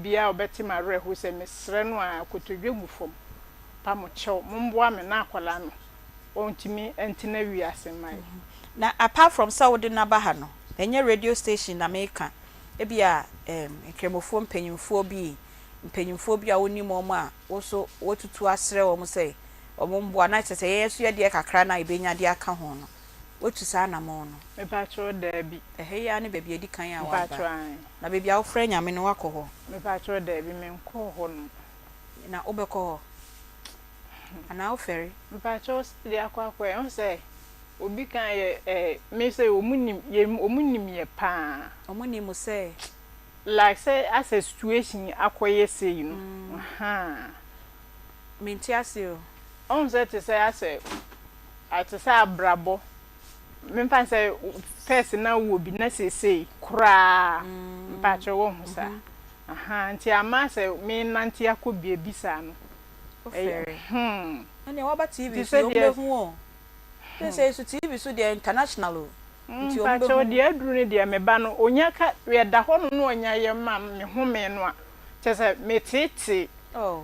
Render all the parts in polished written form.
biara a ɔbɛte m'awerɛhow sɛ mesrɛ no a kotodwe gu fam pa mo kyɛw momboa me na akwadaa no ɔntumi ntena wiase mma yɛ. Na apart from sɛ wode no aba ha no, ɛnyɛ radio station na meka, ebia ɛɛm Nkramofoɔ mpanyinfoɔ bi, mpanyinfoɔ bi a wonim wɔn a wo nso woatutu asrɛ wɔn sɛ wɔn mmoa na kyerɛ sɛ yɛn nso yɛdeɛ kakra no a yɛbɛnya de aka ho no, woatu saa anamɔn no? Mepakyɛw, daabi. Ɛha yi ara ne baabi a ɛdi kan a woaba? Mepakyɛw, aane. Na baabi a wofrɛ Nyame no woakɔ hɔ? Mepakyɛw, daabi, menkɔɔ hɔ nom. Na wobɛkɔ hɔ? Anaa wofɛre? Mepakyɛw, sɛdeɛ akɔ akɔyɛ, wohu sɛ obi kan yɛ eh, me sɛ wɔn nim yɛ, wɔn nim yɛ paa. Wɔn nim mo sɛ? Like sɛ asɛ situation akɔyɛ sei no, ahaa. Mente ase o. Wohu sɛ te sɛ asɛ, te sɛ abrabɔ, memfa no sɛ first na wowɔ bi na seesei koraa, mpakyɛw woahu saa, ahaa, nti ama sɛ menante akɔ baabi saa no, ɛyɛ, Wofɛre. hmm. Ɛnneɛ woaba TV Nti so yi, sɛdeɛ. wɔbɛhu o. Seesei nso TV so deɛ international o, nti Mpakyɛw wɔbɛhu. deɛ aduru no deɛ me ba no onya ka yɛda hɔ nom na ɔnya yɛ ma me home no a kyerɛ sɛ me teetee Oh.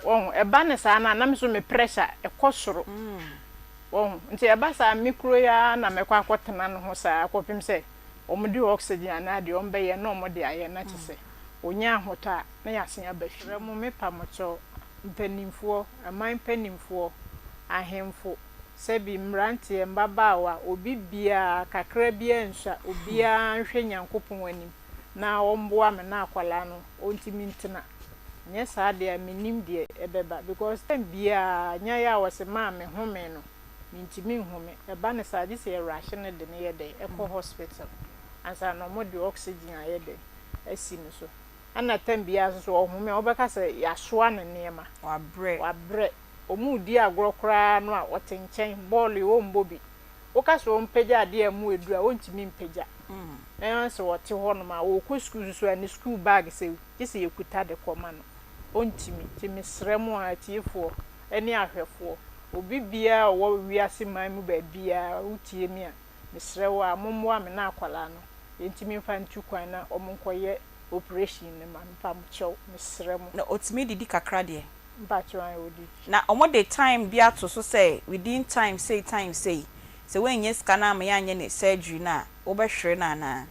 wahu ɛba no saa no a na me nso me pressure ɛkɔ soro wahu nti ɛba saa me kuro yi ara na mɛkɔ akɔ tena ne ho saa kɔpem sɛ wɔn de oxygen anaa deɛ wɔn bɛyɛ na wɔn de ayɛ na kyerɛ sɛ onya ahotɔ a na yɛasen aba fie. Mesrɛ mo me pa mo kyɛw mpaninfoɔ ɛman mpaninfoɔ ahenfo Sɛbi, mmeranteɛ, mmabaawa, obi biara, kakra biara nsua, obiara nhwɛ Nyankopɔn anim na ɔmboa me na akwadaa no ɔntumi ntena. Nyɛ saa deɛ a mennim deɛ ɛbɛba because time biara nyaeɛ a wɔse maa me home no, mentumi nhome. Ɛba no saa gye sɛ yɛ rushe no de no yɛ dɛn ɛkɔ hospital ansa na wɔde oxygen ayɛ dɛn asi no so. Ɛna time biara nso so ɔhome a wobɛka sɛ yɛasoa no nneɛma. Wabrɛ. Wabrɛ. Wɔredi agorɔ koraa no a, ɔte nkyɛn. Bɔɔlo yi, ɔmmɔ bi. Woka sɛ ɔmpagya adeɛ a ɛmu aduru a, ɔntumi mpagya. Na sɛ ɔte hɔnom a, ɔrekɔ sukuu nso a, ne sukuu bag sɛ gye sɛ yɛkuta de kɔma no. Ɔntumi. Nti mesrɛ mo ara, atiefoɔ ne ahwɛfoɔ, obi biara a ɔwɔ wiase man mu baabiara, wotie me a, mesrɛ wo ara, mommoa me na akwadaa no, yɛntumi mfa ntu kwan na wɔnkɔyɛ operation no ma me. Mpamokyɛw, mesrɛ mo. Na ɔtumi didi kakra deɛ. Mpakyɛw ae odi. Na ɔmo de time bi ato so sɛ within time sei time sei sɛ woannya sika no amma yɛanyɛ ne surgery no a wobɛhwere no anaa?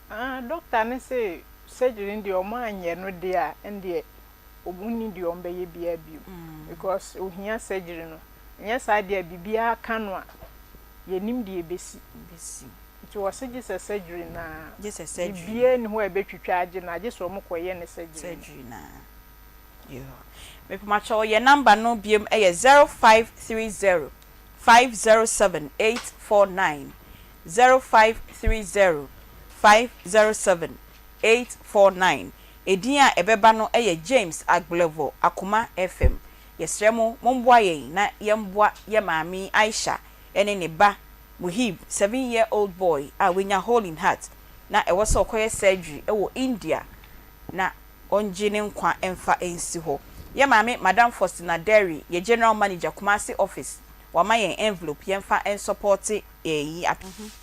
Ah doctor no se surgery no deɛ ɔmo anyɛ no deɛ a ɛndeɛ ɔmo nni deɛ ɔmo bɛyɛ biara bio because ohia surgery no nyɛ saa deɛ a biribiara ka no a yɛnnim deɛ ɛbɛsi Ɛbɛsi. nti ɔse gyesɛ surgery no ara Gyesɛ surgery no. biribiara nni hɔ a ɛbɛtwitwa agye no agyesɛ ɔmo kɔyɛ ne surgery no. Surgery no ara. Mepamokyɛw yɛ number no biom ɛyɛ 0530 507 849, 0530 507 849. Edin a ɛbɛba no yɛ James Agblevor Akoma FM. Yɛsrɛ mo momboa yɛn na yɛmboa yɛ maame yi Aisha ɛne ne ba Muhib 7 year old boy a wanya hole in heart na ɛwɔ sɛ ɔkɔyɛ surgery ɛwɔ India na ɔngye ne nkwa mfa nsi hɔ. Yɛ maame Madam Faustina Derry yɛ General Manager Kumasi office wama yɛn envelope yɛmfa nsɔpɔte yi.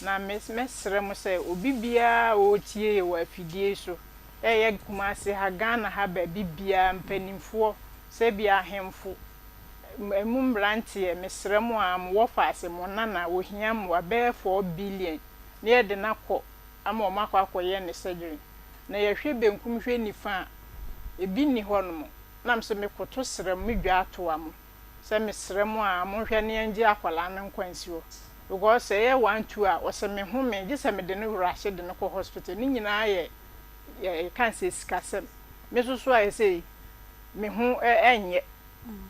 Na me mɛsrɛ mo sɛ obi biara a ɔretie yɛ wɔ afidie yi so, ɛyɛ Kumasi ha, Ghana ha, baabi biara, mpaninfoɔ, sɛbi ahemfo, ɛmu mmeranteɛ, mesrɛ mo ara, mo wɔfaase, mo nana, ɔhia mmoa bɛyɛ 4 billion na yɛde no akɔ ama wɔn akɔ akɔyɛ ne surgery. Na yɛhwɛ benkum hwɛ nifa a, ebi nni hɔnom. Na me nso mekoto srɛ mo, me dwa atoa mo sɛ mesrɛ mo a monhwɛ na yɛngye akwadaa no nkwa nsi hɔ. Because sɛ ɛyɛ one two a, ɔsɛ me home gye sɛ mede no rush de no kɔ hospital. Ne nyinaa yɛ yɛka no sɛ sikasɛm. Me nso so a ɛsei me ho ɛnyɛ.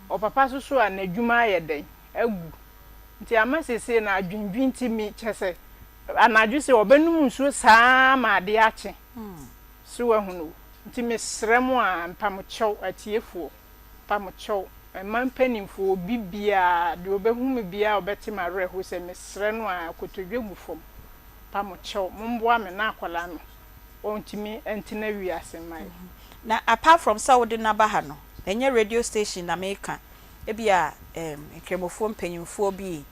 Ɔpapa nso so a n'adwuma ayɛ dɛn agu. Nti ama seesei no adwendwen nti me kyerɛ sɛ anadwo sɛ ɔbɛnom nsuo saa ma adeɛ akye. So woahunu o. Nti mesrɛ mo a mpamokyɛw atiefoɔ, mpamokyɛw, mma mpanimfoɔ, obi biara, deɛ ɔbɛhu me biara a ɔbɛte m'awerɛhoɔ sɛ mesrɛ no a kotodwe gu fam. Mpamokyɛw, momboa me na akwadaa no ɔntumi ntena wiase mma yɛ. Na apart from sɛ wode no aba ha no, ɛnyɛ radio station na meka, ebia ɛɛm Nkramofoɔ mpanyinfoɔ bi,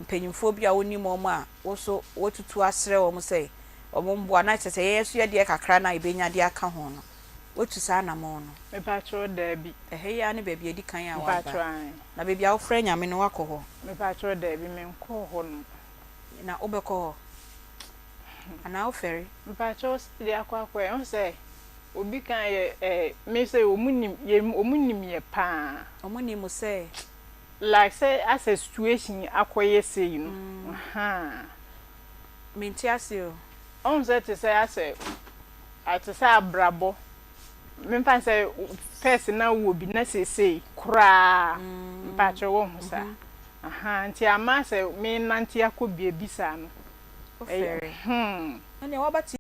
mpanyinfoɔ bi a wonim wɔn a wo nso woatutu asrɛ wɔn sɛ wɔn mmoa na kyerɛ sɛ yɛn nso yɛdeɛ kakra no a yɛbɛnya de aka ho no, Woatu saa anamɔn no? Mepakyɛw, daabi. Ɛha yi ara ne baabi a edi kan a woaba? Mepakyɛw, aane. Na baabi a wofrɛ Nyame no, woakɔ hɔ? Mepakyɛw, daabi, menkɔɔ hɔ nom. Na wobɛkɔ hɔ? Anaa wofɛre? Mepakyɛw, sɛdeɛ akɔ akɔyɛ, wohu sɛ obi kan yɛ eh, me sɛ wɔn nim, yɛ, wɔn nim yɛ paa. Wɔn nim mo sɛ? Like sɛ asɛ situation akɔyɛ sei no, ahaa. Mente ase o. Wohu sɛ te sɛ asɛ, te sɛ abrabɔ, memfa no sɛ first na wowɔ bi na seesei koraa, mpakyɛw woahu saa? Ahaa, nti ama sɛ menante akɔ baabi saa no, ɛyɛ, Wofɛre. hmm. Ɛnneɛ woaba TV.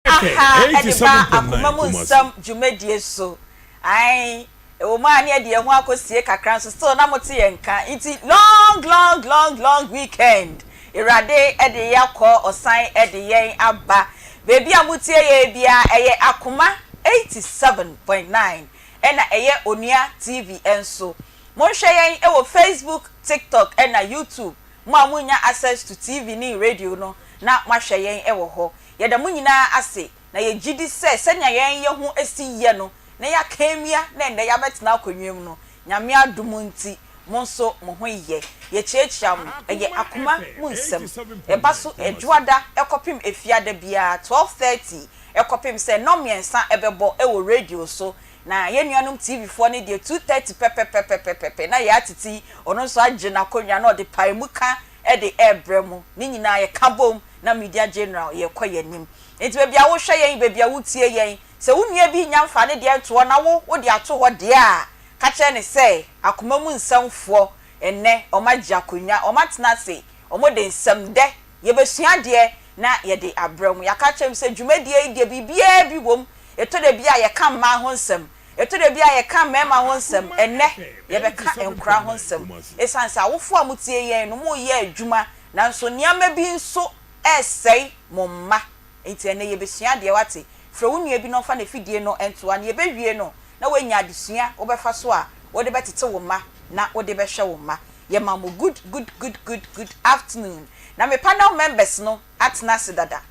Aha de ba akoma mu nsɛm dwumadie so. Ae, ɛwɔ mu a ne yɛde yɛn ho akɔsie kakra nso still na mote yɛn nka. Nti long long long long weekend Awurade de yɛn akɔ ɔsan de yɛn aba. Baabi a motie yɛn biara ɛyɛ Akoma 87.9 ɛna ɛyɛ Onua TV nso. Monhwɛ yɛn wɔ Facebook, TikTok ɛna YouTube. Mo a monnya access to TV ne radio no na moahwɛ yɛn wɔ hɔ. Yɛda mo nyinaa ase, na yɛgye di sɛ sɛnea yɛn yɛ ho si yɛ no na yɛaka amia na ɛnnɛ yɛabɛtena akonnwa mu no, Nyame adom nti, mo nso mo ho yɛ. Yɛkyiakyia mo. Ɛyɛ akoma mu nsɛm. Ɛba so Dwoada kɔpem Efiada biara, 12:30 kɔpem sɛ nnɔnmiɛnsa bɛbɔ wɔ radio so. Na yɛn nuanom TV foɔ no deɛ, 2:30 pɛpɛpɛpɛpɛpɛ na yɛn atete yi, ɔno nso agye n'akonnwa na ɔde paemuka de rebrɛ mo. Ne nyinaa yɛka bom na Media General yɛkɔ yɛn anim. Enti baabi a wohwɛ yɛn, baabi a wotie yɛn, sɛ wo nua bi nnya mfaa ne deɛ ntoɔ na wo wode ato hɔ deɛ a, ka kyerɛ no sɛ akoma mu nsɛmfoɔ ɛnnɛ wɔagye akonnwa, wɔatena ase, wɔde nsɛmdɛ, yɛbɛsua adeɛ na yɛde abrɛ mo. Yɛaka akyerɛ mo sɛ dwumadie yi deɛ biribiara bi wɔ mu. Ɛtɔ da bi a yɛka mmaa ho nsɛm, ɛtɔ da bi a yɛka mmarima ho nsɛm, ɛnnɛ yɛbɛka nkwadaa ho nsɛm. Ɛsiane sɛ awofoɔ a motie yɛn no moreyɛ adwuma Nanso nneɛma bi nso resɛe mo mma. Enti ɛnnɛ yɛbɛsua adeɛ, woate? Frɛ wo nua bi na ɔmfa n'afidie no nto ano. Yɛbɛwie no, na woanya adesua wobɛfa so a wode bɛtete wo mma na wode bɛhwɛ wo mma. Yɛma mo good good good good good afternoon. Na me panel members no atena ase dada.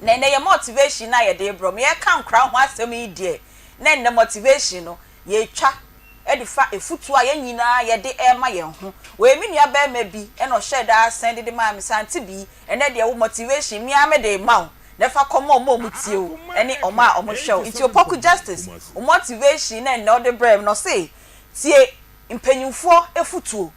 Na ɛnnɛ yɛn motivation no a yɛde rebrɛ mo, yɛreka nkwadaa ho asɛm yi deɛ, na ɛnnɛ motivation no, yɛretwa de fa afutuo a yɛn nyinaa yɛde rema yɛn ho. Wei me nua barima bi na ɔhyɛɛ da sɛnde de maa me sɛ Auntie Bee, ɛnnɛ deɛ wo motivation me ara mede rema wo na fa kɔma wɔn a wɔtie wo ne wɔn a wɔhwɛ wo. Nti Opoku Justice, wo motivation na ɛnnɛ wode brɛɛ me no, ɔse tie mpanyinfoɔ afutuo.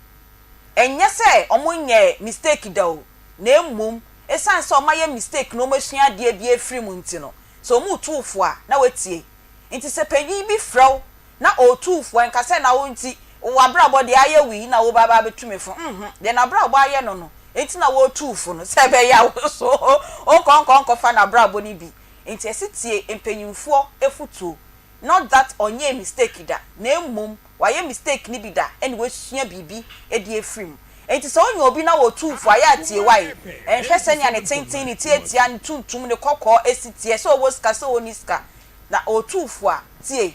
Ɛnyɛ sɛ wɔnyɛɛ mistake da o, na mmom ɛsiane sɛ wɔayɛ mistake na wɔasua adeɛ bi afiri mu nti no, sɛ wɔretu wo fo a, na woatie. Nti sɛ panyin bi frɛ wo na ɔretu wo fo a, nka sɛ na wo nti w'abrabɔ deɛ ayɛ wo yi na woreba aba abɛtu me fo. Nhmm, deɛ n'abrabɔ ayɛ no no nti na wɔretu wo fo no, sɛ ɛbɛyɛ a wo nso wonkɔ nkɔ nkɔfa n'abrabɔ no bi. Nti ɛse tie mpanyinfoɔ afutuo, not that ɔnyɛɛ mistake da, na mmom wayɛ mistake no bi da ɛna wasua biribi de afiri mu. Enti sɛ wonya obi na ɔretu wo fo a, yɛ a tie wae. Nhwɛ sɛnea ne tenten, ne tiatia, ne tuntum, ne kɔkɔɔ si teɛ, sɛ ɔwɔ sika, sɛ ɔnni sika, na ɔretu wo fo a, tie.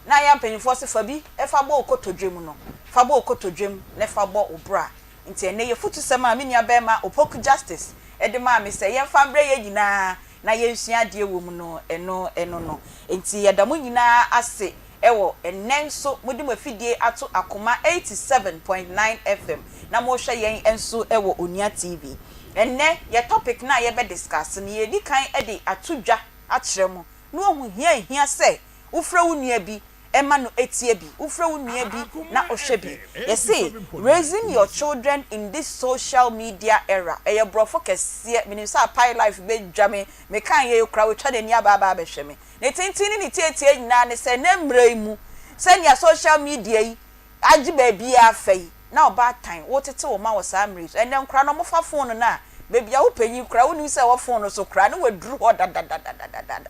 Na yɛn mpanyimfoɔ se fa bi fa bɔ wo kotodwe mu no, fa bɔ wo kotodwe mu na fa bɔ wo bra. Nti ɛnnɛ y'afutusɛm a me nua barima Opoku Justice de maa me sɛ yɛmfa mbrɛ yɛn nyinaa na yɛnsua adeɛ wɔ mu no, ɛno ɛno no. Nti yɛda mo nyinaa ase wɔ ɛnnɛ nso mode mo afidie ato Akoma 87.9 FM na mohwɛ yɛn nso wɔ Onua TV. Ɛnnɛ yɛ topic no a yɛbɛ discuss no yɛredi kan de ato dwa akyerɛ mo na wahu hia a ɛhia sɛ wofrɛ wo nua bi ma no tie bi, wofrɛ wo nua bi na ɔhwɛ bi. Yɛse raising your children in this social media era, ɛyɛ borɔfo kɛseɛ, menim sɛ Apae Life bɛdwa me, mekaeɛ yi koraa watwa n'ani aba aba abɛhwɛ me. Ne tenten ne ne tiatia nyinaa ne sɛ nnɛ mmerɛ yi mu, sɛnea social media yi agye baabiara afa yi, na ɔbaatan, wotete wo mma wɔ saa mmerɛ yi so. Ɛnnɛ nkwadaa no wɔfa phone no a, baabi a wo panyin koraa wonnim sɛ ɛwɔ phone no so koraa na waduru hɔ dadadadadada.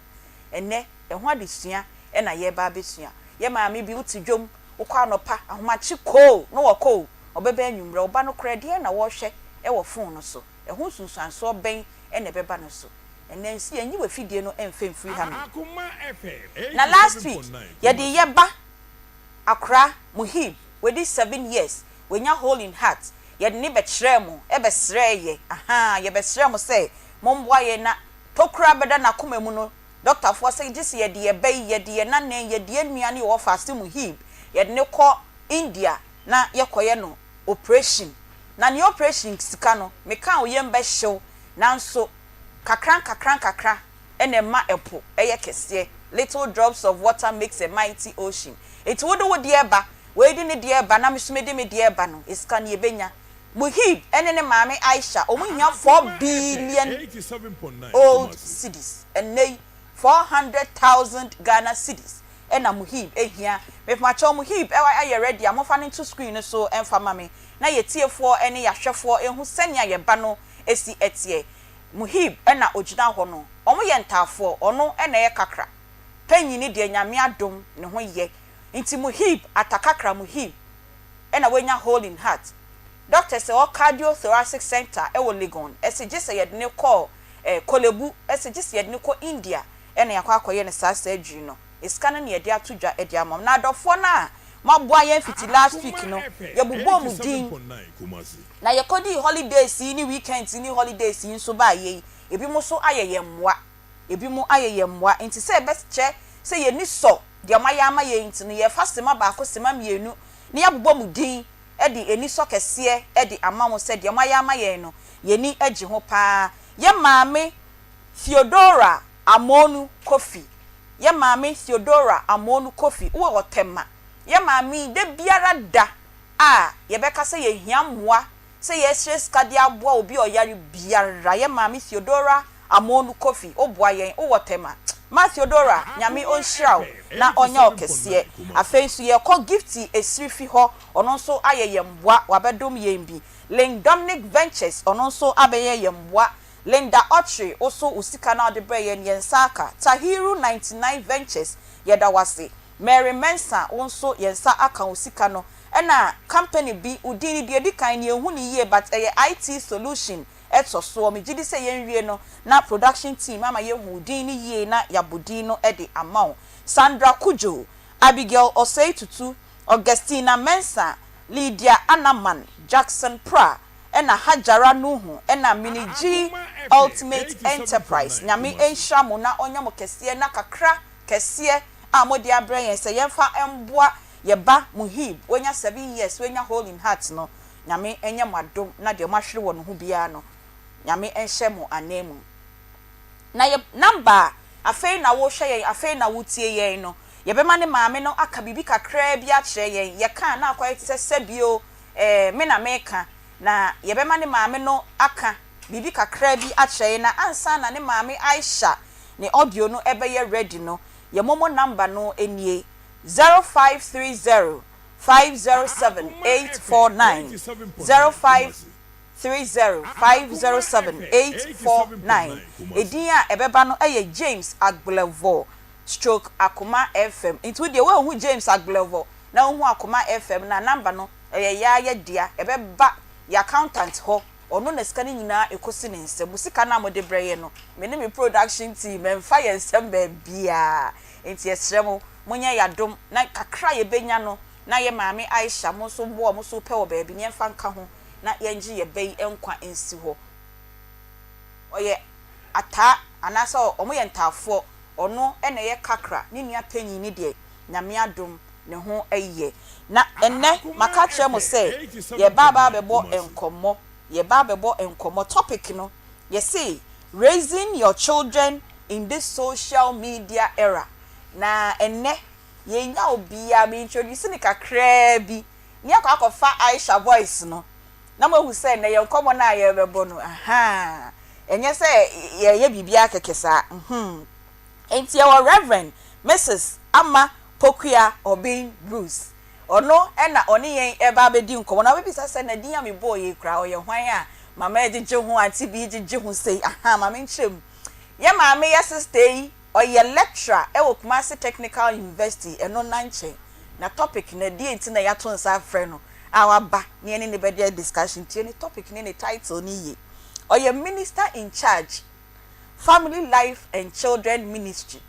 Ɛnnɛ, ɛho adesua na yɛreba abɛsua. Yɛ maame bi, wote dwam, wokɔ anɔpa, ahomakye koo na wɔkɔ o, ɔbɛba anwummerɛ, wo ba no koraa ɛdeɛn na wɔrehwɛ wɔ phone no so? Ɛho nsunsuansoɔ bɛn na ɛbɛba no so? Ɛnnɛ nso yɛnyi w'afidie no mfa mfiri hanom. Na last week yɛde yɛ ba akora Muhib, wadi 7 years, wanya hole in heart, yɛde ne bɛkyerɛɛ mo, ɛbɛsrɛɛ yɛ, ahaa, yɛbɛsrɛɛ mo sɛ momboa yɛn na tokura bɛda n'akoma mu no. Dɔktafoɔ sɛ gye sɛ yɛde yɛn ba yi, yɛde yɛn nana yi, yɛde yɛn nua no yɛwɔ faase Muhib, yɛde no kɔ India na yɛkɔyɛ no operation. Na ne operation sika no, meka a wo yam bɛhyew, nanso kakra nkakra nkakra na ɛma ɛpo yɛ kɛseɛ, little drops of water makes a mighty ocean. Nti wode wo deɛ ba, wei de ne deɛ ba na me nso mede me deɛ ba no, sika no yɛbɛnya. Muhib ne ne maame Aisha, wɔn hia 4 billion old cedis. Ɛnnɛ yi, 400,000 Ghana cedis ɛna Muhib ehia. Mepakyɛw, Muhib ayɛ ready a, momfa no nto screen no so ɛmfa ma me na yɛtiefoɔ ne yɛahwɛfoɔ ehu sɛnea yɛba no esi ɛteɛ. Muhib ɛna ogyina hɔ no, wɔn yɛ ntaafoɔ, ɔno ɛna ɛyɛ kakra. Panyin deɛ, Nyame adom, ne ho yɛ. Nti Muhib atakakra, Muhib ɛna wanya hole in heart. Doctors ɛwɔ Cardiothoracic Center ɛwɔ Legon ɛsɛ gye sɛ yɛde ne kɔɔ Korle Bu, ɛsɛ gye sɛ yɛde ne kɔ India ɛna yɛakɔ akɔyɛ no saa surgery no. Sika no na yɛde ato dwa ɛde ama mo. Na adɔfoɔ no a moaboa yɛn fiti last week no, yɛbobɔɔ mu din na yɛkɔdii holidays yi ne weekends yi ne holidays yi nso baayɛ yi, ebi mo nso ayɛ yɛn mmoa, ebi mo ayɛ yɛn mmoa. Nti sɛ ɛbɛkyerɛ sɛ yɛni sɔ deɛ moayɛ ama yɛn nti no, yɛfa sema baako, sema mmienu na yɛabobɔ mu din de anisɔ kɛseɛ de ama mo sɛ deɛ moayɛ ama yɛn no, yɛni gye ho paa. Yɛ maame Theodora Amonu Kofi, yɛ maame Theodora Amonu Kofi, wowɔ Ɔtɛma. Yɛ maame yi, da biara da a yɛbɛka sɛ yɛhia mmoa, sɛ yɛsrɛ sika de aboa obi a ɔyare biara, yɛ maame Theodora Amonu Kofi, woboa yɛn. Wowɔ Tɛma. Ma Theodora, Nyame ɔnhyira wo na ɔnyɛ wo kɛseɛ. Afei nso yɛkɔ Gifty Esirifi hɔ, ɔno nso ayɛ yɛn mboa, wabɛdom yɛn bi. Link Dominic Ventures, ɔno nso abɛyɛ yɛn mboa. Linda Ɔtwe, wo wo sika na ɔde brɛ yɛn, yɛn nsa aka. Tahiru 99 Ventures, yɛda wase. Mary Mensa, wo nso yɛn nsa aka wo sika no. Ɛna company bi, wo din deɛ di kan ne yɛnhu ne yie, but ɛyɛ IT Solution ɛtɔ soɔ. Megye di sɛ yɛnwie no na production team ama yɛhu wo din no yie na yɛabɔ din no de ama wo. Sandra Kujo, Abigail Osei Tutu, Augustina Mensa, Lydia Anaman, Jackson Pra, ɛna Hajara Nuhu, ɛna Minigi Ultimate Enterprise. Nyame nhyira mo na ɔnyɛ mo kɛseɛ na kakra kɛseɛ a mode abrɛ yɛn sɛ yɛmfa mboa yɛba Muhib, wanya 7 years, wanya hole in heart no, Nyame nyɛ mo adom na deɛ moahwere wɔ no ho biara no, Nyame nhyɛ mo anan mu. Na yɛ number a afei na wohwɛ yɛn, afei na wotie yɛn no, yɛbɛma ne maame no aka biribi kakraa bi akyerɛ yɛn. Yɛka na akɔyɛ te sɛ sɛbio me na meka, na yɛbɛma ne maame no aka biribi kakraa bi akyerɛ yɛn. Na ansa na ne maame Aisha ne audio no ɛbɛyɛ ready no, yɛ MoMo number no nie: 0530507849, 0530507849. Edin a ɛbɛba no yɛ James Agblevor stroke Akoma FM. Nti wo deɛ, woahu James Agblevor na wohu Akoma FM na number no ɛyɛ yaa yɛ dea. Ɛbɛba yɛ accountant hɔ, ɔno na sika no nyinaa ɛkɔsi ne nsam. Mo sika no a mode brɛ yɛ no, me ne me production team ɛmfa yɛn nsɛm baabiaa. Nti yɛsrɛ mo, monyɛ yɛadom na kakra yɛbɛnya no na yɛ maame Aisha, mo nso boa mo so pɛ wɔ baabi ne yɛmfa nka ho na yɛngye yɛ bɛ yi nkwa nsi hɔ. Ɔyɛ ataa anaasɛ ɔmo yɛ ntaafoɔ, ɔno ɛna ɛyɛ kakra. Ne nua panyin ne deɛ, Nyame adom, ne ho ɛyɛ. Na ɛnɛ maka kyerɛ mo sɛ yɛba aba abɛbɔ nkɔmmɔ, yɛba abɛbɔ nkɔmmɔ. Topic no yɛse "Raising your children in this social media era". Na ɛnɛ yɛnya obiara, me introduce ne kakraa bi ne akɔ akɔfa Aisha voice no na moahu sɛ nnɛ yɛn nkɔmmɔ no a yɛrebɛbɔ no aha, ɛnyɛ sɛ yɛyɛ biribiara kɛkɛ saa. Nti yɛwɔ Reverend Mrs Ama Pokua Obin Bruce, ɔno ɛna ɔne yɛn ɛba abɛdi nkɔmmɔ. Na wobɛbisa sɛ na din a mebɔɔ yɛ kura, ɔyɛ hwan a mama ɛgyegye ho ante bi gyegye ho sei? Aha, maame nkyerɛ mu. Yɛ maame, yɛ sister yi, ɔyɛ lecturer ɛwɔ Kumasi Technical University. Ɛno na nkyɛn na topic na deɛ nti na yɛato nsa afrɛ no a waba ne yɛne ne bɛde discussion. Tie ne topic ne ne title ne yie. Ɔyɛ minister in charge, Family Life and Children Ministry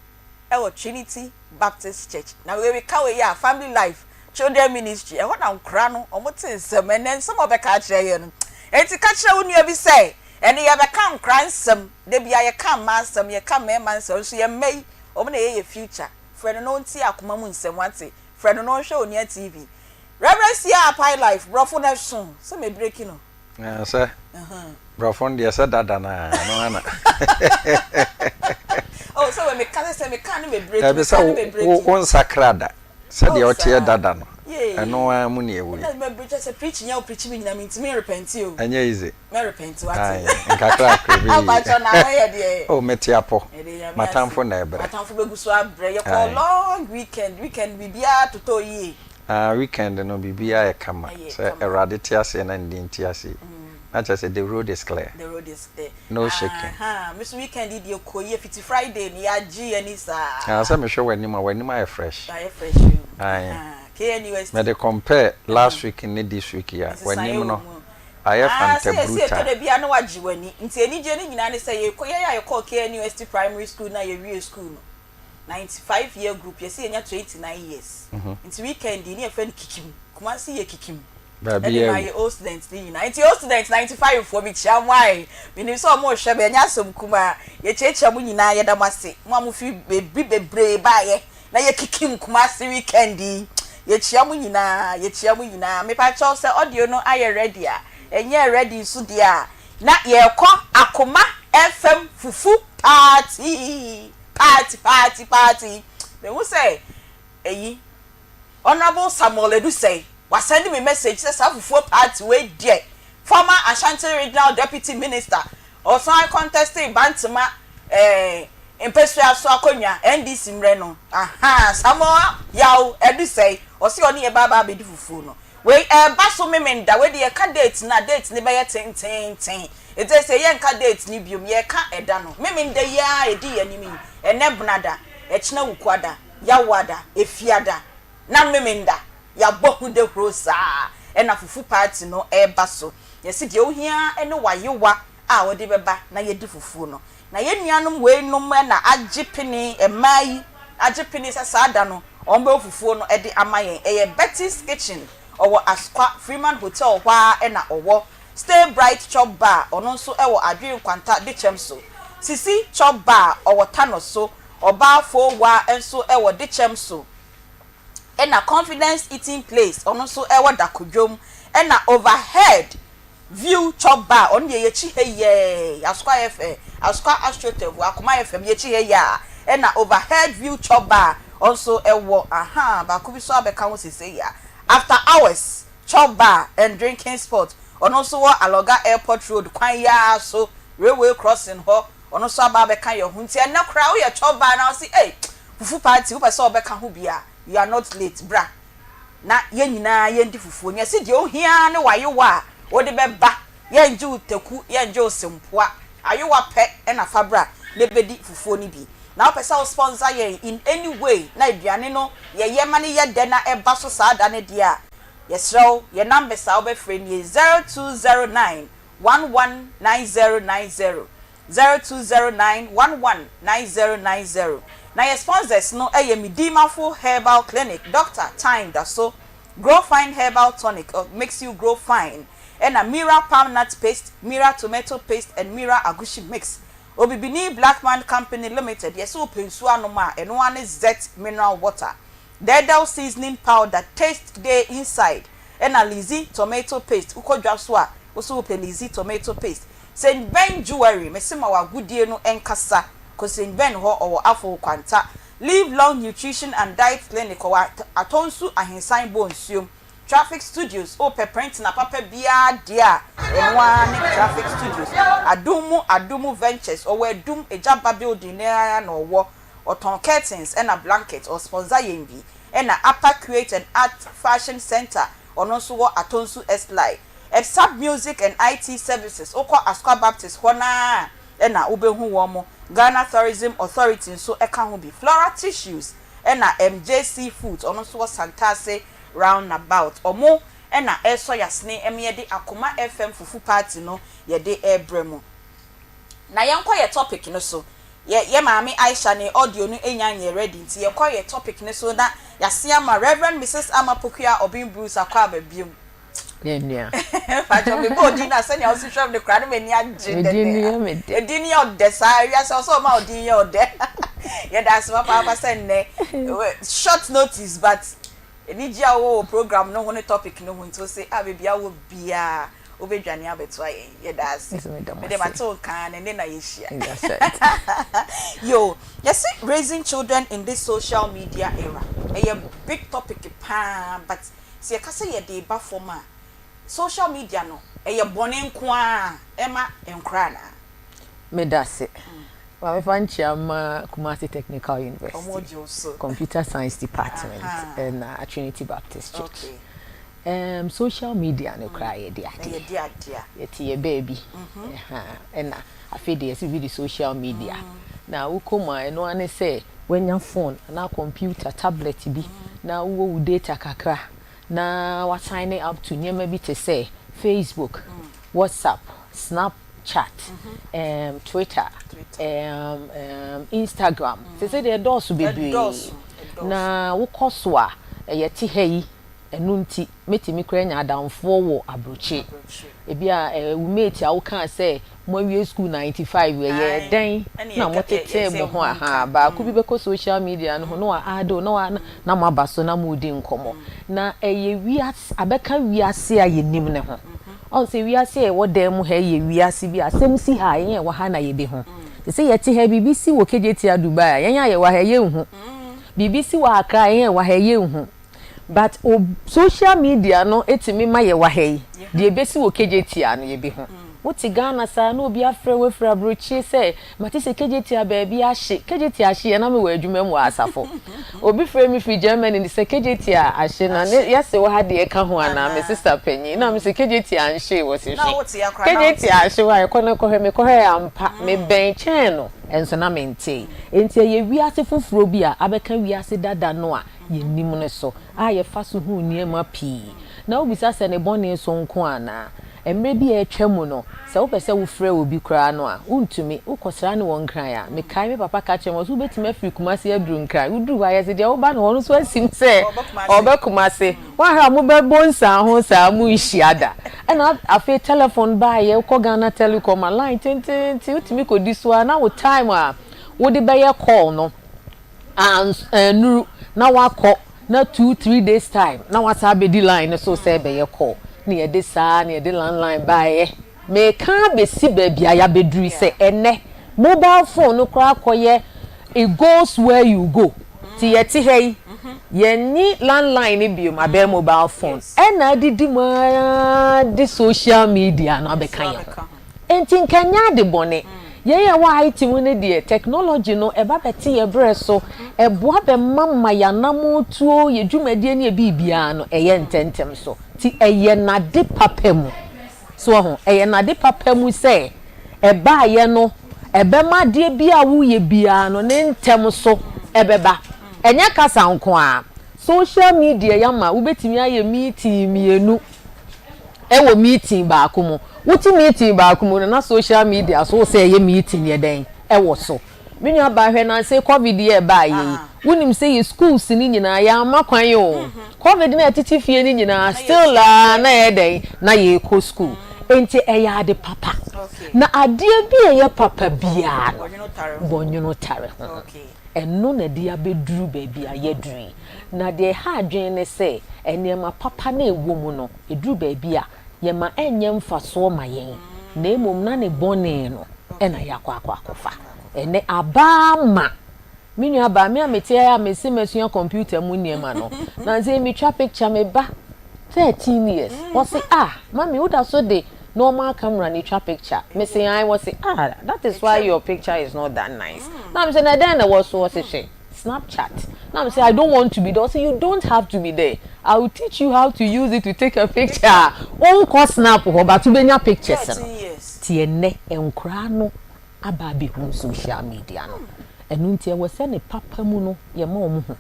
ɛwɔ Trinity Baptist Church. Na wei ka wei a, Family Life Children Ministry, ɛhɔ na nkora no ɔmo te nsɛm. Ɛnɛ nsɛm a ɔbɛka akyerɛ yɛn no, eti ka kyerɛ wo nua bi sɛ Ɛne yɛbɛka nkora nsɛm. Da bia yɛka mmaa nsɛm, yɛka mmarima nsɛm nso, yɛn mma yi, wɔn na ɛyɛ yɛ future. Frɛ no na ɔntie akoma mu nsɛm wate. Frɛ no na ɔnhwɛ Onua TV. Reverend Sia Apai Life, borɔfo no ɛso sɛ mebreaki no. Sɛ borɔfo no deɛ, sɛ dada no a no ana. Oh, sɛ wɔ meka sɛ meka ne mebreaki. Dabi, meka sɛ ne mebreaki. Wo nsakra da sɛdeɛ Oh, woteɛ saa. dada no, Yee. ɛno ara mu ne ɛwɔ yi. Ɛna mebreaki sɛ preaching yɛ wo preaching mi nyina mentumi repent o. Ɛnyɛ easy. Mɛ repent wate. Aye, nkakrakra bi. Abakyɛ na wɔyɛ deɛ. Oh, mete apɔ. Ɛde Nyame ase. Matamfo na ɛbrɛ. Matamfo bɛgu so abrɛ. Yɛkɔ Aye. long weekend. Weekend biribiara totɔ yie. Ah, weekend no biribiara yɛ kama. Ɛyɛ Sɛ kama. Awurade te aseɛ na ne din te aseɛ, na kyerɛ sɛ the road is clear. The road is clear. No shaking. Aha, me so weekend yi deɛ kɔ yie fiti Friday no, yɛagye yɛni saa. Ah, sɛ mehwɛ w'anim a, w'anim ayɛ fresh. Ayɛ fresh o. Aye. Aha, KNUST. Mede compare last week ne this week yi a, Nsesaeɛ w'anim wɔ no mu. ayɛ Ah, fanta sɛ yɛsi ɛtɔ brutal. da bia na wagye w'ani, nti anigye no nyinaa ne sɛ yɛkɔ yɛyɛ a yɛkɔɔ KNUST primary school na yɛwie school no, 95 year group, yɛsi yɛnya 29 years, nti weekend yi ne yɛfrɛ no kikim. Kumasi yɛ kikim. Baabi ɛde ma yɛ yɛ old student ne nyinaa. Nti old student 95 foɔ, mi kyia mo ayi, menim sɛ ɔmo rehwɛ me. Ɛnyɛ asɛm kumaa, yɛkyiakyia mo nyinaa, yɛda mo ase, mo a mo fi beebi bebree baayɛ na yɛ kikim Kumasi weekend yi. Yɛkyia mo nyinaa, yɛkyia mo nyinaa. Mepakyɛw, sɛ audio no ayɛ ready a, ɛnyɛ ready nso deɛ a, na yɛrekɔ Akoma FM fufu party, party, party, party. Mehu sɛ eyi Honourable Samuel Edusei wasend me message sɛ saa fufuo party wei deɛ, former Ashanti Regional Deputy Minister, ɔsan contesting Bantama mpɛsua so akonnwa NDC mmerɛ no. Aha, Samuel Yaw Edusei, ɔsi ɔne yɛ baaba abɛdi fufuo no. Wei ɛɛba so Memenda. Wei de yɛka date na date ne bɛyɛ tententen ete sɛ yɛnka date ne biom, yɛka ɛda no Memenda yi a ɛdi yɛn anim yi. Ɛnɛ Benada, ɛkyena Wukuada, Yawoada, Efiada na Memenda, yɛabɔ ho dahuro saa ɛna fufu party no ɛreba so. Yɛsi deɛ ohia ne wayewa a wɔde bɛba na yɛdi fufuo no. Na yɛn nuanom weinom na agye pene, mmaa yi agye pene sɛ saa da no wɔn bɛwɔ fufuo no de ama yɛn. Ɛyɛ Betty's Kitchen, ɔwɔ Asokwa Freeman Hotel hɔ ara, ɛna ɔwɔ Stay Bright Chop Bar, ɔno nso ɛwɔ Adwene Nkwanta de kyɛm so. Sisi Chop Bar, ɔwɔ Tano so. Ɔbaa Fowa nso ɛwɔ de kyɛm so, ɛna Confidence Eating Place, ɔno nso ɛwɔ Dakodwom, ɛna Overhead View Chop Bar, ɔno deɛ yɛkyi ha yɛɛ Asokwa FM, Asokwa Astroturf, Akoma FM yɛkyi ha yɛ a, ɛna Overhead View Chop Bar ɔnso ɛwɔ aha. Baako bi so abɛka ho sese yɛ After Hours Chop Bar and Drinking Spot, ɔno nso wɔ Alɔga Airport Road kwan yaa so, railway crossing hɔ. Ɔno nso aba abɛka yɛn ho. Nti ɛnɛ koraa woyɛ chop bar na ɔsi ɛy fufu party, wopɛ sɛ ɔbɛka ho bi a, you are not late. Bra na yɛn nyinaa yɛn di fufuo. Nyɛ si deɛ ohia ne wayewa a wɔde bɛba. Yɛngye wo taku, yɛngye wo sempoa, ayewa pɛ ɛna fa bra na ebedi fufuo no bi. Na wopɛ sɛ wo sponsor yɛn in any way na aduane no yɛyɛ ma ne yɛ dɛ na ɛba so saa da ne deɛ a, yɛsrɛ wo, yɛ numbers a wobɛfrɛ nie: 0209 119090, 0209 119090. Na yɛ sponsors no yɛ Medimafo Herbal Clinic, Dr Time Daso, Grow Fine Herbal Tonic, makes you grow fine, ɛna Mira Palm Nut Paste, Mira Tomato Paste and Mira Agushi Mix. Obibini Blackman Company Limited, yɛsɛ wopɛ nsuo anom a, ɛno ara ne Zet Mineral Water. Dɛdɛw Seasoning Powder, taste day inside, ɛna Lizzy Tomato Paste. Wokɔ dwa so a, woso wopɛ Lizzy Tomato Paste. St Ben Jewelry, mese ma w'agodie no nkasa, kɔ St Ben hɔ, ɔwɔ Afo Kwanta. Live Long Nutrition and Diet Clinic, ɔwɔ Atɔnsu Ahensan bɔ nsuom. Traffic Studios, wopɛ print na papa biara deɛ a, ɛno ara ne Traffic Studios. Adum Adumu Ventures, ɔwɔ Adum Egyaba building ne ara na ɔwɔ. Ɔtɔn curtains ɛna blanket, ɔsponsor yɛn bi. Ɛna Upper Create and Art Fashion Center, ɔno nso wɔ Atonsu Esly. Epsap Music and IT Services, wokɔ Asokwa Baptist hɔ naa ɛna wobɛhu wɔn mo. Ghana Tourism Authority nso ɛka ho bi. Flora Tissues ɛna MJC Foods, ɔno nso wɔ Santase Roundabout. Ɔmo ɛna ɛsɔ yasene ɛmo yɛde Akoma FM fufu party no yɛde ɛɛbrɛ mu. Na yɛnkɔ yɛ topic no so. Yɛ maame Aisha ne audio no enya nyɛ ready, nti yɛkɔ yɛ topic no so na yɛase ama Reverend Mrs Ama Pokua Ɔben Bruce akɔ aba biom. Yɛn nua. Mpakyɛw me bɔ odin no a sɛnea wosi hwɛ me no koraa na m'ani agye Me din no dɛdɛ. yɛ me dɛ. Edin no yɛ ɔdɛ saa, wiase ɔsɛ ɔma odin yɛ ɔdɛ. Yɛda ase papaapa sɛ nnɛ short notice but anigye a wowɔ wɔ program no ho ne topic no ho nti wose ah baabi a wowɔ biara wobɛdwane abɛtoa yɛn. Yɛda ase. Nso meda mo Me deɛ ase. mate wo nka ara na ɛnnɛ na yɛahyia. That's right. Yo, yɛse raising children in this social media era ɛyɛ big topic paa but Sɛ yɛka sɛ yɛde reba fam a, social media no, ɛyɛ bɔne nko ara ma nkora anaa? Medase. Ma me fa nkyia mma Kumasi Technical University, Ɔmo gye wo so. Computer Science Department ɛna Trinity Baptist Church. Ɛɛm social media no koraa yɛde adeɛ. Yɛde adeɛ. Yɛte yɛ baabi. Ɛhaa ɛna afei deɛ yɛse biribi de social media. Na wokɔ mu a ɛno ara ne sɛ woanya phone anaa computer, tablet bi na wowɔ wo data kakra na wa sign up to nneɛma bi te sɛ Facebook, WhatsApp, Snapchat, um, Twitter, um, um, Instagram. Te sɛ deɛ ɛdɔɔso bebree. Na wokɔ so a, ɛyɛ te ha yi, ɛno nti mɛtumi koraa anya adamfoɔ wɔ aburokyire. Ebi a wo mate a wokaa sɛ moawie school 95 ɛyɛɛ dɛn na motetee mo ho ahaa baako bi bɛkɔ social media no ho na wa add wo na wa na moaba so na moredi nkɔmmɔ. Na ɛyɛ wiase abɛka wiase a yɛnim no ho. Ɔhu sɛ wiase a yɛwɔ dan mu ha yi yɛ wiase bi a asɛm si ha a yɛn a yɛwɔ ha na yɛbɛhu. Te sɛ yɛte ha yi biribi si wɔ Kejetia Dubai a yɛn a yɛwɔ ha yi yɛnhu. Biribi si wɔ Accra a yɛn a yɛwɔ ha yi yɛnhu. But o social media no tumi ma yɛwɔ ha yi, deɛ ɛbɛsi wɔ Kejetia no yɛbɛhu. Wote Ghana saa na obi afrɛ wo afiri aburokyire sɛ mate sɛ Kejetia baabi ahye. Kejetia ahye yɛ na mewɔ adwuma mu wɔ Asafo. Obi frɛ me firi Germany sɛ Kejetia ahye na ne yɛse wɔ ha deɛ ɛka ho anaa me sister panyin na mese Kejetia nhyee wɔse hwe. Kejetia ahye hɔ a ɛkɔ no kɔhwɛ mekɔhwɛɛ ampa mebɛn kyɛn no nso na mentee. Enti ɛyɛ wiase foforɔ bi a abɛka wiase dada no a yennim no so a yɛfa so hu nneɛma pii. Na wobisa sɛ ne bɔne so nko anaa? Mmere bi a atwam no, sɛ wopɛ sɛ wofrɛ obi koraa no a, wuntumi. Wokɔsra no wɔ Nkran a, mekae me papa ka kyerɛɛ me, ɔse wubetumi afiri Kumasi aduru Nkran. Wuduru hɔ a, yɛse deɛ woba no hɔ no nso asim sɛ ɔreba Kumasi. Woanhwɛ a mobɛbɔ nsianho saa, monhyia da. Ɛna afei tɛlɛfon baeɛ, wokɔ Ghana Telecom a, line tenteenten, wotumi kɔdi so ara na wo time a wode bɛyɛ call no, annuru na wakɔ na 2, 3 days time na wasan abɛdi line no so sɛ ɛbɛyɛ call na yɛde saa na yɛde landline baeɛ. Meka abɛsi baabi a yɛabɛduru yi sɛ ɛnnɛ mobile phone no koraa akɔyɛ it goes where you go nti yɛte ha yi yɛnni landline no biom abɛyɛ mobile phone ɛna adidi mu ara de social media no abɛka yɛn ho. Enti nka ɛnyɛ ade bɔne. Yɛn a yɛwɔ IT mu no deɛ, technology no, ɛba bɛte yɛn berɛ so, ɛboa bɛma ma yɛn anammɔntuo, yɛn dwumadie ne yɛn biribiara no, ɛyɛ ntɛmntɛm so. Nti ɛyɛ n'ade papa mu. So wahu? Ɛyɛ n'ade papa mu sɛ ɛbaeɛ no, ɛbɛma adeɛ biara a woreyɛ biara no, ne ntɛm so ɛbɛba. Ɛnyɛ kasa nko ara. Social media yi ama wobɛtumi ayɛ meeting mmienu wɔ meeting baako mu. Wote meeting baako mu no na social media so sɛ ɛyɛ meeting yɛ dɛn ɛwɔ so. Me nua baa hwɛ nansa yi covid yi a ɛbaeɛ yi, wonim sɛ yɛ schools no nyinaa yɛamma kwan o. Covid no a ɛtete fie no nyinaa still a na ɛyɛ dɛn na yɛrekɔ school. Enti ɛyɛ ade papa. Na adeɛ bi a ɛyɛ papa biara no, bɔnwono tare ho. Ɛno na ɛde abɛduru baabi a yɛaduru yi. Na deɛ ɛha adwene ne sɛ, nneɛma papa no a ɛwɔ mu no, ɛduru baabi a, yɛma ɛnyɛ mfasoɔ ma yɛn, na mmom na ne bɔne no na yɛakɔ akɔ akɔfa. Ɛnnɛ, aba ara ma me nuabaa, me a mete ha yi a mese masua kɔmputa mu nneɛma no, nansa yi metwa picture, me ba, 13 years, ɔse, ah, mummy woda so de normal camera na etwa picture? Mese, ae, ɔse, ah, that is why your picture is not that nice. Na mese, na ɛdɛn na ɛwɔ so? Ɔse, hwɛ. Snapchat na me sɛ I don't want to be there ɔsɛ you don't have to be there I will teach you how to use it to take a picture a wonkɔ snap hɔ but wobɛnya pictures no nti ɛnnɛ nkoraa no aba abɛhunu social media no ɛno nti ɛwɔ sɛ ne papa mu no yɛma wɔn hu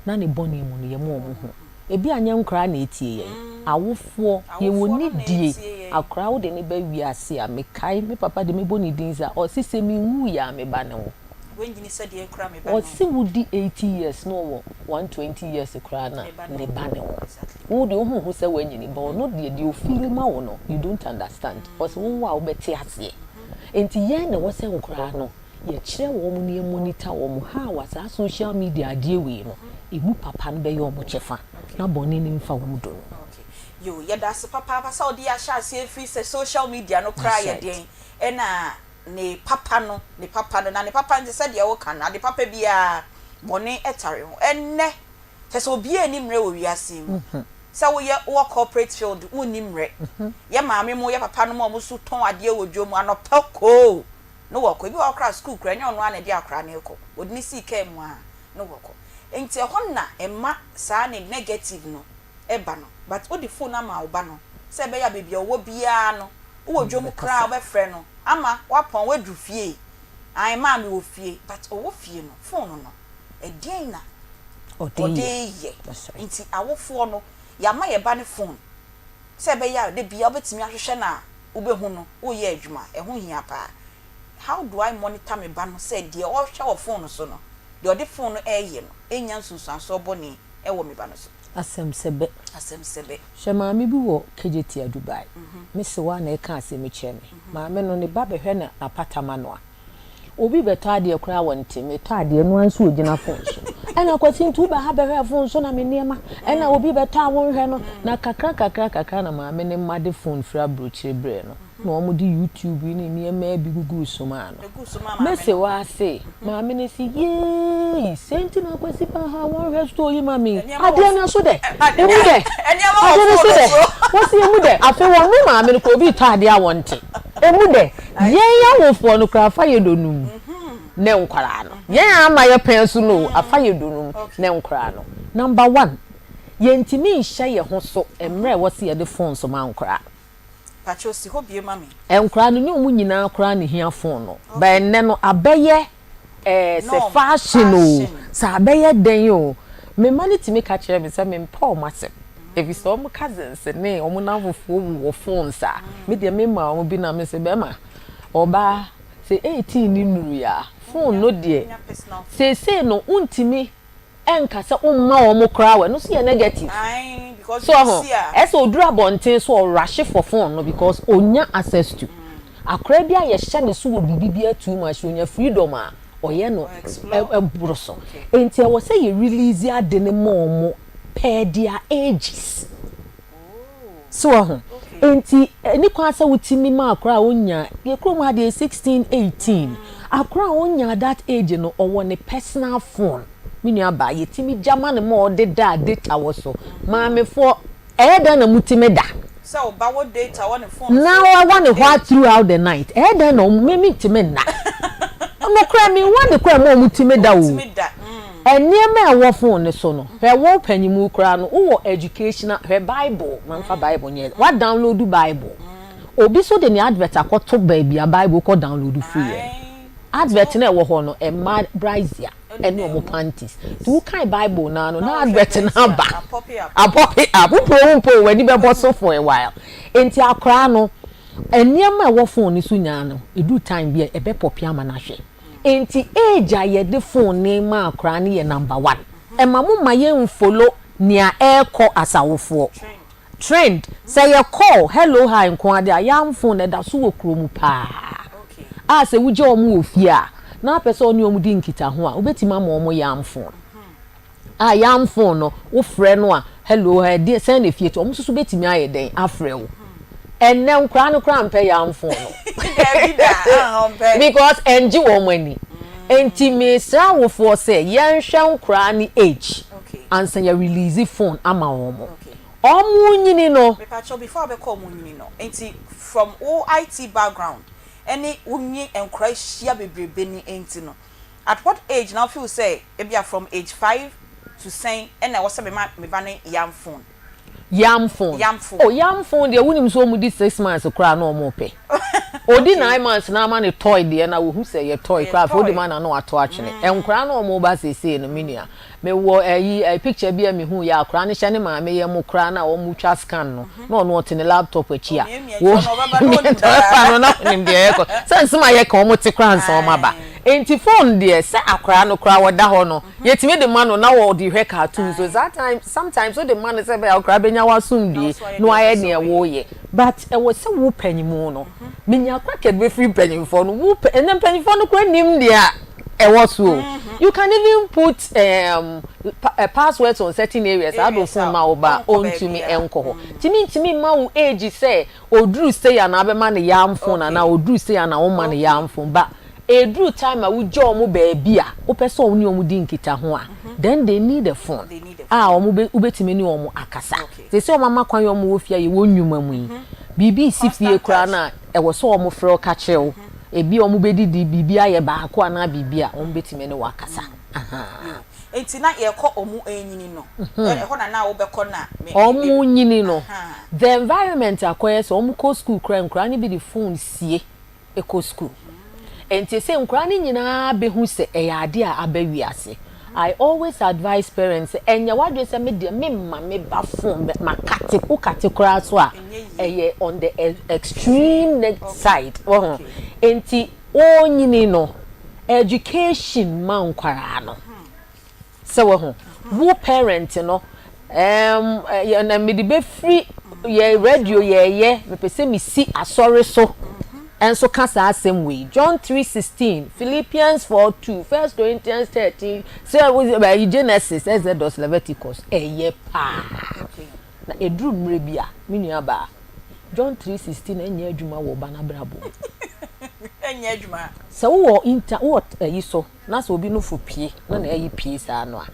na ne bɔne mu no yɛma wɔn hu ebi anyɛ nkoraa na ɛtie yɛn awofoɔ yɛwɔ nidie akoraa wode ne ba wiase a mekae me papa de mebɔ ne din sa ɔse sɛ menwuiɛ a me ba ne wo. Wanyini sɛdeɛ ɛkura me ba no. Ɔse wodi 80 years na ɔwɔ 120 years koraa no a, ne ba ne wo. Wo deɛ wohu ho sɛ woanyini but ɔno deɛ deɛ ɔfeeli ma wo no you don't understand. Ɔse wo wo a wobɛte aseɛ. Nti yɛn na ɛwɔ sɛ nkoraa no yɛkyerɛ wɔn na yɛ monitor wɔn how a saa social media adeɛ wei no ɛmu papa no bɛyɛ wɔn kyɛfa na bɔne no mfa wɔn do no. Okay. Yo, yɛda ase papaapa sɛ wode yɛ ahyɛ aseɛ firi sɛ social media no koraa That's yɛ right. deɛn ɛna ne papa no, ne papa no, na ne papa no te sɛ deɛ woka no, ade papa biara bɔne tare ho. Ɛnnɛ, kyerɛ sɛ obiara nni mmerɛ wɔ wiase yi mu. Sɛ woyɛ wowɔ corporate field, wonni mmerɛ. Yɛ maame mo, yɛ papa nom a wɔn nso tɔn adeɛ wɔ dwom, anɔpa koo na wɔkɔ. Ebi wɔ hɔ koraa sukuu koraa, ɛnyɛ ɔno ara na ɛde akwadaa no rekɔ. Wɔde no sii kaa mu ara na wɔkɔ. Nti ɛhɔ na ɛma saa ne negative no ba no. But wode phone ama wo ba no sɛ ɛbɛyɛ a baabi a ɔwɔ biara no, wowɔ dwom koraa a wobɛfrɛ no, ama woapɔn, woaduru fie. Ae maa mewɔ fie. But ɔwɔ fie no, phone no, ɛdeɛn na Ɔde ɔde yɛ. yɛ? That's right. Nti awofoɔ no, yɛama yɛn ba no phone sɛ ɛbɛyɛ a da biara wobɛtumi ahwehwɛ no a wobɛhu no, woreyɛ adwuma. Ɛho hia paa. How do I monitor me ba no sɛ deɛ ɔrehwɛ wɔ phone so no, deɛ ɔde phone no reyɛ no, ɛnnya nsunsuansoɔ bɔne wɔ me ba no so? Asɛm sɛ bɛ. Asɛm sɛ bɛ. Hwɛ maame bi wɔ Kejetia Dubai. Me sewaa na ɛka asɛm yi kyerɛ me. Maame no, ne ba bɛhwɛ no n'apata ma no a, obi bɛtɔ adeɛ koraa wɔnte. Metɔ adeɛ, ɛno ara nso ɔgyina phone so. Ɛna Kwasi nti woba ha bɛhwɛ phone so na me nneɛma. Ɛna obi bɛtɔ a wonhwɛ no. Na kakra kakra kakra na maame no mma de phone firi aburokyire brɛɛ no. Na wɔde YouTube ne nneɛma bi guguu so maa no. Me sewaa se, maame no se, Yeei! Sei nti na Kwasi baa ha a wɔnhwɛ store yi ma me yi? Adeɛ no so dɛ? Emu dɛ? Adeɛ no so dɛ? Wɔse emu dɛ? Afei wɔno maame no koraa obi retɔ adeɛ a wɔnte. Emu dɛ? Yɛn awofoɔ no koraa afa yɛ donum ne nkwadaa no. Yɛn a ama yɛ pɛn so no o, afa yɛ donum ne nkwadaa no. Number one, yɛntumi nhyɛ yɛn ho so mmerɛ a ɛwɔ sɛ yɛde phones ma nkwadaa. Pakyɛw si hɔ bie ma me. Nkwadaa no nyɛ wɔn nyinaa koraa na ehia phone no but ɛnnɛ no abɛyɛ ɛɛ sɛ fashion o sɛ abɛyɛ dɛn o me mma no tumi ka kyerɛ me sɛ mempɛ wɔn asɛm efisɛ wɔn cousins ne wɔn nnamfofoɔ wɔ phones a me deɛ memaa wɔn bi na me sɛ bɛrima ɔbaa sɛ 18 ne nnurui a phone no deɛ seesei no wontumi ɛnka sɛ womma wɔn koraa wɔ ɛno nso yɛ negative so ɔho ɛsɛ oduru abɔnten so ɔrushe for phone no because onya access to akora bi a yɛhyɛ ne so wɔ biribi bi too much onya freedom a ɔyɛ no ɛboro so nti ɛwɔ sɛ yɛ release ade ne ma wɔn per their ages so ɔho nti ɛni kwan sɛ wotumi ma akora a onya yɛ kurom ha deɛ 16 18 akora a onya that age no ɔwɔ ne personal phone. Me nua baa, yɛtumi gya ma no ma ɔde da a data wɔ so. Maamefoɔ, ɛyɛ dɛn na motumi da? Sɛ wo ba wɔ data wɔ ne phone so. Na wɔ ne hɔ a throughout the night. Ɛyɛ dɛn na ɔmo, me mentumi nna. Nokorɛ, menhu ade koraa a ɛma ɔmo tumi da o. Nneɛma a ɛwɔ phone no so no, hwɛ wo panyimu koraa no, wowɔ educational, hwɛ Bible, mamfa Bible nyɛ, wa download Bible. Obi nso de ne advert akɔto baabi a Bible kɔ download firiiɛ no. Advert no a ɛwɔ hɔ no, mmaa brazier. Ɛne wɔn panties. Nti wo kan bible no ara no na advert no aba. Apɔpe up. Wo pɛ o wo mpɛ o w'ani bɛbɔ so for a while. Nti akwaraa no nneɛma a ɛwɔ phone no so nyinaa no ɛduru time bi a ɛbɛ pɔpe ama no ahwɛ. Nti age a yɛde phone no ma akwaraa no yɛ number one. Ɛma mo ma yɛn nfollow nea ɛrekɔ as awofoɔ. Trend, Sɛ yɛ call, hello hi nko ara de a, yam phone ɛda so wɔ kuro mu paa a sɛ wogya wɔn wɔ fie a na wopɛ sɛ ɔne wɔn di nkitaho a, wobɛtumi ama wɔn yam phone a yam phone no wofrɛ no a hello hi ɛdeɛ sɛn na efie te, wɔn nso so bɛtumi ayɛ dɛn afrɛ wo. Ɛnnɛ nkoraa no koraa mpɛ yam phone no because ɛngye wɔn ani. Enti mesrɛ awofoɔ sɛ yɛnhwɛ nkoraa no age ansa yɛ release phone ama wɔn. Ɔmo nyini no. Mepakyɛw before wobɛkɔ ɔmo nyini no nti from wo IT background ɛne wo nye nkora hyia bebrebe no nti no at what age na wo feel sɛ ebia from age five to sɛn ɛna ɛwɔ sɛ mema me ba no yam phone? Yam phone? Yam phone. Oh yam phone deɛ wonim sɛ ɔmo di 6 months koraa na ɔmo pɛ. Odi 9 months na ama no toy deɛ na wohu sɛ ɛyɛ toy koraa afei wode ma no a na wato atwene. Nkora no a ɔmo ba seesei no me nua Me wɔ ɛyi ɛ picture bi a me hu yɛ akora no hyɛ ne maame yɛ mo koraa na wɔn twa scan no na ɔno ɔte ne laptop akyi a wo ɔbɛba no na ɔnim deɛ ɛkɔ sɛ nsɛm a yɛ ka wɔn te koraa nsa wɔn aba. Enti phone deɛ sɛ akwadaa no koraa ɔda hɔ no yɛtumi de ma no na ɔde hwɛ cartoon so saa time sometimes wode ma no sɛ ɛbɛyɛ a akwadaa bɛnya w'asomdwie na wayɛ deɛ woreyɛ but ɛwɔ sɛ wo panyimu no menya cracked bɛfiri mpanyinfoɔ no wo ɛnɛ mpanyinfoɔ no koraa nim deɛ ɛwɔ so o you can even put um, pa, uh, passwords on certain areas ado phone ma wo ba ɔntumi nkɔ hɔ tumi ntumi ma wo age sɛ Oduru sei a na abɛma no yam phone anaa oduru sei a na womma no yam phone but eduru time a wogya wɔn baabi a wopɛ sɛ wo ne wɔn di nkitaho a then they need a phone a wɔn bɛ wobɛtumi ne wɔn akasa. Seesei wɔn ama kwan wɔn wɔ fie a yɛwɔ nnwuma mu yi biribi resi fie koraa no a ɛwɔ sɛ wɔn frɛ wo ka kyerɛ wo ebi a wɔn bɛdidi biribi ayɛ baako anaa biribi a wɔn bɛtumi ne wo akasa. Ahaa. Enti na yɛkɔ ɔmo nyini no ɛhɔ na na wobɛkɔ na me me. Ɔmo nyini no the environment akɔyɛ sɛ ɔmo kɔ school koraa nkwadaa no bi de phone sie kɔ school enti sɛ nkwadaa no nyinaa bɛhu sɛ ɛyɛ adeɛ a aba wiase I always advise parents sɛ ɛnyɛ w'adwene sɛ me deɛ me mma me ba phone bɛ ma kate wo kate koraa so a ɛyɛ on the extreme side wahu enti Ɔrenyini no, education ma nkwaraa no. Sɛ wahu, wo parent no, ɛɛm, yɛ na mede bɛfiri yɛ radio yɛɛyɛ, mepɛ sɛ mesi asɔre so nso ka saa asɛm wei. John 3:16, Philippians 4:2, 1 Corinthians 13, sɛ Genesis, Exodus, Leviticus, ɛyɛ paa. Na ɛduru mmerɛ bi a, me nuabaa, John 3:16 ɛnyɛ adwuma wɔ ɔba no abrabɔ mu. Ɛnyɛ adwuma. Sɛ wowɔ inter wowɔ ayi so na sɛ obi nofo pue na na ayi pue saa no a,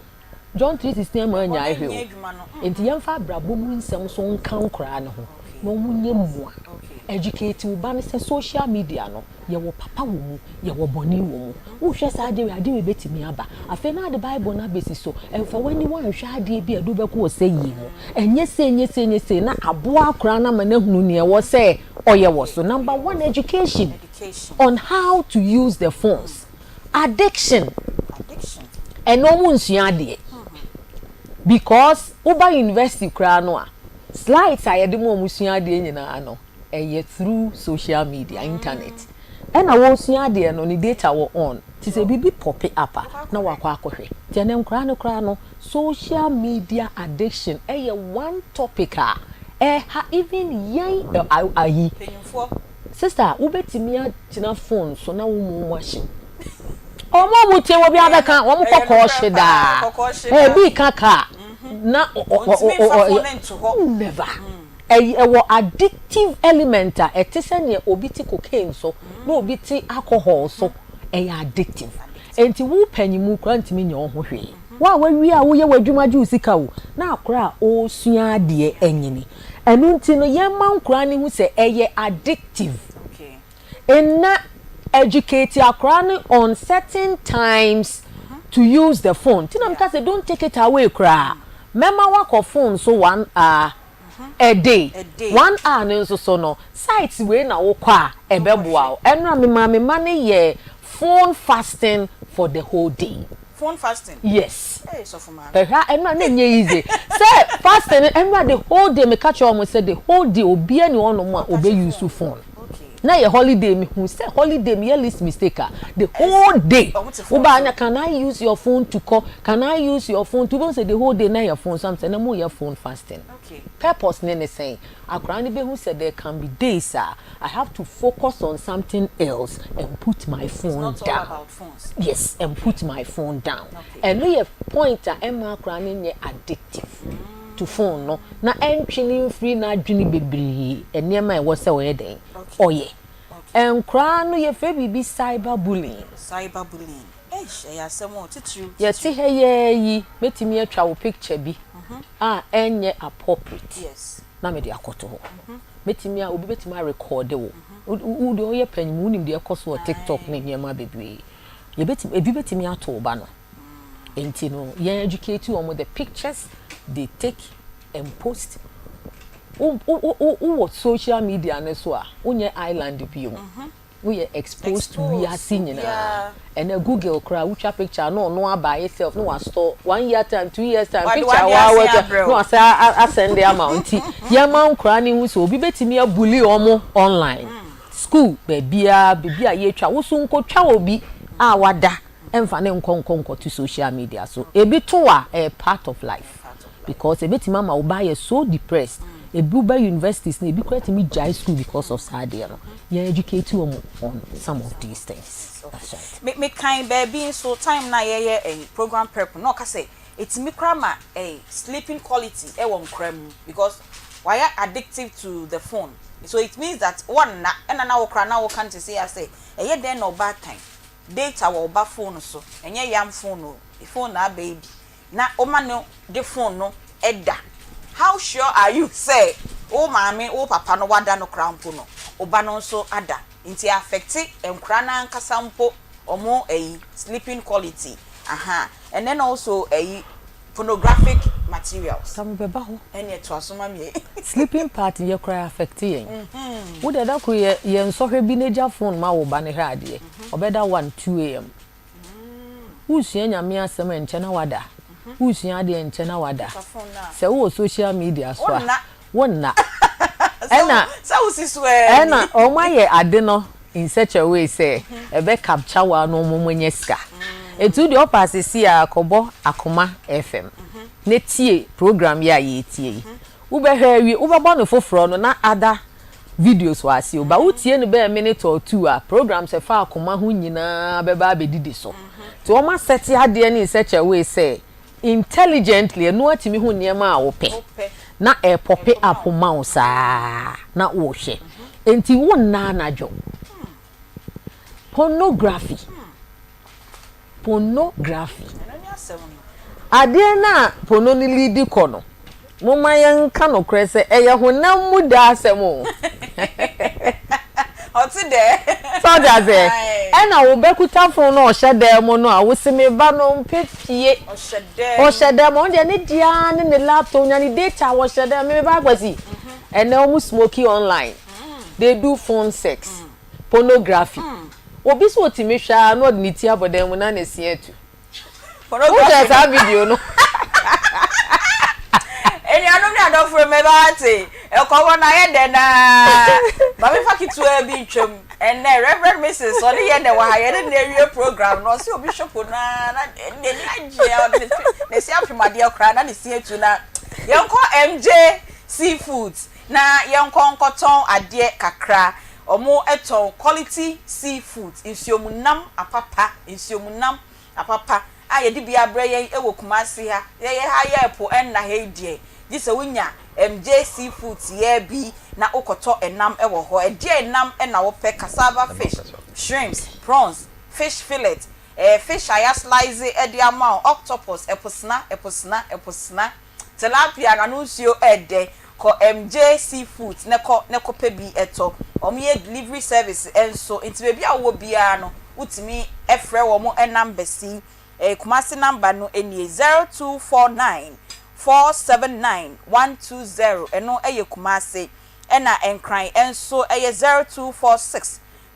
John 3:16 ama anya ahwɛ o. Nti yɛmfa abrabɔ mu nsɛm nso nka nkoraa no ho na wɔn nyɛ mua. Educate wo ba no sɛ social media no Yɛwɔ papa wɔ mu, yɛwɔ bɔne wɔ mu. Wohwɛ saa adeɛ wei a, adeɛ wei bɛtumi aba. Afei na ade Bible no abɛsi so. Mfa w'aniwa nhwɛ adeɛ bi a ɛde wo bɛkɔ ɔsɛeɛ mu. Ɛnyɛ sei, ɛnyɛ sei, ɛnyɛ sei. Na aboa akwadaa no ama no ahunu nea ɛwɔ sɛ ɔyɛ wɔ so. Number one, education on how to use the phones. Addiction, ɛnɛ wɔn nsua adeɛ because woba university koraa no a, slides a yɛde ma wɔn sua adeɛ nyinaa no, ɛyɛ through social media, internet ɛna wɔresua adeɛ no ne data wɔ on nti sɛ biribi pɔpe up a na wakɔ akɔhwɛ nti ɛnɛ nkoraa no koraa no social media addiction ɛyɛ one topic a ɛha even yɛn ayi sister wobɛtumi agyina phone so na wo mu ahye wɔn a wɔtie wɔ bi abɛka wɔn kɔkɔɔ hye daa ɛbi ka kaa na ɔ ɔ ɔ never. Ɛwɔ addictive element a ɛte sɛ nea obi te cocaine so na obi te alcohol so. Ɛyɛ addictive. Enti wo panyin koraa ntumi nyɛ wo ho hwee. Wo a woawie a woyɛ w'adwuma gye wo sika o, na akwadaa a ɔresua adeɛ anyini. Ɛno nti no yɛmma nkwadaa no nhu sɛ ɛyɛ addictive. Nna educate akwadaa no on certain times to use the phone. Nti na meka sɛ don't take it away koraa. Mɛma woakɔ phone so one hour a day. One hour no nso so no, sites wei na wokɔ a ɛbɛboa wo. Ɛnora memaa me mma no yɛɛ phone fasting for the whole day. Phone fasting? Yes. Hey, sɔfo maame. Ɛhwɛ a ɛnora na ɛnyɛ easy. Sɛ fasting no, ɛnora the whole day meka kyerɛ wɔn sɛ the whole day obiara ni hɔnom a ɔbɛ use phone. Na yɛ holiday mehu sɛ holiday meyɛ least mistake a the whole day wobaa na can I use your phone to call can I use your phone to wobɛhu sɛ the whole day na yɛ phone so am sɛ na moyɛ phone fasting purpose ne ne sɛn akwadaa no bɛhu sɛ there can be days a I have to focus on something else and put my phone down yes and put my phone down ɛno yɛ point a ɛmma akwadaa no nyɛ addictive. to phone no na ɛntwe no mfiri n'adwene bebree nneɛma a ɛwɔ sɛ ɔyɛ dɛn ɔyɛ. Nkoraa no yɛfrɛ biribi cyber bullying. Cyber bullying eish ɛyɛ asɛm o titiriw titiriw. Yɛte ha yi ara yi mɛtumi atwa wo picture bi a ɛnyɛ appropriate na mede akɔto hɔ. Mɛtumi a obi bɛtumi arekɔɔde wo. Wo deɛ woyɛ panyin wonim deɛ ɛkɔ so wɔ TikTok ne nneɛma bebree. Yɛbɛtumi ebi bɛtumi ato wo ba no. Nti no yɛn educate wɔn the pictures they take and post. Wo wo wo wɔ social media no so a wonyɛ island bio. Mhm. Woyɛ exposed to wiase nyinaa. Ɛnɛ Google koraa wotwa picture na ɔno aba ayɛ self na wastɔ one year time two years time picture wa wɔtwa na wasa asɛnde ama wo nti yɛma nkoraa no hu sɛ obi bɛtumi abully wɔn online. Mm. School baabiara baabi a yɛtwa wo so nkotwa obi. a wada ɛmfa ne nkɔ nkɔ nkɔto social media so. Ebi to a, ɛyɛ part of life, because ebetumi ama wo ba yɛ so depressed. Ebi ba universities na ebi kura tumi gyae school because of saa adeɛ no. Yɛn educate wɔn on some of these things. That's right. Me kan baabi nso, time na yɛyɛ program prep na ɔka sɛ etumi kora ma sleeping quality ɛwɔ nkora mu, because wayɛ addictive to the phone. So it means that wɔn na ɛna na wɔkora na wɔka no te sɛ yɛ ɛyɛ dɛn na ɔbaatan data wɔ ɔba phone so, ɛnyɛ yam phone o, phone na aba yi bi na ɔma no de phone no ɛda. How sure are you sɛ wo maame, wo papa no wada no kora mpo no, ɔba no nso ada? Nti affect nkora n'ankasa mpo, ɔmo sleeping quality aha, and then also pornographic materials. Sàmì bɛba hɔ. Ɛne ɛto aso ma mi. Sleeping part yɛ koraa affect yɛn. Wo de da koro yɛ yɛ nsɔhwɛ bi n'egya phone ma wo ba ne hwɛ adeɛ, ɔbɛda 1, 2 a.m. Wusua Nyame asɛm nkyɛn na wada, wusua adeɛ nkyɛn na wada. Sɛ wowɔ social media so a, wonna. Ɛna sɛ wosi so ɛɛ. Ɛna ɔmo ayɛ ade no in such a way sɛ ɛbɛ capture wa na ɔmo mo nyɛ sika. Etu deɛ ɔpa asesi a akɔbɔ Akoma FM ne tie program yi a yɛtie yi, wobɛhwɛ awie, wobɛbɔ no foforɔ no na ada videos wɔ ase o, ba wotie no bɛyɛ minute or two a, programs ɛfa akoma ho nyinaa bɛba abɛdidi so. Nti wɔn asɛte adeɛ no in such a way sɛ intelligently ɛno atumi ho nneɛma a wopɛ na ɛpop up ma wo saa na wɔrehwɛ. Nti wo nna anadwo. Pornography, pornography, adeɛ no a porno no lead kɔ no, momma yɛnka nokorɛ sɛ ɛyɛ honam mu da asɛm o. Ɔte dɛ. Sɛ ɔde aseɛ, ɛna wobɛkuta phone no, ɔhyɛ dan mu no a wosi me ba no mpɛ fie. Ɔhyɛ dɛm. Ɔhyɛ dan mu, ɔno deɛ ne deɛ ne ne laptop nya ne data, wɔhyɛ dan mu. Me ba akwasi, ɛnɛ wɔn smoky online, they do phone sex, pornography. Obi sɛ otimi hwɛ a na ɔde ne ti abɔ dan mu na ne si atu. Wohwɛ saa video no. Enuanom ne adɔfo, mɛba ate ɛkɔmɔ na ayɛ dɛ naa maame fa ketewa bi ntwam. Ɛnɛ Reverend Mrs ɔne yɛ na wɔ ha, yɛne na awie program no. Ɔsɛ obi hwɛ po naa na n'ani agye a ɔde ne si apem adeɛ koraa na ne si atu. Na yɛnkɔ MJ Seafoods na yɛnkɔ nkɔtɔn adeɛ kakra. Ɔmo ɛtɔn quality seafood, nsuomunam apapa, nsuomunam apapa a yɛde bi abrɛ yɛn wɔ Kumasi ha. Yɛyɛ ha yɛ po ɛnna ha yi deɛ, gye sɛ wonya MJ Seafood yɛ bi na wokɔtɔ ɛnam ɛwɔ hɔ. Ɛdeɛ ɛnam ɛna wopɛ? Cassava fish, shrimps, prawns, fish fillet, fish a yɛaslice ɛde ama wo, octopus, ɛposena, ɛposena, ɛposena, tilapia na no nsuo ɛɛdɛ. Kɔ MJ Seafood ne kɔ ne kɔpɛ bi ɛtɔ. Wɔn yɛ delivery service ɛnso, nti beebi a wɔwɔ biara no, wotumi ɛfrɛ wɔn. Ɛnam bɛsi Kumasi number no nie: 0249479120. Ɛno ɛyɛ Kumasi. Ɛna Nkran ɛnso ɛyɛ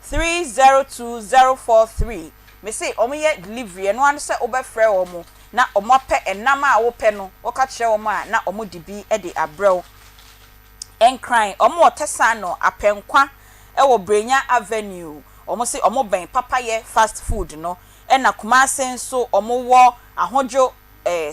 0246302043. Mesi wɔn yɛ delivery. Ɛno ano sɛ wobɛfrɛ wɔn na wɔn apɛ ɛnam a wopɛ no, wɔka kyerɛ wɔn a na wɔn de bi ɛde abrɛw. Nkran, wɔn wɔ Tesano Apɛnkwa ɛwɔ Brenya Avenue. Wɔn si wɔn bɛn Papayɛ Fast Food no. Ɛna Kumase nso, wɔn wɔ Ahodwo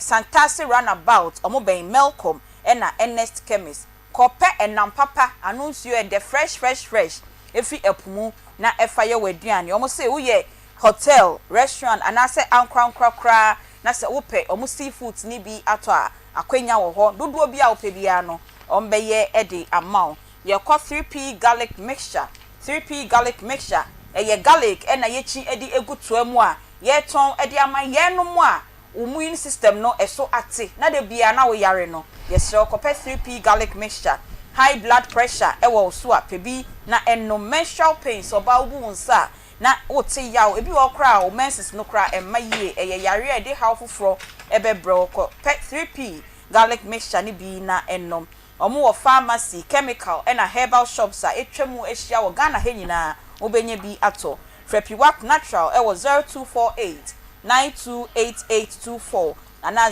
Santase Roundabout. Wɔn bɛn Melcom ɛna Ernest Chemist. Kɔpɛ ɛnam papa, ano nsuo ɛdɛ, fresh fresh fresh efi ɛpo mu na ɛfa yɛ wɔ aduane. Wɔn sɛ woyɛ hotel, restaurant anaasɛ ankorankora koraa na sɛ wopɛ wɔn seafood ni bi atɔ a, akwanya wɔ hɔ. Dodoɔ bi a wopɛ biara no, wɔn bɛyɛ ɛde ama wo. Yɛkɔ 3P Garlic Mixture. 3P Garlic Mixture ɛyɛ garlic ɛna yɛkyi ɛde egu toa mu a yɛtɔn ɛde ama yɛn mu a immune system no ɛso ate na de bia na woyare no. Yɛsrɛ, kɔpɛ 3P Garlic Mixture. High blood pressure ɛwɔ wo so a, pɛ bi na ɛnom. Menstrual pains, ɔbaa wobu wo nsa a na wote yaw, ebi wɔ koraa wo menses no koraa ɛmma yie, ɛyɛ yare a ɛde haw foforɔ ɛbɛbrɛ wo. Kɔ pɛ 3P Garlic Mixture ne bi na ɛnom. Ɔmo wɔ pharmacy, chemical ɛna herbal shops a etwa mu ahyia wɔ Ghana ha nyinaa. Wobɛnya bi atɔ. Frɛ Piwak Natural ɛwɔ 0248928824 anaa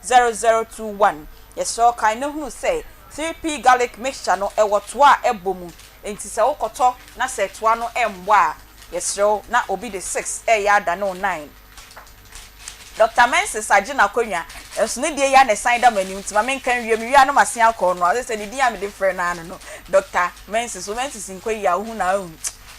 0201000021. Yɛsrɛ, ɔkan ne hunu sɛ 3P Garlic Mixture no ɛwɔ toa a ɛbɔ mu, nti sɛ wokɔtɔ na sɛ toa no ɛmbɔ a Yɛsrɛ wo na obi de 6 ɛreyɛ adane wo 9. Doctor Mensis agye n'akonnwa, nso ne deɛ yi ara na ɛsan da m'anim nti ma menka nwie, mewie a na masen akɔ ɔno a, sɛ ne din a mede frɛ no ara no no, Doctor Mensis, wo Mensis nkɔ yie a wohu no a wohu,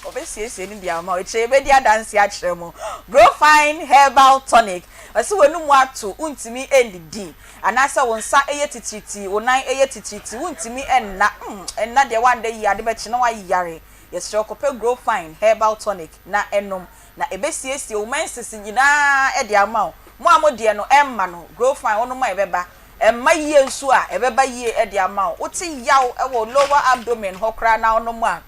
ɔbɛsiesie ne deɛ ama wo, akyire yɛbɛdi adanseɛ akyerɛ mo. Grow Fine Herbal Tonic, ɔse w'anum ato, wontumi nnidi, anaasɛ wo nsa yɛ titiritii, wo nan yɛ titiritii, wontumi nna, mm, nna deɛ woanda yie ade bɛkye na woayare, yɛsrɛ wo kɔpɛ Grow Fine Herbal Tonic na nom. Na ɛbɛsiesie wo menses nyinaa de ama wo. Mo a mo deɛ no ɛmma no, grow fine, wonom a ɛbɛba. Ɛmma yie nso a, ɛbɛba yie de ama wo. Wote yaw wɔ lower abdomen hɔ koraa na wonom a,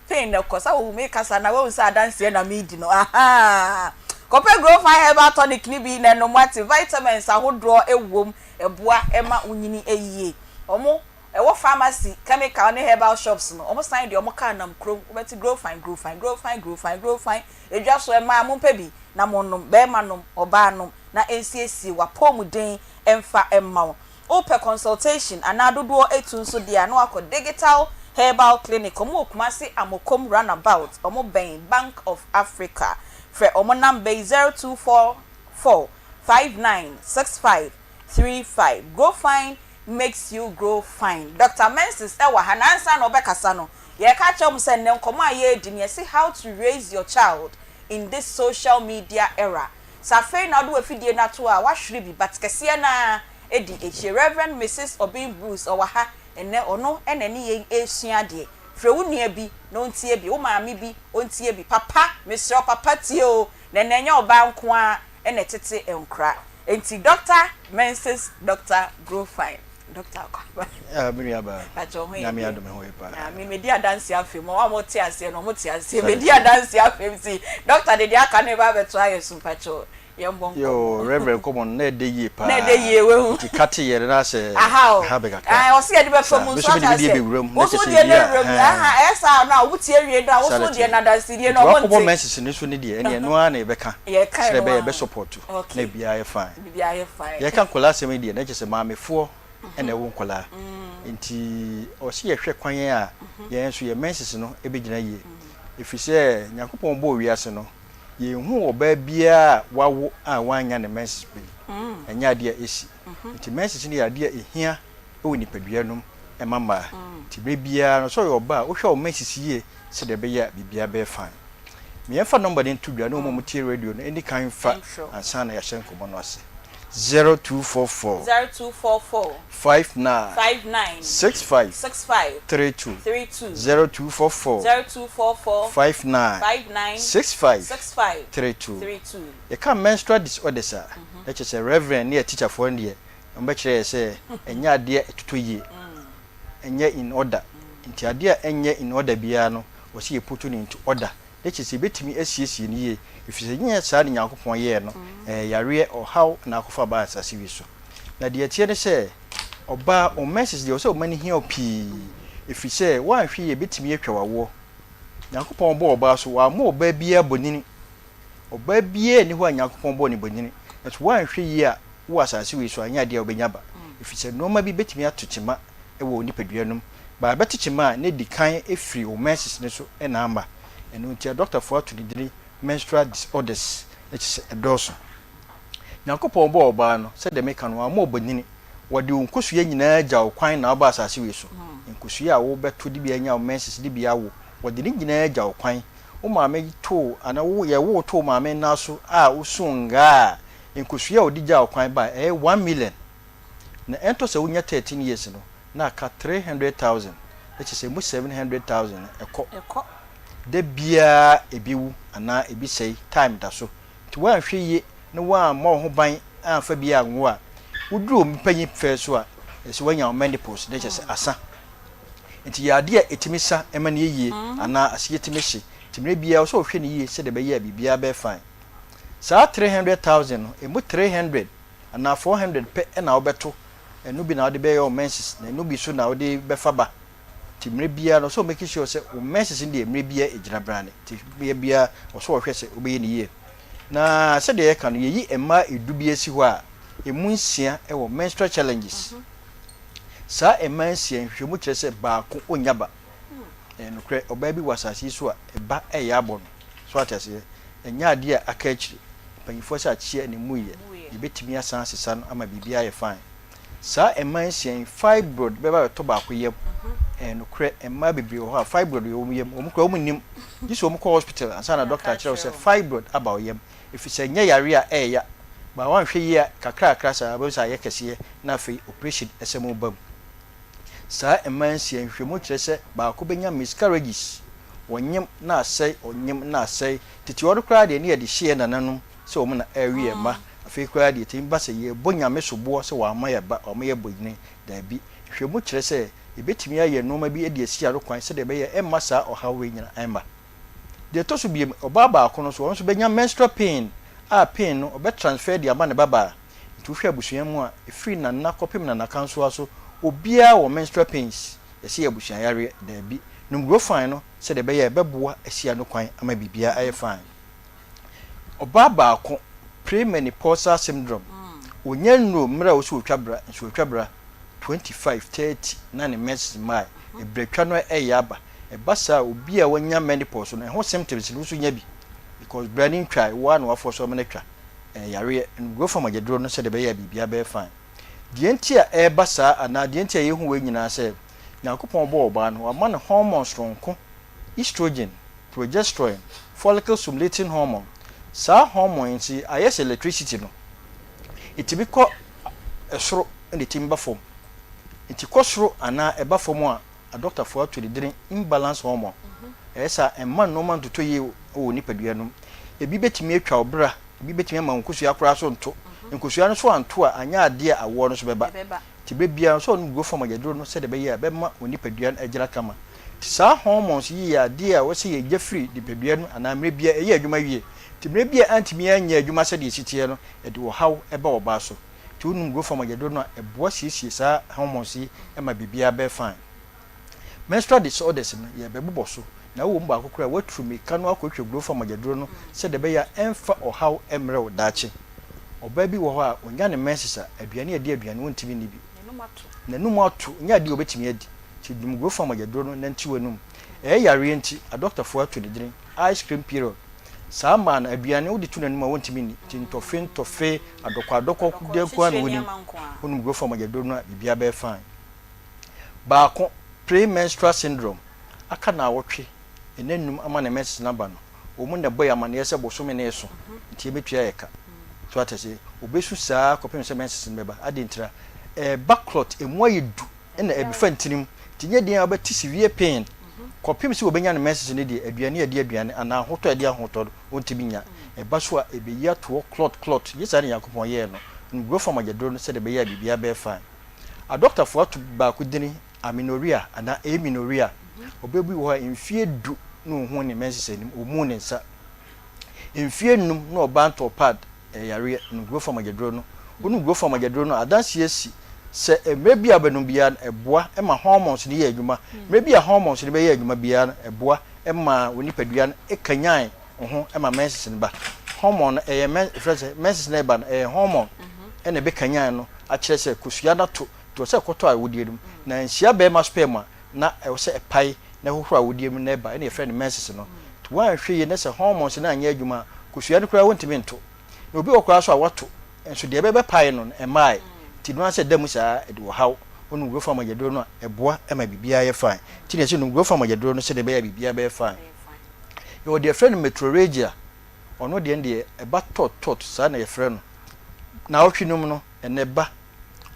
pain no kɔ. Sɛ wohu me kasa no a, woahu sɛ adanseɛ na meredi no. Ahaa! Kɔpɛ Grow Fine Herbal Tonic no bi na nom woate. Vitamins ahodoɔ wom, ɛboa ma wonyini yie. Wɔn ɛwɔ pharmacy, chemical ne herbal shops no, wɔn san de wɔn car nam kurom, wobɛte grow fine, grow fine, grow fine, grow fine, grow fine, edwa so mmaa mompɛ bi na monnom, barima nom, ɔbaa nom na ɛnsiesie w'apɔwmuden mfa mma wo. Wopɛ consultation anaa dodoɔ etu nso deɛ a na wakɔ Digital Herbal Clinic, wɔn wɔ Kumasi Amokom Runabout, wɔn bɛn Bank of Africa. Frɛ wɔn number yi 0244 59 65 35. Grow fine makes you grow fine. Doctor Mensis wɔ ha na ansa na ɔbɛkasa no, yɛreka akyerɛ mo sɛ nnɛ nkɔmmɔ a yɛredi no yɛse how to raise your child in this social media era. Sɛ afei na wode w'afidie no ato a, woahwere bi but kɛseɛ no ara di akyire. Rev. Misis Obeng Bruce ɔwɔ ha nnɛ, ɔno na ɛne yɛn resua adeɛ. Frɛ wo nua bi na ɔntie bi, wo maame bi ɔntie bi. Papa, mesrɛ wo papa tie o, na ɛnnɛ ɛnyɛ ɔbaa nko ara na ɛtete nkora. Enti Doctor Mensis Doctor Grow Fine Doctor Akwaba. Ah, me nua baa. Pakyɛ wo ho yɛ Nyame deɛ? adom me ho yɛ paa. Ah, me medi adanse afei mu. Wɔn a wɔte aseɛ no, wɔte aseɛ. Sane Medi teɛ. adanse afei mu ti Doctor de deɛ aka no reba abɛto ayɛ so mpakyɛ yɛmmɔ Yoo, nkɔmmɔ. Reverend nkɔmmɔ no na ɛdɛ yie Na ɛdɛ paa. yie, wahu. Nti kate yɛ no na asɛ Aha o. ɛha bɛ kakra. Ah, ɔse yɛde bɛfa Saa, mu me nso nso ate mede me deɛ aseɛ. bɛwura mu Wo na nso kyɛ wo sɛ deɛ wie no a, awura mu. ɛhɛn. Aha, ɛyɛ saa no a, wotie wie no a, wo Saa nso na wo deɛ ɛteɛ. no adansedie Nti no wakɔbɔ wɔnte. menses no so no deɛ, ɛneɛ ɛno ara na yɛbɛka. Yɛka Sɛdeɛ ɛno ɛbɛyɛ ara. yɛbɛ support na Okay. biribiara ayɛ fine. Biribiara ayɛ fine. Yɛka nkwadaa asɛm yi deɛ, na kyerɛ sɛ maamefoɔ na ɛwo nkwadaa. Nti ɔwɔ sɛ yɛhwɛ kwan a yɛn nso yɛn menses no bɛgyina yie. Ɛfiri sɛ Nyankopɔn bɔɔ wiase no, yɛnhuu ɔbaa biara a wawo a wannya ne menses bi. Ɛnyɛ adeɛ a ɛsi. Nti menses no yɛ adeɛ a ɛhia wɔ nipadua no mu ma mmaa. Nti berɛ biara no sɛ ɔyɛ ɔbaa a, wohwɛ wo menses yie sɛdeɛ ɛbɛyɛ a biribiara bɛyɛ fine. Ma yɛmfa nɔmba no nto dwa na wɔn a wɔtie radio no nni kan mfa ansa na yɛahyɛ nkɔmmɔ no ase. 0244. 0244. 59. 59. 65. 65. 32. 32. 0244. 0244. 59. 59. 65. 65. 32. 32. Yɛka menstrual disorders a, na kyerɛ sɛ Reverend ne atikyafoɔ no deɛ, wɔbɛkyerɛ yɛn sɛ ɛnyɛ adeɛ a ɛtotɔ yie. Ɛnyɛ in order. Nti adeɛ a ɛnyɛ in order biara no, wɔse yɛ put no into order. Ne kyerɛ sɛ yɛbɛtumi asiesie no yie, ɛfiri sɛ nyɛ saa na Nyankopɔn yɛɛ no, ɛyɛ yareɛ, ɔhaw na akɔfa aba asase wei so. Na deɛ ɛteɛ ne sɛ, ɔbaa, wo menses deɛ ɛwɔ sɛ woma no hia wo pii, ɛfiri sɛ woanhwɛ yie a ɛbɛtumi atwa w'awoɔ. Nyankopɔn bɔɔ ɔbaa so, wammɔ ɔbaa biara bonini. Ɔbaa biara nni hɔ a Nyankopɔn bɔɔ no bonini, nanso woanhwɛ yie a wowɔ asase wei so a, ɛnyɛ adeɛ a wobɛnya ba, ɛfiri sɛ nnoɔma bi bɛtumi ato kyema wɔ wo nipadua no mu. Ba ɛbɛto kyema a, na ɛdi kan firi wo menses no so na ama. Ɛno nti adɔktafoɔ ato ne dini menstrual disorders, na kyerɛ sɛ ɛdɔɔso. Nyankopɔn bɔɔ ɔbaa no, sɛdeɛ meka no, wammɔ ɔbonini. Wɔde wo nkosua nyinaa gya wo kwan na wobaa asase wei so. Nkosua a wobɛto de bi anya wo menses de bi awo, wɔde ne nyinaa gya wo kwan. Wo maame too anaa wo yɛwoo wo too wo maame nan so a wosoo ngaa a, nkosua a ɔde gyaa wo kwan bae, ɛyɛ 1,000,000. Na ɛntɔ sɛ wonya 13 years no, na aka 300,000, na kyerɛ sɛ emu 700,000 no, ɛkɔ. Ɛkɔ. Da biara ebi wu anaa ebi sɛe, time da so. Nti woanhwɛ yie na woammɔ wo ho ban amfa bi anwo a, woduru wo mpanyin fɛ so a, ɛsɛ sɛ woanya wo menopause, na kyerɛ sɛ asa. Nti yɛ adeɛ a ɛtumi sa ma no yɛ yie anaa aseɛ tumi hye. Nti mmerɛ biara ɛwɔ sɛ wohwɛ no yie sɛdeɛ ɛbɛyɛ a biribiara bɛyɛ fine. Saa 300,000 no, ɛmu 300 anaa 400 pɛ na wobɛto, ɛno bi na wode bɛyɛ wo menses, na ɛno bi nso na wode bɛfa ba. Nti mmerɛ biara no, ɛwɔ sɛ wo make sure sɛ wo menses no deɛ mmerɛ biara ɛgyina brane. Nti mmerɛ biara ɛwɔ sɛ wɔhwɛ sɛ wobɛyɛ no yie. Na sɛdeɛ yɛka no, yɛyi mmaa ɛdu bi asi hɔ a, ɛmu nsia wɔ menstrual challenges. Saa mmaa nsia yi, nhwehwɛmu kyerɛ sɛ baako ɔnnya ba. Ɛyɛ nokorɛ, ɔbaa bi wɔ asase yi so a, ɛba reyɛ abɔ no. So ate aseɛ? Ɛnyɛ adeɛ a aka akyire. Mpanyinfoɔ sɛ akyeɛ na emu yɛ. Yɛbɛtumi asan asesa no ama biribiara ayɛ fine. Saa mmaa nsia yi, fibroid bɛba abɛtɔ baako yam. Ɛyɛ nokorɛ, mmaa bebree wɔ hɔ a fibroid wɔ wɔn yam. Wɔn koraa wɔn nnim. Gye sɛ wɔn kɔ hospital ansa na doctor akyerɛ wo sɛ fibroid aba wo yam. Ɛfiri sɛ ɛnyɛ yareɛ a ɛyɛ ya. But woanhwɛ yie a, kakrakra saa wobɛhu sɛ ayɛ kɛseɛ na afei operation ɛsɛ mo ba mu. Saa mmaa nsia yi, nhwehwɛmu kyerɛ sɛ baako bɛnya miscarriages, wɔnyem na asɛe, ɔnyem na asɛe. Tete hɔ no koraa deɛ ne yɛde hye yɛn nananom sɛ wɔn na ɛrewe yɛn mma. Afei koraa deɛ ɛtumi ba sɛ yɛrebɔ Nyame soboɔ sɛ wamma yɛn ba, wamma yɛn bɔnyini. Daabi. Nhwehwɛmu kyerɛ sɛ yɛbɛtumi ayɛ nnoɔma bi de asi ano kwan sɛdeɛ ɛbɛyɛ a ɛmma saa ɔhaw wei nyinaa mma. Deɛ ɛtɔ so biom, ɔbaa baako no nso, ɔno nso bɛnya menstrual pain a pain no ɔbɛ transfer de ama ne babaa. Nti wohwɛ abusua mu a, ɛfiri nana kɔpem nanakansoa so, obiara wɔ menstrual pains. Yɛse yɛ abusua yareɛ? Daabi. Nom Grofine no sɛdeɛ ɛbɛyɛ a ɛbɛboa asi ano kwan ama biribiara ayɛ fine. Ɔbaa baako, premenopausal syndrome, ɔnya nnuro mmerɛ a ɔsɛ ɔtwa bra, nso ɔtwa bra 25, 30 na ne menses mmae, ɛberɛ twa no ɛreyɛ aba. Ɛba saa a, obi a wanya menopause no, ɛho symptoms no wo nso nya bi because bra no ntwae, wo ara na woaforce so ama no atwa. Ɛyɛ yareɛ. Nom Grofine mogyaduro no sɛdeɛ ɛbɛyɛ a biribiara bɛyɛ fine. Deɛ nti a ɛreba saa anaa deɛ nti a yɛhu wei nyinaa sɛ, Nyankopɔn bɔɔ ɔbaa no, wama no hormone soronko, estrogen, progesterone, follicle stimulating hormone. Saa hormone yi nti ayɛ sɛ electricity no, ɛtumi kɔ soro na ɛtumi ba fam. Nti kɔ soro anaa ɛba fam a, adɔktafoɔ ato ne dini imbalance hormone. Ɛyɛ saa a, ɛmma nnoɔma ntotɔ yie wɔ wo nipadua no mu. Ebi bɛtumi atwa wo bra Ebi bɛtumi ama wo nkosua koraa so nto. Nkosua no so anto a, anyɛ adeɛ a awoɔ no nso bɛba. Nti berɛ biara no, sɛ ɔnom guo fam agyaduro no sɛdeɛ ɛbɛyɛ a ɛbɛma wo nipadua no agyina kama. Nti saa hormones yi yɛ adeɛ a ɛwɔ sɛ yɛgya firi nipadua no mu anaa mmerɛ biara ɛyɛ adwuma wie. Nti mmerɛ bi a antumi anyɛ adwuma sɛdeɛ ɛsi teɛ no, ɛde ɔhaw ba ɔbaa so. Nti wonom guo fam agyaduro no a, ɛboa siesie saa hormones yi ma biribiara bɛyɛ fine. Menstrual disorders no, yɛrebɛbobɔ so, na wowɔ mu baako koraa a, woaturu mmirika no akɔhwehwɛ Grofa mogyaduro no sɛdeɛ ɛbɛyɛ a ɛmfa ɔhaw mmrɛ wo daakye. Ɔbaa bi wɔ hɔ a, ɔnya ne menses a, aduane a ɛde aduane ɔntumi nni bi. N'anum ato, ɛnyɛ adeɛ a ɔbɛtumi adi. Nti nom Grofa mogyaduro no na nte w'anum. Ɛyɛ yareɛ nti, adɔktafoɔ ato ne dini, ice cream period. Saa mmaa no, aduane wode to n'anum a ɔntumi nni. Nti ntɔfe ntɔfe, adɔkɔ adɔkɔ deɛ nko ara na ɔnim. Wonom Grofa mogyaduro no a, biribiara bɛyɛ fine. Baako, Pre-menstrual syndrome, aka naawɔtwe nna nnum ama ne menses no aba no, wɔn na ɛbɔ yɛn amaneɛ sɛ bosome no reso nti yɛbɛtua yɛn ka. So wate aseɛ? Wɔbɛsu saa ara kɔpem sɛ menses no bɛba. Adɛn ntira? Ɛreba clot, ɛmu ayɛ du na ɛbɛfa ntini mu. Nti nyɛ den a wobɛte severe pain kɔpem sɛ wɔbɛnya ne menses no deɛ, aduane a ɛde aduane anaa ahotɔ a ɛde ahotɔ no, ɔntumi nnya. Ɛba so a, ɛbɛyi atoɔ clot clot. Nyɛ saa na Nyankopɔn yɛɛ no. Ngurofa mogyaduro no sɛdeɛ ɛbɛyɛ a biribiara bɛyɛ fine. Adɔktafo ato baako dini amenorrhea anaa amenorrhea. Ɔbaa bi wɔ hɔ a mfeɛ du na ɔnhuu ne menses anim, ɔmmuu ne nsa. Mfeɛ nnum na ɔbaa ntɔɔ pad, ɛyɛ yareɛ, nom growth hormone agyaduro no. Wonom growth hormone agyaduro no a, adanseɛ asi sɛ mmerɛ bi a wobɛnom biara no, ɛboa ma hormones no yɛ adwuma. Mmerɛ bi a hormones no bɛyɛ adwuma biara no, ɛboa ma wo nipadua no kanyan wo ho ma menses no ba. Hormone no, ɛyɛ men, ɛfrɛ sɛ menses no ɛba no, ɛyɛ hormone ɛna ɛbɛkanyan no akyerɛ sɛ kosua no ato nti ɛwɔ sɛ ɛkɔtɔ awodeɛ no mu. Na anhyia barima sperm a, na ɛwɔ sɛ ɛpae na ɛhohoro awodeɛ mu na ɛba, ɛna yɛfrɛ no menses no. Nti woanhwɛ yie na sɛ hormones no anyɛ adwuma a, kosua no koraa wontumi nto. Na obi wɔ hɔ koraa nso a wato, nso deɛ ɛbɛpae no no, ɛmmae. Nti ɛno ara sɛ ɛda mu saa, ɛde ɔhaw. Wonom Grofan mogyaduro no a, ɛboa ma biribiara yɛ fine. Nti na yɛse nom Grofan mogyaduro no sɛdeɛ ɛbɛyɛ a biribiara bɛyɛ fine. Yɛwɔ deɛ yɛfrɛ no metrorrhagia, ɔno deɛ no deɛ ɛba tɔt tɔt, saa na yɛfrɛ no. Naawɔtwe no mu no, ɛnnɛ ɛba,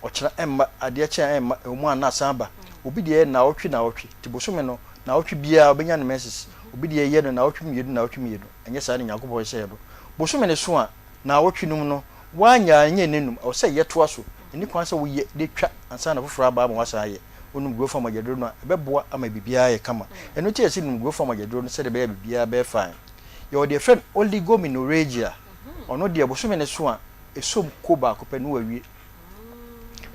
ɔkyena ɛmma, adeɛ kye a ɛmma, ɛwɔ mu a na asan aba. Obi deɛ yɛ naawɔtwe naawɔtwe, nti bosome no, naawɔtwe biara ɔbɛnya ne menses. Obi deɛ yɛ no naawɔtwe mmienu naawɔtwe mmienu, ɛnyɛ saa na Nyankopɔn hyɛɛ no. Bosome no so a, naawɔtwe no mu no, woanyɛ a ɛnyɛ nnanum, ɛwɔ sɛ yɛtoa so. Ɛnni kwan sɛ woyɛ de twa ansa na foforɔ aba ama woasan ayɛ. Wonom Growth Farm agyaduro no a, ɛbɛboa ama biribiara ayɛ kama. Ɛno nti na yɛse nom Growth Farm agyaduro no sɛdeɛ ɛbɛyɛ a biribiara bɛyɛ fine. Yɛwɔ deɛ yɛfrɛ no oligomenorrhagia. Ɔno deɛ bosome no so a, ɛsɔ mu ko baako pɛ na wawie.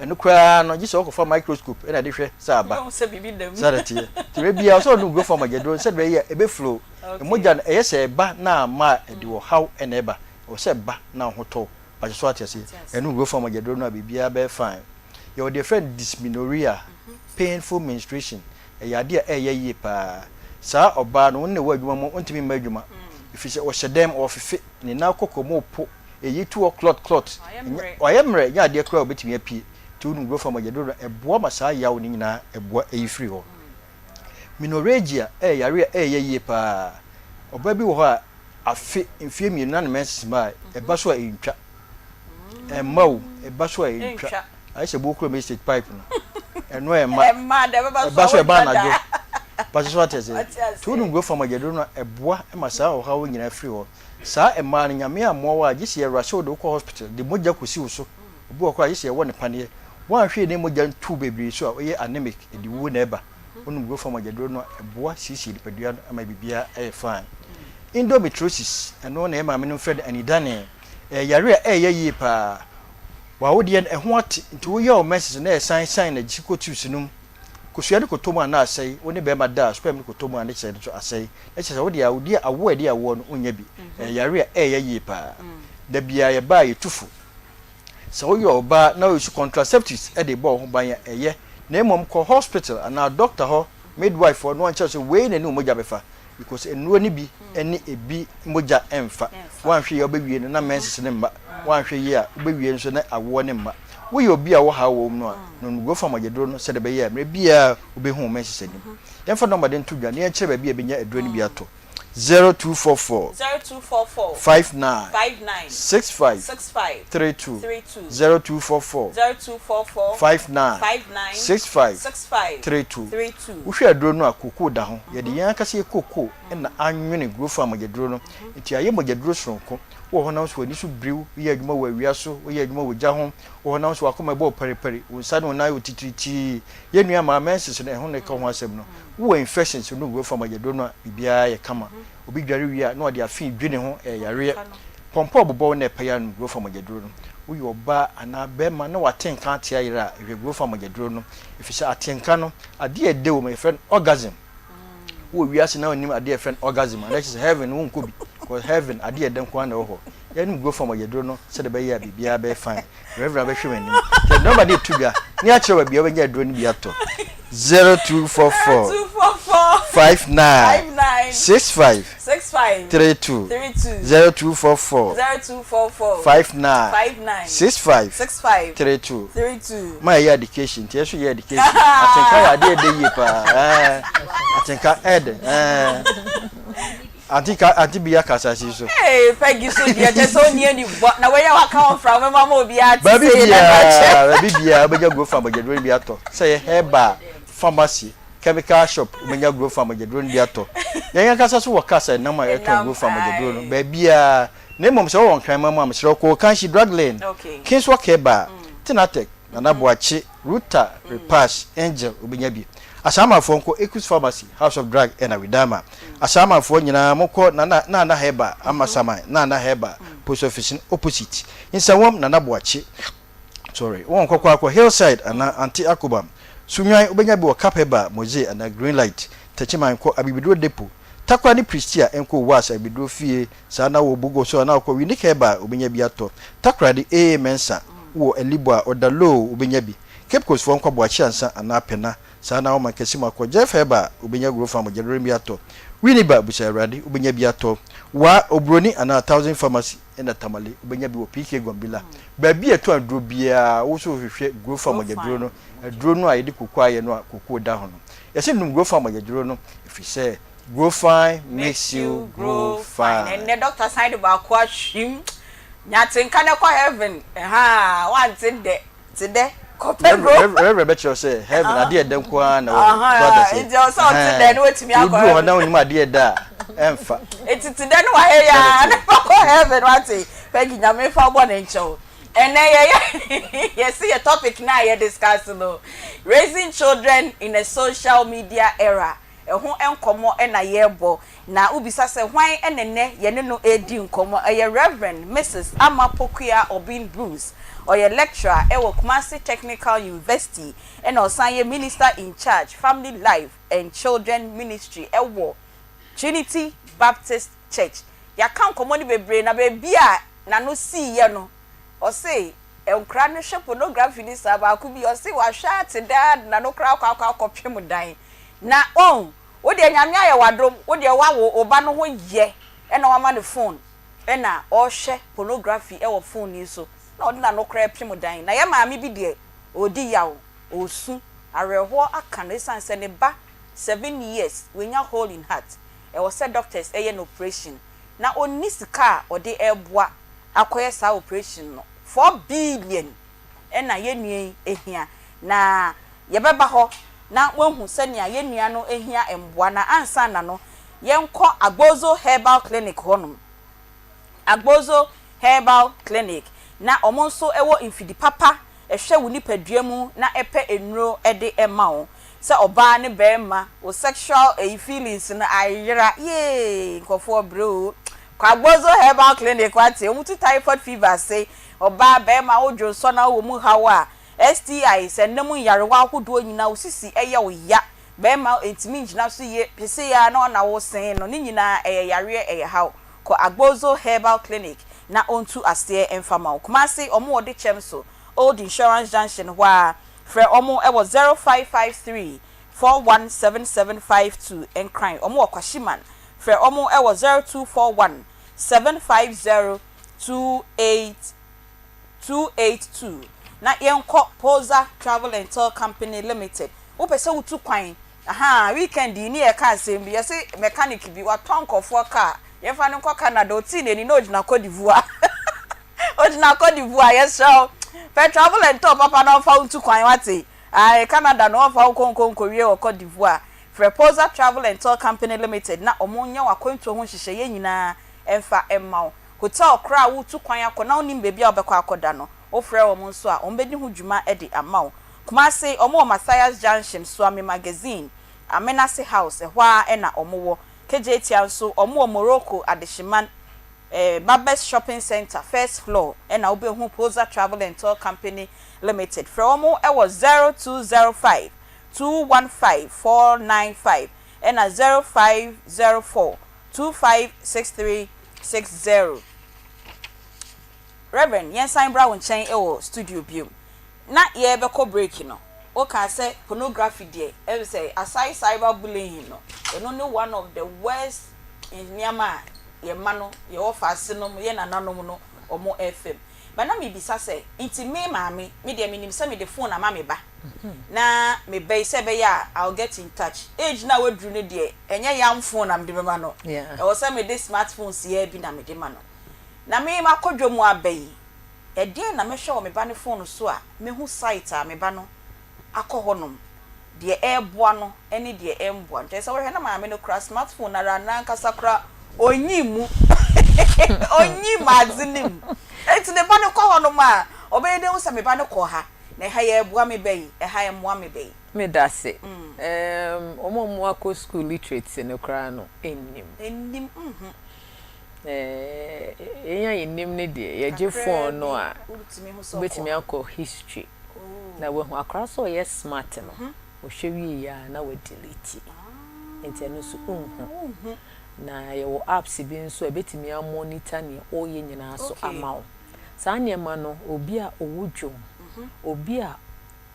Ɛno koraa no, gye sɛ wokɔfa microscope na ɛde hwɛ sɛ aba. Saa na ɛteɛ. Nti berɛ biara sɛ wonom Growth Farm agyaduro no sɛdeɛ ɛbɛyɛ a ɛbɛflow. Mogya no, ɛyɛ sɛ ɛba na amma a, ɛde ɔhaw na ɛba. Ɛwɔ sɛ ɛba na wo ho tɔ wo. Mpakyɛ so wate aseɛ? Ɛno Growth Farm agyaduro no a, biribiara bɛyɛ fine. Yɛwɔ deɛ yɛfrɛ no dysmenorrhea, painful menstruation, ɛyɛ adeɛ a ɛyɛ yie paa. Saa ɔbaa no, wo ne no wɔ adwuma mu a, ɔntumi mma adwuma. Ɛfiri sɛ ɔhyɛ dɛm, ɔɔfefe, ne nan kɔkɔ mu repo, ɛyi to hɔ klɔt klɔt, ɛnyɛ, wayɛ mmerɛ, ɛnyɛ adeɛ koraa a ɔbɛtumi apue. Nti wonom Grofan mogyaduro no a, ɛboa ma saa yaw no nyinaa ɛboa ɛyi firi hɔ. Menorrhagia yɛ yareɛ a ɛyɛ yie pa ara. Ɔbaa bi wɔ hɔ a, afe, mfeɛ mmienu na ne menses mmaeɛ, ɛba so a ɛntwa. Ɛmma o, ɛba so a ɛntwa. Ayɛ sɛ Buokrom estate pipe no. Ɛno ɛmma. Ɛmma da, ɛbɛba so a Ɛba so a ɛba wontwa da. anadwo. Pastor so ate aseɛ? Wate Nti wonom aseɛ. Grofan mogyaduro no a, ɛboa ma saa ɔhaw nyinaa firi hɔ. Saa mmaa no, Nyame ammoa wo a, gye sɛ yɛrushe wo de wo kɔ hospital, de mogya kɔsi wo so. Obi wɔ hɔ koraa a, gye sɛ yɛwɔ no paneɛ. Woanhwɛ yie na mogya ntu bebree so a, woyɛ anemic, ɛde wuo na ɛba. Wonom Grofan mogyaduro no a, ɛboa siesie nipadua no ma biribiara yɛ fine. Endometriosis, ɛno na yɛn maamenom frɛ no anidane. Ɛyɛ yare a ɛyɛ yie paa. W'awodeɛ no, ɛho ate, nti woyɛ wo menses no na ɛsan san na gye kɔ tubes no mu. Kosua no kɔtɔ mu a na asɛe, wo ne barima da a sperm no kɔtɔ mu a ne kyerɛ no nso asɛe. Na kyerɛ sɛ wo deɛ awodeɛ awoɔ a ɛde awoɔ no wonnya bi. Ɛyɛ yare a ɛyɛ yie paa. Da biara yɛba a yɛtu fo. Sɛ woyɛ ɔbaa na wouse contraceptives de bɔ wo ho ban a ɛyɛ, na mmom kɔ hospital anaa doctor hɔ, midwife hɔ na wɔnkyerɛ wo sɛ wei na ɛne wo mogya bɛfa. Because nnuro no bi ne ebi mogya mfa. Woanhwɛ yie a wobɛwie no na menses no mma. Woanhwɛ yie a wobɛwie nso na awoɔ no mma. Woyɛ obi a wohaw wɔ mu no a, nom Nugrofa mogyaduro no sɛdeɛ ɛbɛyɛ a mmerɛ biara wobɛhu wo menses anim. Yɛmfa nɔmba no nto dwa na yɛnkyerɛ baabi a yɛbɛnya aduro no bi atɔ. 0244 0244 59 59 65 65 32 32 0244 0244 59 59 65 65 32 32. Wohwɛ aduro no a, kokoo da ho. Yɛde yɛn ankasa yɛ kokoo na anwene Grofan mogyaduro no. Nti ayɛ mogyaduro soronko. Wowɔ hɔ na wo nso w'ani so biriw, woyɛ adwuma wɔ awia so, woyɛ adwuma wɔ gya ho, wowɔ hɔ na wo nso w'akoma bɔ wo paripari, wo nsa ne wo nan yɛ wo titiritii. Yɛn nua maa menses no, ɛho na ɛka ho asɛm no. Wowɔ infections no Grofan mogyaduro no a, biribiara yɛ kama. Obi dware wie a, na ɔde afe redwi ne ho, ɛyɛ yareɛ. Pɔmpɔ a ɔbobɔ wo na ɛpae anom Grofan mogyaduro no. Woyɛ ɔbaa anaa barima na w'atenka ate ayera a, hwehwɛ Grofan mogyaduro no. Efisɛ atenka no, adeɛ a ɛda wɔ mu, yɛfrɛ no orgasm. Wowɔ wiase na wonnim adeɛ a yɛfrɛ no orgasm a, na kyerɛ sɛ heaven no wonkɔ bi. Because heaven, adeɛ a ɛda nko ara na ɛwɔ hɔ. Yɛnom Grofan mogyaduro no sɛdeɛ ɛbɛyɛ a biribiara bɛyɛ fine. Reverend abɛhwɛ m'anim. Sɛ nɔɔma de to dwa ne akyerɛ baabi a wobɛnya aduro no bi atɔ. 0244 59 65 32 0244 59 65 32 Ma yɛyɛ education nti yɛso yɛ education. Atenka yɛ adeɛ ɛdɛ yie paa. Ɛɛ atenka ɛdɛ ɛɛ. Ante ka ante bi aka asase yi so. Ee Peggy so deɛ kyɛ sɛ ɔni ani bɔ na wɔyɛ waka wɔn fra wɔn ma obiara te Baabi sɛ yɛ na biara kyɛ. baabi biara wobɛnya Grofan mogyaduro no bi atɔ sɛ ɛyɛ herbal pharmacy chemical shop wobɛnya Grofan mogyaduro no bi atɔ. Yɛn ankasa so wɔ cars a ɛnam a yɛtɔn Ɛnam Grofan mogyaduro no ae. baabiara na mmom sɛ wowɔ Nkranman mu a mesrɛ wo kɔ Okanshi Drug Lane, Okay. Kingswalk Herbal, Tinatech, Nana Boakye, Ruta, Repash, Angel, wobɛnya bi. Ashaimanfoɔ nkɔ Equus Pharmacy, House of Drug ɛna Widama. Ashaimanfoɔ nyinaa monkɔ Nana Nana Herbal, Amasaman, Nana Herbal, Post Office no opposite. Nsawam, Nana Boakye, sorry, wɔn kɔkɔ akɔ Hillside anaa Ante Akobam. Sunyani, wobɛnya bi wɔ Cap Herbal, Moze anaa Green Light. Techiman nkɔ Abibiduro Depot. Tarkwa ne Prestea nkɔ Owase Abibiduro Fie. Saa na wɔ Bugo so a na wokɔ Unique Herbal wobɛnya bi atɔ. Takoradi AA Mensah wowɔ Alibo a ɔda low wobɛnya bi. Cape Coast foɔ nkɔ Boakye Ansa anaa Pena. Saa na wɔ Mankessim akɔ Jeff Herbal wobɛnya Growth Farm Gyadorem bi atɔ. Winneba Busa Awurade wobɛnya bi atɔ. Wa Obroni anaa Thousand Pharmacy ɛna Tamale wobɛnya bi wɔ PK Gombila. Baabi a ɛtɔn aduro biara wo nso hwehwɛ Growth Farm mogyaduro no, aduro no a yɛde cocoa ayɛ no a cocoa da ho no. Yɛse nom Growth Farm mogyaduro no ɛfiri sɛ Grow fine makes you grow fine. Ɛnɛ doctor san de baako ahwim. Nya atenka na kɔ heaven. Ɛhaa wante dɛ te dɛ kɔpɛ grow. Reverend bɛkyerɛ wo sɛ heaven adeɛ ɛdɛ nko ara na ɛwɔ hɔ. So ate aseɛ? Nti ɛwɔ sɛ ɔte dɛ na watumi akɔ heaven. Woduru hɔ na wonim adeɛ ɛdɛ a ɛmfa. Nti te dɛ na wayɛ yaa na wakɔ heaven wate. Peggy Nyame mfa wo bɔne nkyɛ wo. Ɛnɛ yɛyɛ yɛse yɛ topic no a yɛ discuss no raising children in a social media era. Ɛho nkɔmmɔ na yɛrebɔ. Na wobisa sɛ, Hwan na nnɛ yɛne no redi nkɔmmɔ? Ɛyɛ Rev. Misis Ama Pokuaa Obeng Bruce. Ɔyɛ lecturer wɔ Kumasi Technical University ɛna ɔsan yɛ Minister in Charge, Family Life and Children Ministry wɔ Trinity Baptist Church. Yɛaka nkɔmmɔ no bebree na baabi a n'ano siiɛ no, ɔse nkwadaa no hwɛ pornography no saa, baako bi ɔse wahwɛ ate daa de n'ano koraa akɔ akɔ akɔpem dan. Na oh, wo deɛ Nyame ayɛ wo adom, wo deɛ woawo, wo ba no ho yɛ. Ɛna wama no phone ɛna ɔrehwɛ pornography ɛwɔ phone yi so na ɔde n'ano koraa pem dan. Na yɛ maame bi deɛ ɔredi yaw, ɔresu, awerɛhoɔ aka no ɛsiane sɛ ne ba 7 years wanya hole in heart, ɛwɔ sɛ doctors ɛyɛ no operation na ɔnni sika a ɔde ɛreboa akɔyɛ saa operation no. 4 billion ɛna yɛn nua yi ehia na yɛbɛba hɔ na wɔahu sɛnea yɛn nua no ehia mboa. Na ansa na no, yɛnkɔ Agbozo Herbal Clinic hɔnom. Agbozo Herbal Clinic na wɔn nso wɔ mfidi papa ɛhwɛ wo nipadua mu na ɛpɛ nnuro ɛde ɛma wo sɛ ɔbaa ne bɛrima wo sexual ɛyi feelings no ayera yee nkɔfoɔ brɛ o. Kɔ Agbozo Herbal Clinic wate. Wɔn tu typhoid fever ase, ɔbaa bɛrima wodwo nsɔ na wɔ mu haw a STI sɛ nnam nyarewa ahodoɔ nyinaa wo sisi ɛyɛ wo ya, bɛrima ntumi ngyina so yie pese ya na ɔna wo sen no ne nyinaa ɛyɛ yareɛ ɛyɛ haw. Kɔ Agbozo Herbal Clinic na ɔntu aseɛ mfama wo. Kumase, ɔmo wɔ de kyɛm so, Old Insurance Junction hɔ a. Frɛ ɔmo ɛwɔ 0553417752. Nkran, ɔmo wɔ Kwashiman. Frɛ ɔmo ɛwɔ 024175028282. Na yɛnkɔ Poza Travel and Tour Company Limited. Wopɛ sɛ wotu kwan aha weekend yi ne yɛka asɛm bi, yɛsɛ mechanic bi watɔ nkɔfoɔ car, yɛmfa no nkɔ Canada, otii n'ani na ogyina Cote d'Ivoire, ogyina Cote d'Ivoire. Yɛsrɛ wo, pɛ travel and tour papa na ɔmfa wo ntu kwan wate. Ae, Canada na ɔmfa wo nkɔnkɔ nkɔwie wɔ Cote d'Ivoire. Frɛ Poza Travel and Tour Company Limited na ɔmo nyɛ w'akwantuo ho nhyehyɛeɛ nyinaa ɛmfa ɛmma wo. Hotel koraa a wotu kwan akɔ na wonim baabi a wobɛkɔ akɔda no, wofrɛ wɔn nso a, wɔn bɛdi ho dwuma de ama wo. Kumase, wɔn wɔ Matthias Junction, Suame Magazine, Amenase House, ɛhɔ ara ɛna wɔn wɔ. Kejetia nso, wɔn wɔ Morocco Adehyeman Babes Shopping Center, first floor ɛna wobɛhu Poza Travel and Tour Company Limited. Frɛ wɔn ɛwɔ 0205215495 ɛna 0504256360. Reverend, yɛnsan bra wo nkyɛn wɔ studio biom na yɛbɛkɔ break no. Woka sɛ pornography deɛ, ɛbi sɛ aside cyber bullying no, ɛno ne one of the worst nneɛma a yɛma no yɛwɔ faase nom, yɛ nananom no ɔmo fm ba. Na mebisa sɛ, nti me maame, me deɛ menim sɛ mede phone ama me ba na me ba yi sɛ ɛbɛyɛ a I'll get in touch, age na waduru no deɛ, ɛnyɛ yam phone na mede bɛma no, ɛwɔ sɛ mede smartphone siaa bi na mede ma no. Na me makɔ dwom aba yi, ɛdeɛn na mɛhwɛ wɔ me ba ne phone so a mehu site a me ba no akɔ hɔnom deɛ ɛɛboa no ne deɛ ɛmboa no? Kyerɛ sɛ wɔhwɛ na maame no kora smartphone ara nankasa kora onyi mu, onyi mu adze ne mu, eti ne ba no kɔ hɔnom a, ɔbɛyɛ dɛ sɛ me ba no kɔ ha na ɛha yɛ ɛboa me ba yi, ɛha ɛmmoa me ba yi? Meda se ɔmo a ɔmo akɔ school literate no koraa no nnim. Nnim. Yɛn a yɛnim no deɛ, yɛgye phone no a, wobɛtumi akɔ history na wahu akora sɛ ɔyɛ smart no, ɔhwɛ wie yɛ a na wadelete, nti ɛno nso nhu. Na yɛwɔ apps bi nso a ɛbɛtumi amonitor nea ɔreyɛ nyinaa so ama wo. Saa nneɛma no, obi a ɔwɔ dwom, obi a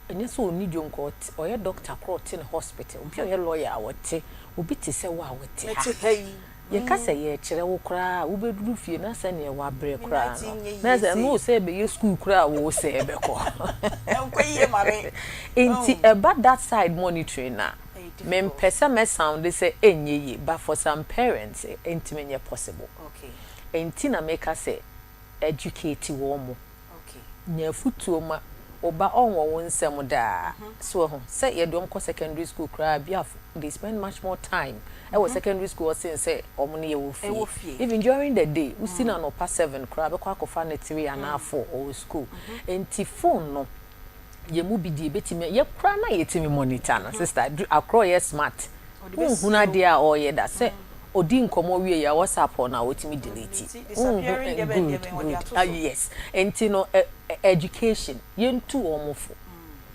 ɛnyɛ sɛ ɔnni dwom kɔ, ɔyɛ doctor korɔ ɔte ne hospital, obi a ɔyɛ lawyer a wɔte, obi te sɛ wo a wɔte ha, yɛka sɛ yɛkyerɛ wo koraa a, wobɛduru fie na sɛneɛ wabrɛ koraa no na sɛ ɛno sɛ ɛbɛyɛ school koraa a wo sɛ ɛbɛkɔ. Nti ɛba that side monitoring na mempɛ sɛ mɛsound sɛ ɛnyɛ yie, but for some parents ɛntumi nyɛ possible. Nti na meka sɛ educate wɔn mo, nya afutuo ma ɔba, ɔnwɔ wo nsɛm daa so ɛho sɛ yɛde wɔn kɔ secondary school koraa bi a, they spend much more time ɛwɔ secondary school ɔsen sɛ ɔmo ne yɛ wɔ fie. Even during the day, wosi na anɔpa 7 koraa bɛkɔ akɔfa ne 3 anaa 4 ɔwɔ school. Nti phone no, yɛ mu bi deɛ ebetumi yɛ koraa na yɛtumi monitor no. Sister akorɔ yɛ smart, nhunu adeɛ a ɔreyɛ da sɛ odi nkɔmɔ wie yɛ WhatsApp hɔ na otumi delete. Good, good. Ah, yes. Nti no education, yɛntu wɔn fo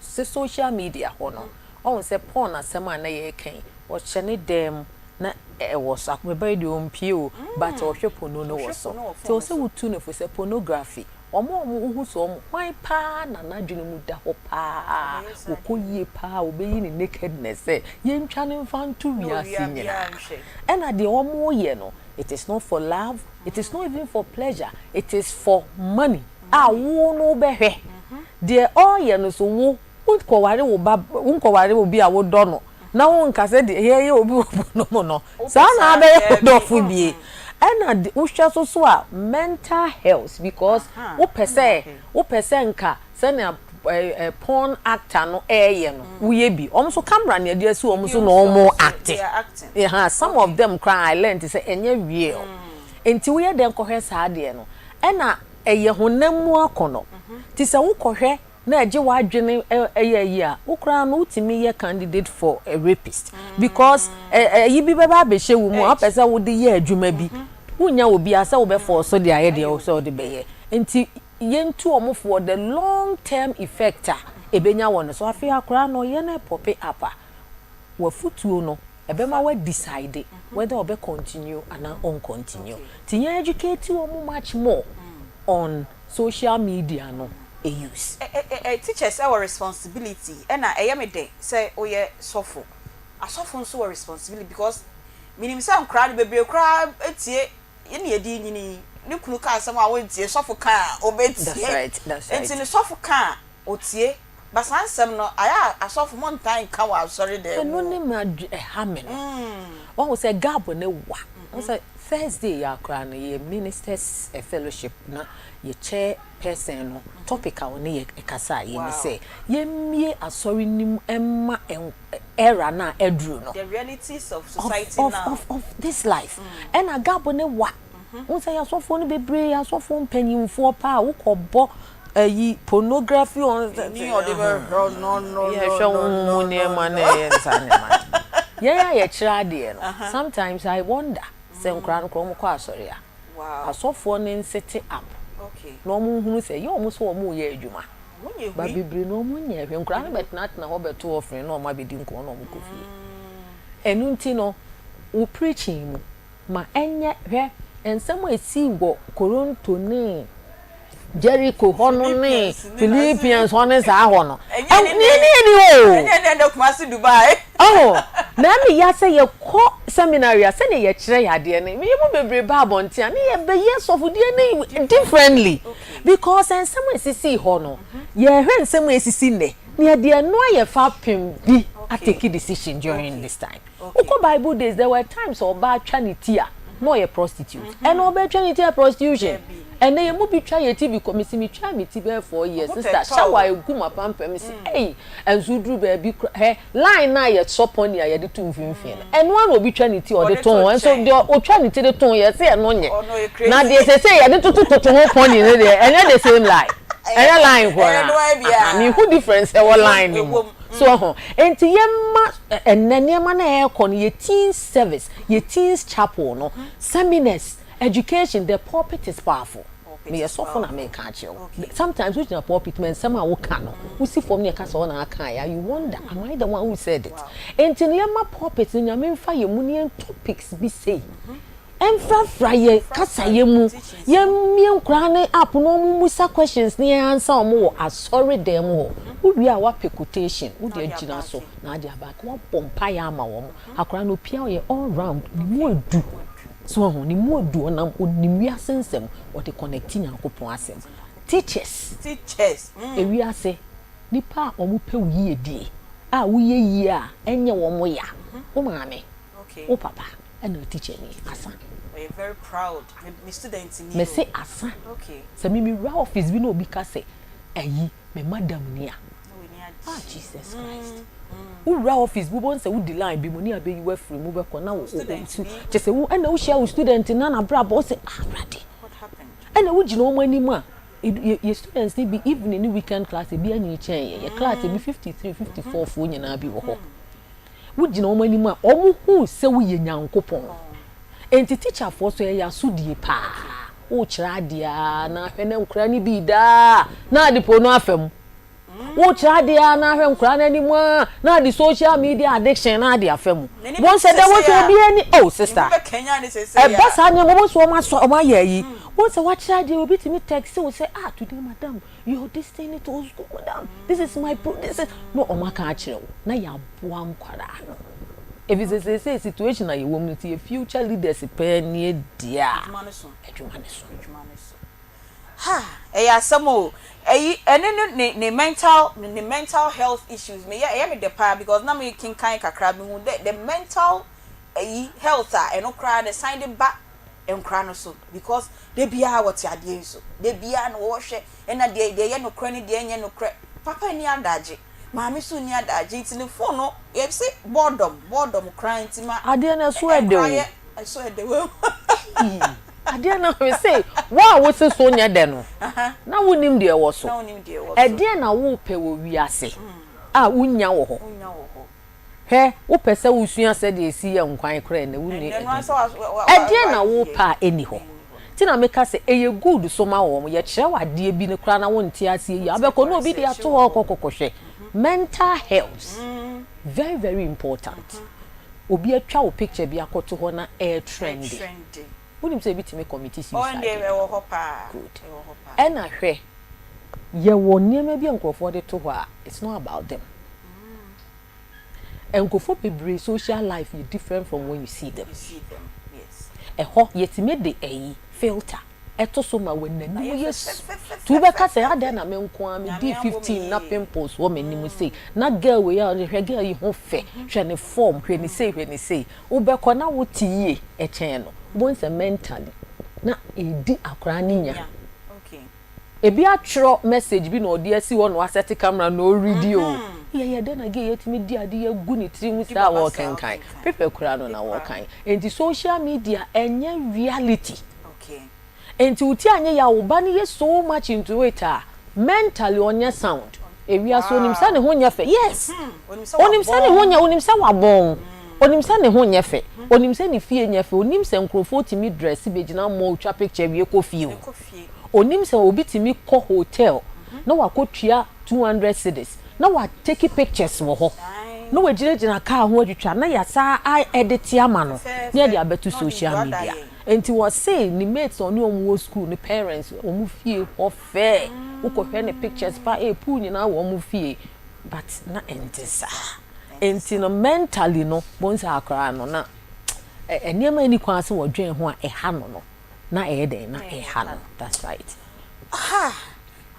sɛ social media hɔ no, ɔhun sɛ porn asɛm a na yɛreka, ɔhyɛ ne dan na ɛwɔ so akɔmɛba yi deɛ, ɔmpie o, but ɔhwɛ porno no wɔ so. Nti ɔsɛ wotu no fo sɛ pornography. Wɔn a wɔhu sɛ wɔn, hwan paa na n'adwene mu da hɔ paa, ɔkɔ yie paa, ɔbɛyi ne nakedness sɛ yɛntwa no mfa nto wiase nyinaa. Ɛna deɛ wɔyɛ no, it is not for love, it is not even for pleasure, it is for money a wo no wobɛhwɛ. Deɛ ɔreyɛ no so wo, wonkɔware wo ba, wonkɔware obi a wodɔ no na wonka sɛ deɛ yɛyɛ obi wɔ po no mu no, saa na abɛyɛ wo dɔfo bie. Ɛna de wohwɛ so so a mental health because wopɛ sɛ wopɛ sɛ nka sɛnea porn actor no ɛɛyɛ no woyɛ bi. Wɔn nso camera na yɛde asi wɔn so na wɔn acte. Ɛha some of them koraa I learnt sɛ ɛnyɛ real. Nti woyɛ dɛn kɔhwɛ saa adeɛ no? Ɛna ɛyɛ honam mu akɔnɔ. Nti sɛ wokɔhwɛ na ɛgye w'adwene yɛ ayi a, wo koraa no wotumi yɛ candidate for a rapist because ayi bi bɛba abɛhyɛ wo mu a wopɛ sɛ wode yɛ adwuma bi, wonnya obiara sɛ wobɛ force de ayɛ deɛ wopɛ sɛ wode bɛyɛ. Nti yɛntu wɔn fo wɔ the long term effect a ɛbɛnya wɔ no so. Afei akwadaa no ɔyɛ no pɔpe up a, w'afutuo no ɛbɛma wa decide whether ɔbɛ continue anaa ɔn continue. Nti yɛn educate wɔn much more on social media no use. Teachers wɔ responsibility ɛna ɛyɛ me dɛ sɛ woyɛ sɔfo. Asɔfo nso wɔ responsibility because menim sɛ nkoraa no bebree koraa tie yɛne yɛde nyini yi ne kunu ka asɛm a wontie sɔfo ka a ɔbɛtie. That's right, that's right. Nti no sɔfo ka a ɔtie but saa nsɛm no ayɛ a asɔfo mo ntaa nka wɔ asɔre dan mu. Ɛno ne ma ɛha me no. Wahu sɛ gap no wa. Wahu sɛ Thursday yi ara koraa no yɛ ministers fellowship na yɛ chair person no topic a ɔne yɛ kasaeɛ ne sɛ yɛmmue asɔre no mu mma era no a aduru no The realities of society of, now. of, of this life. Ɛna gap no wa. Wohu sɛ yɛ asɔfoɔ no bebree yɛ asɔfoɔ mpanyinfoɔ paa wokɔbɔ ayi pornography on Ni ɔde bɛhwɛ no no no yɛhwɛ no wo no mu no nneɛma no. na ɛyɛ nsa nneɛma. Yɛn a yɛkyerɛ adeɛ no, sometimes I wonder sɛ nkwadaa no koraa wɔkɔ asɔre a, asɔfoɔ no nsete up na wɔn nhunu sɛ ɛyɛ wɔn sɛ wɔn reyɛ adwuma. Ba bebree no wɔn nyɛ hwee. Nkwadaa no bɛtenatena hɔ bɛto offering na wɔn abɛdi nkɔmmɔ na wɔn kɔ fie. Ɛno nti no, wo preaching mu ma ɛnyɛ hwɛ nsɛm a esii wɔ Koronto ne Jericho hɔ no ne Philippians hɔ ne saa hɔ no. Ɛnyɛ ne ne ne ni o. Ɛnyɛ ne ne Kumasi Dubai. Ɔho na ɛmi ya sɛ yɛkɔ seminary a sɛdeɛ yɛkyerɛ yɛ adeɛ no yɛ mu bebree ba abɔnten a ne yɛbɛyɛ sɔfodie ne differently because nsɛm a esisi hɔ no yɛhwɛ nsɛm a esisi nnɛ na yɛde ɛno ayɛ fapem bi atake decision during this time. Wokɔ Bible days there were times a ɔbaa twa ne ti a na ɔyɛ prostitute. Ɛna ɔbaa twa ne ti yɛ prostitution. Ɛnɛ yɛn mu bi twa yɛ ti bi kɔ mesi mi twa mi ti bɛyɛ 4 years sister shower egu ma pampam mi si ɛyi ɛnso duru baabi kora hɛ line na yɛ sɔ pɔni a yɛde to mfimfini no ɛno ara na obi twa ne ti ɔde to ho ɛnso deɛ otwa ne ti de to ho yɛ sɛ ɛno nyɛ na deɛ sɛ sɛ yɛde toto toto ho pɔni no deɛ ɛnyɛ the same line ɛnyɛ line koraa mi hu difference ɛwɔ line no mu so ɔho nti yɛma ɛnɛ nneɛma na ɛrekɔ no yɛ teens service, yɛ teens chapel no, seminars, education, the pulpit is powerful. Meyɛ sɔfo na meka akyerɛ wo, sometimes wogyina pulpit ma nsɛm a woka no wosi fam ne yɛka sɛ ɔna aka ya, you wonder, am I the one who said it? Nti no yɛma pulpit no Nyame mfa yɛ mu ne yɛn topics bi sei ɛmfrafra yɛ kasa yɛ mu, yɛmmie nkoraa ne app na ɔmo musa questions ne yɛn ansa ɔmo wɔ asɔre dan mu hɔ. Wowie a wapɛ quotation wode agyina so na ade aba wabɔ mpaeɛ ama wɔn. Akwaraa no opia ɔyɛ all round, ne mu edu so ɔho ne mu edu, ɔnam onim wiase nsɛm ɔde connect Nyankopɔn asɛm. Teachers, teachers ewiase nipa a wɔn pɛ wo yie die a woyɛ yie a ɛnyɛ wɔn ya, wo maame, wo papa ɛna teacher ni asa. Ɔyɛ very proud me student ni. Mɛsɛ asa sɛ mi mi wura office bi na obi ka sɛ ɛyi me madam ni a, ah, Jesus Christ, wowura office bi wobɛhu sɛ wodi line bi mu ne abɛyi wafiri mu bɛkɔ na wo kyɛ sɛ wo ɛna wohyia wo student na nabrabɔ wo sɛ ah Awurade, ɛna wogyina wɔn anim a yɛ students ni bi evening ne weekend class ebi anyi kyɛn yɛ class ebi 53 54 foɔ nyinaa bi wɔ hɔ. Wogyina wɔn anim a wɔn hu sɛ woyɛ Nyankopɔn. Nti teacherfoɔ so yɛyɛ asodie paa. Wokyerɛ adeɛ a na ahwɛ na nkura no bi daa na ade po no afa mu. Wokyerɛ adeɛ a na ahwɛ nkura no anim a na ade social media addiction na ade afa mu. Wɔn sɛ dɛ wɔn sɛ obi ani, oh sister, ɛba saa nneɛma wɔn nso wɔn asɔ wɔn ayɛ ayi. Wohu sɛ woakyerɛ adeɛ obi tumi text wo sɛ ah today madam your this thing it was good madam this is my pro this is na wɔn aka akyerɛ wo na yɛaboa nkwadaa no. Ɛfiri sɛ seesei situation a yɛwɔ mu no nti yɛ future leaders pɛɛ nie deɛ a Adwuma no so. adwuma no so. Adwuma no so. Ha! Ɛyɛ asɛm o. Ɛyi ɛne no ne ne mental ne mental health issues me yɛ ɛyɛ me dɛ paa because na me kenkan kakra me hu dɛ the mental ɛyi health a ɛno koraa no ɛsan de ba nkora no so because da biara wɔte adeɛ yi so da biara na wɔhwɛ ɛna deɛ deɛ ɛyɛ nokorɛ ne deɛ ɛnyɛ nokorɛ papa nni adagye maame nso nni adagye nti ne phone no yɛse boredom boredom koraa nti ma Adeɛ no ɛso ɛdɛ nkora o. yɛ ɛso ɛdɛ o. Eii adeɛ no me se wo a wose so nyɛ dɛ no na wonim deɛ ɛwɔ so. Na wonim deɛ ɛwɔ so. Ɛdeɛn na wopɛ wɔ wiase a wonnya wɔ hɔ? Hwɛ, wopɛ sɛ wosua sɛdeɛ ɛsi yɛ nkwan koraa ɛnnɛ wonni ɛdeɛn. Ɛdeɛn na wopɛ a ɛnni hɔ? Nti na meka sɛ ɛyɛ good so ma wɔn, yɛkyerɛ wo adeɛ bi no koraa na wonte aseɛ yie a, wobɛkɔ na obi de ato hɔ kɔ kɔkɔhwɛ. Mental health, very very important. Obi atwa wo picture bi akɔto hɔ na ɛretrɛnde. Wonim sɛ ebi tumi commit suicide deda? Good. Ɛna hwɛ, yɛwɔ nneɛma bi a nkurɔfoɔ de to hɔ a, it's not about them. Nkurɔfoɔ bebree social life yɛ different from when you see them. Ɛhɔ yɛtumi de ɛyi, filter, ɛto so ma w'anim yɛ su. Nti wobɛka sɛ adɛn na me nko ara medii 15 na pimples wɔ m'anim sei, na girl wei a hwɛ girl yi ho fɛ, hwɛ ne form, hwɛ ne sei, hwɛ ne sei. Wobɛkɔ na wote yie kyɛn no. Wobɛhu sɛ mentally na ɛredi akwadaa no nya. Ebi atwerɛ message bi na ɔde asi hɔ na wasɛte camera na ɔredi o. Yɛyɛ dɛn na gay atumi di ade yi agu ne tiri ho saa a wɔrekenkan? Paper kura no na wɔrekan. Enti social media ɛnyɛ reality. Enti wo ti anyɛ yie a wo ba no yɛ so much into it a, mentally ɔnyɛ sound. Ewiase onim sɛ ne ho nyɛ fɛ. Yes! Onim sɛ ne ho nyɛ, onim sɛ wabɔn. Onim sɛ ne ho nyɛ fɛ. Onim sɛ ne fie nyɛ fɛ. Onim sɛ nkurɔfoɔ tumi dress bɛgyina mall twa picture wie kɔ fie o. Onim sɛ obi tumi kɔ hotel na wakɔtua 200 cedis na wa take pictures wɔ hɔ na wagyinagyina car ho atwitwa na yɛasan a edit ama no na yɛde abɛto social media. Enti wɔse ne mates a ɔne wɔn wɔ school no parents wɔn fie hɔ fɛ, wokɔhwɛ ne pictures paa ee pool nyinaa wɔ wɔn fie but na ɛnte saa. Enti no mentally no bohu sɛ akwadaa no na nneɛma a ɛnni kwan sɛ wɔdwen ho a ɛha no no na ɛyɛ dɛn na ɛha no that's right. Ha!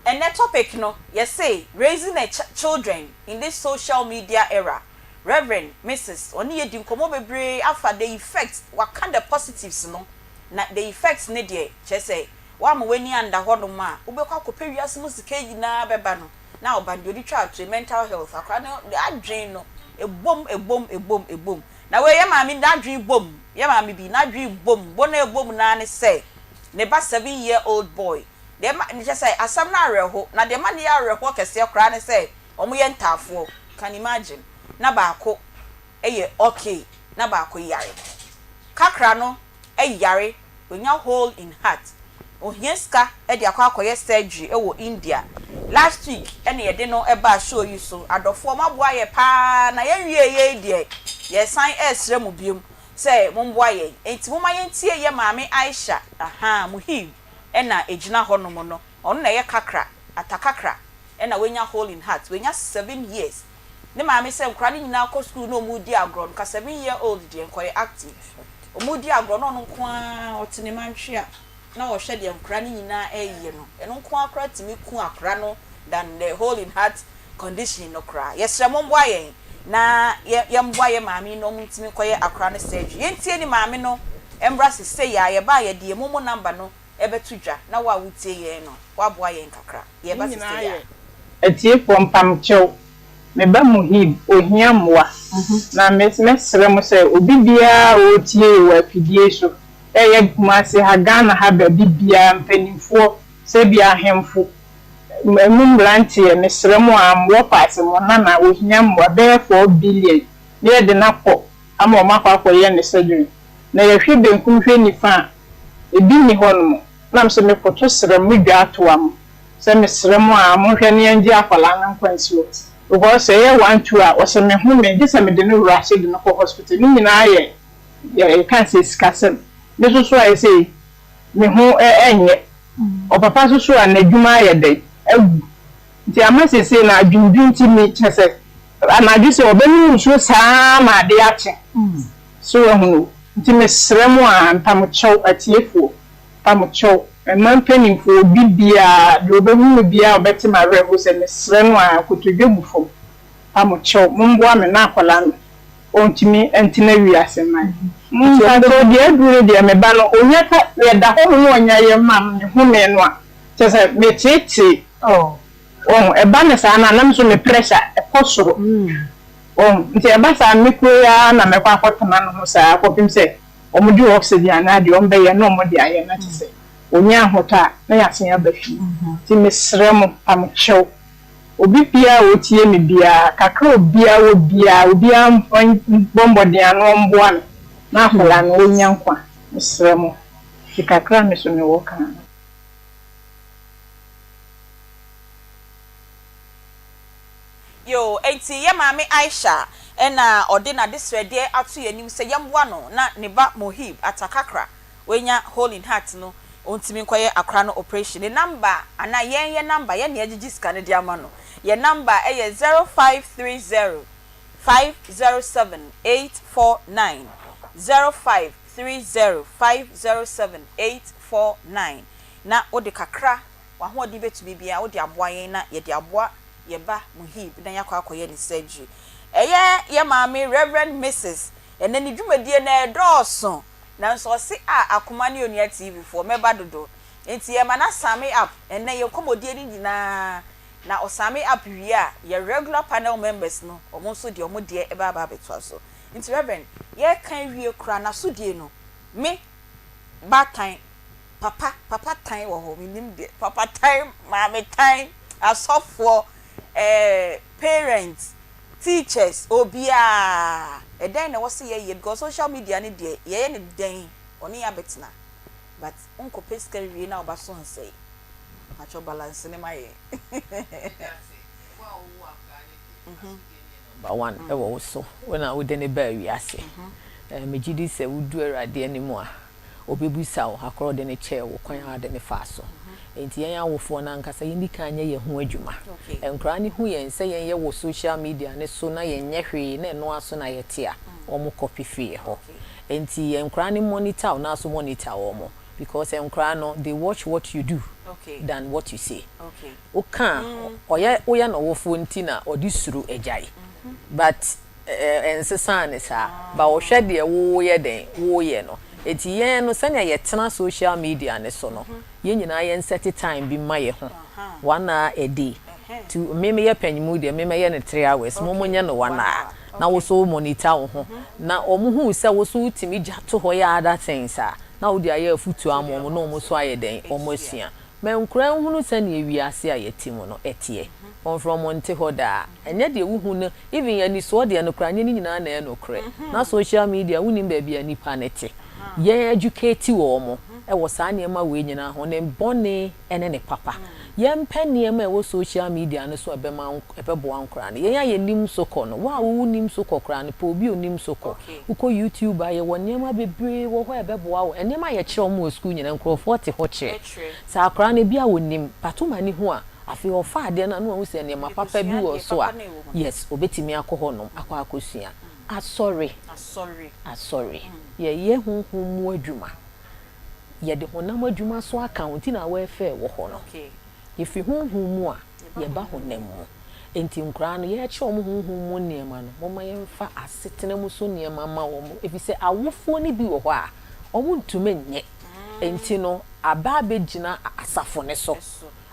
Ɛnnɛ topic no yɛse raising a children in this social media era Rev. Mrs. Ɔne yɛ di nkɔmmɔ bebree afa the effect, waka the positives no, na the effects no deɛ kyerɛ sɛ woamma w'ani anda hɔ nom a, wobɛkɔ akɔpɛ wiase mu sika yi nyinaa bɛba no na ɔba no deɛ ɔde twa atoe, mental health, akwadaa no adwene no ɛbom, ɛbom, ɛbom, ɛbom. Na wei yɛ maame n'adwene bom, yɛ maame bi n'adwene bom, bɔ no a ɛbom no ara ne sɛ ne ba seven year old boy, deɛ ɛma, kyerɛ sɛ asɛm no awerɛho, na deɛ ɛma no yɛ awerɛhoɔ kɛseɛ koraa ne sɛ Wɔyɛ ntaafoɔ, can imagine, na baako yɛ okay na baako yare. Kakra no yare, wanya hole in heart, ohia sika de akɔ akɔyɛ surgery wɔ India. Last week na yɛde no baa show yi so, adɔfoɔ moaboa yɛ paa na yɛnwiee yei deɛ yɛresan resrɛ mo biom sɛ momboa yɛn. Enti momma yɛntie yɛ maame Aisha, ahaa, Muhib na ɛgyina hɔnom no, ɔno na ɛyɛ Kakra, Atakakra. Ɛna wanya hole in heart wanya 7 years ne maame sɛ nkwadaa no nyinaa kɔ school na ɔmo redi agorɔ no ka 7 year old deɛ nkɔyɛ active ɔmo redi agorɔ na ɔno nko ara ɔte ne mantwea na ɔhwɛ deɛ nkwadaa no nyinaa ɛreyɛ no ɛno nko ara koraa tumi ku akwadaa no than the hole in heart condition no koraa yɛsrɛ mo mboa yɛn na yɛ yɛmboa yɛ maame yi na ɔmo ntumi nkɔyɛ akwadaa no surgery yɛntie ne maame no mbra sesei a yɛbaa yɛde yɛ momo number no ɛbɛto dwa na wo a wotie yɛn no woaboa yɛn kakra. Ne Yɛreba nyinaa sesei yɛ. a. Atiefoɔ mpamkyɛw, me ba Muhib, ohia mmoa, na me mɛsrɛ mo sɛ obi biara a ɔretie yɛ wɔ afidie yi so, ɛyɛ Kumasi ha, Ghana ha, baabi biara, mpaninfoɔ, sɛbi ahemfo, ɛmu mmeranteɛ, mesrɛ mo a, mmoa paase mo nana, ohia mmoa, bɛyɛ 4 billion, na yɛde no akɔ ama wɔn akɔ akɔyɛ ne surgery. Na yɛhwɛ benkum hwɛ nifa a, ebi nni hɔnom. Na me nso mekoto srɛ mo, medwa atoa mo sɛ mesrɛ mo a monhwɛ na yɛngye akwadaa no nkwa nsi hɔ because sɛ ɛyɛ one two a ɔsɛ me home gye sɛ mede no rush de no kɔ hospital ne nyinaa yɛ yɛka sɛ sikasɛm me nso so ayɛ sɛ. me ho nyɛ. Ɔpapa nso so a n'adwuma ayɛ dɛn? Agu. Nti ama seesei no adwendwen nti me kyerɛ sɛ anadwo sɛ ɔbɛnom nsuo saa ara ma adeɛ akye. So wahunu? Nti mesrɛ mo a mpamokyɛw atiefoɔ, mpamokyɛw, mma mpanimfoɔ, obi biara, deɛ ɔbɛhu me biara a ɔbɛte m'awerɛhosɛm, mesrɛ no a kotodwe gu fam, mpamokyɛw, momboa me na akwadaa no ɔntumi ntena wiase mma yɛn. Mpakyɛw deɛ aduru no deɛ me ba no ɔnya ka yɛda hɔ nom na ɔnya yɛn ma me home no a kyerɛ sɛ meteetee wahu ɛba no saa no a na me nso me pressure ɛkɔ soro wahu nti ɛba saa me kuro yi ara na mɛkɔ akɔtena no ho saa kɔpem sɛ wɔn de oxygen anaa deɛ wɔn bɛyɛ na wɔn de ayɛ na kyerɛ sɛ ɔnya ahotɔ a na yɛasen aba fie nti mesrɛ mo pamokyɛw. Obi biara a otie me biara, kakra a obiara wɔ biara, obiara mbɔ mbɔden ano ɔmboa me na akwadaa no ɔnya nkwa. Mesrɛ mo. Nti kakra a me so mewɔ ka no. Yoo, enti yɛ maame Aisha na ɔde n'adesrɛdeɛ ato yɛn anim sɛ yɛmmoa no na ne ba Mohib Atakakra wanya hole in heart no ɔntumi nkɔyɛ akora no operation. Ne number anaa yɛn yɛ number, yɛn na yɛgyegye sika no de ama no. Yɛn number yɛ 0530 507 849, 0530 507 849, na wode kakra, w'ahoɔden bɛtumi biara wode aboa yɛn na yɛde aboa yɛn ba Muhib na yɛakɔ akɔyɛ ne surgery. Ɛyɛ yɛn maame Rev. Mrs. Ɛnnɛ ne dwumadie no ɛredɔɔso. Nanso ɔse ah akoma ne onua TV foɔ mɛba dodo nti yɛma no asame up ɛnɛ yɛn nkɔmɔdie no nyinaa na ɔsame up wie a yɛ regular panel members no ɔmo nso deɛ ɔmo deɛ ɛbɛ aba abɛtoa so nti Reverend yɛka awie koraa nasodie no me baatan papa papa tan wɔ hɔ menim deɛ papa tan maame tan asɔfoɔ ɛɛ parents Teachers, obiara, ɛdɛn na ɛwɔ sɛ yɛyɛ because social media no deɛ yɛyɛ no dɛn ɔne yɛn abɛtena but wonkɔpɛ sika nwie na wo ba so nsɛe mpakyɛw balance no ma yɛn. Number one wɔ wo so, wo na wode no baa wiase. Megye di sɛ wodu Awurade anim a, Ɔbɛbisa wo akorɔ ɔde no kyɛɛ wo, kwan a wode no faa so. Enti yɛn awofoɔ no ankasa yɛnni kan nyɛ yɛn ho adwuma. Nkwadaa no hu yɛn sɛ yɛn yɛ wɔ social media no so na yɛnyɛ hwee na ɛno ara so na yɛte a, wɔn copy firi yɛn hɔ. Enti yɛn nkwadaa no monitor wo na nso monitor wɔn because nkwadaa no they watch what you do than what you say. Woka a, ɔyɛ woyɛ n'ɔwofoɔ nti na ɔde suro agyae but ɛnsesaa no saa but ɔhwɛ deɛ woyɛ dɛn woyɛ no nti yɛn no sɛnea yɛtena social media no so no yɛn nyinaa yɛn sɛte time bi mma yɛ ho one hour a day to me meyɛ panyimu deɛ me mɛyɛ no three hours mo mo nyɛ no one hour na wo so wo monitor wo ho na wɔn hu sɛ wo so wotumi gya to hɔ yɛ other things a na wode ayɛ afutuo ama wɔn na wɔn so ayɛ dɛn wɔn asua Ma nkuraa nhunu sɛdeɛ wiase a yɛte mu no teɛ. Wɔmfrɛ wɔn nte hɔ daa. Ɛnyɛ deɛ wohu no, even anisoɔ deɛ no koraa, ɛnyɛ ne nyinaa na ɛyɛ nokorɛ. Na social media, wonnim baabi a nnipa no te. Yɛn educate wɔn wɔ saa nneɛma wei nyinaa ho, ne bɔne ne ne papa. Yɛmpɛ nneɛma a ɛwɔ social media no so a ɛbɛma, ɛbɛboa nkoraa no. Yɛn a yɛnim so kɔ no, wo a wonnim so kɔ koraa no, pɛ obi a ɔnim so kɔ. Wokɔ YouTube a, yɛwɔ nneɛma bebree wɔ hɔ a ɛbɛboa wo. Nneɛma a yɛkyerɛ wɔn wɔ sukuu nyinaa, nkurɔfoɔ te hɔ kyerɛ. Sɛ akwadaa no, ebia ɔnnim, but woma no hu a, afei ɔfa adeɛ no a, na wahu sɛ nneɛma papa bi wɔ so a, yes, ɔbɛtumi akɔ hɔnom akɔ akɔsua. Asɔre. Asɔre. Yɛyɛ honhom mu adwuma. Yɛde honam adwuma nso aka ho, nti na welfare wɔ hɔ no. Yɛfiri honhom mu a, yɛba honam mu. Enti nkoraa no, yɛrekyerɛ wɔn honhom mu nneɛma no, momma yɛmfa asetena mu so nneɛma mma wɔn, efisɛ awofoɔ no bi wɔ hɔ a, wɔntumi nyɛ. Enti no, aba abɛgyina asafo no so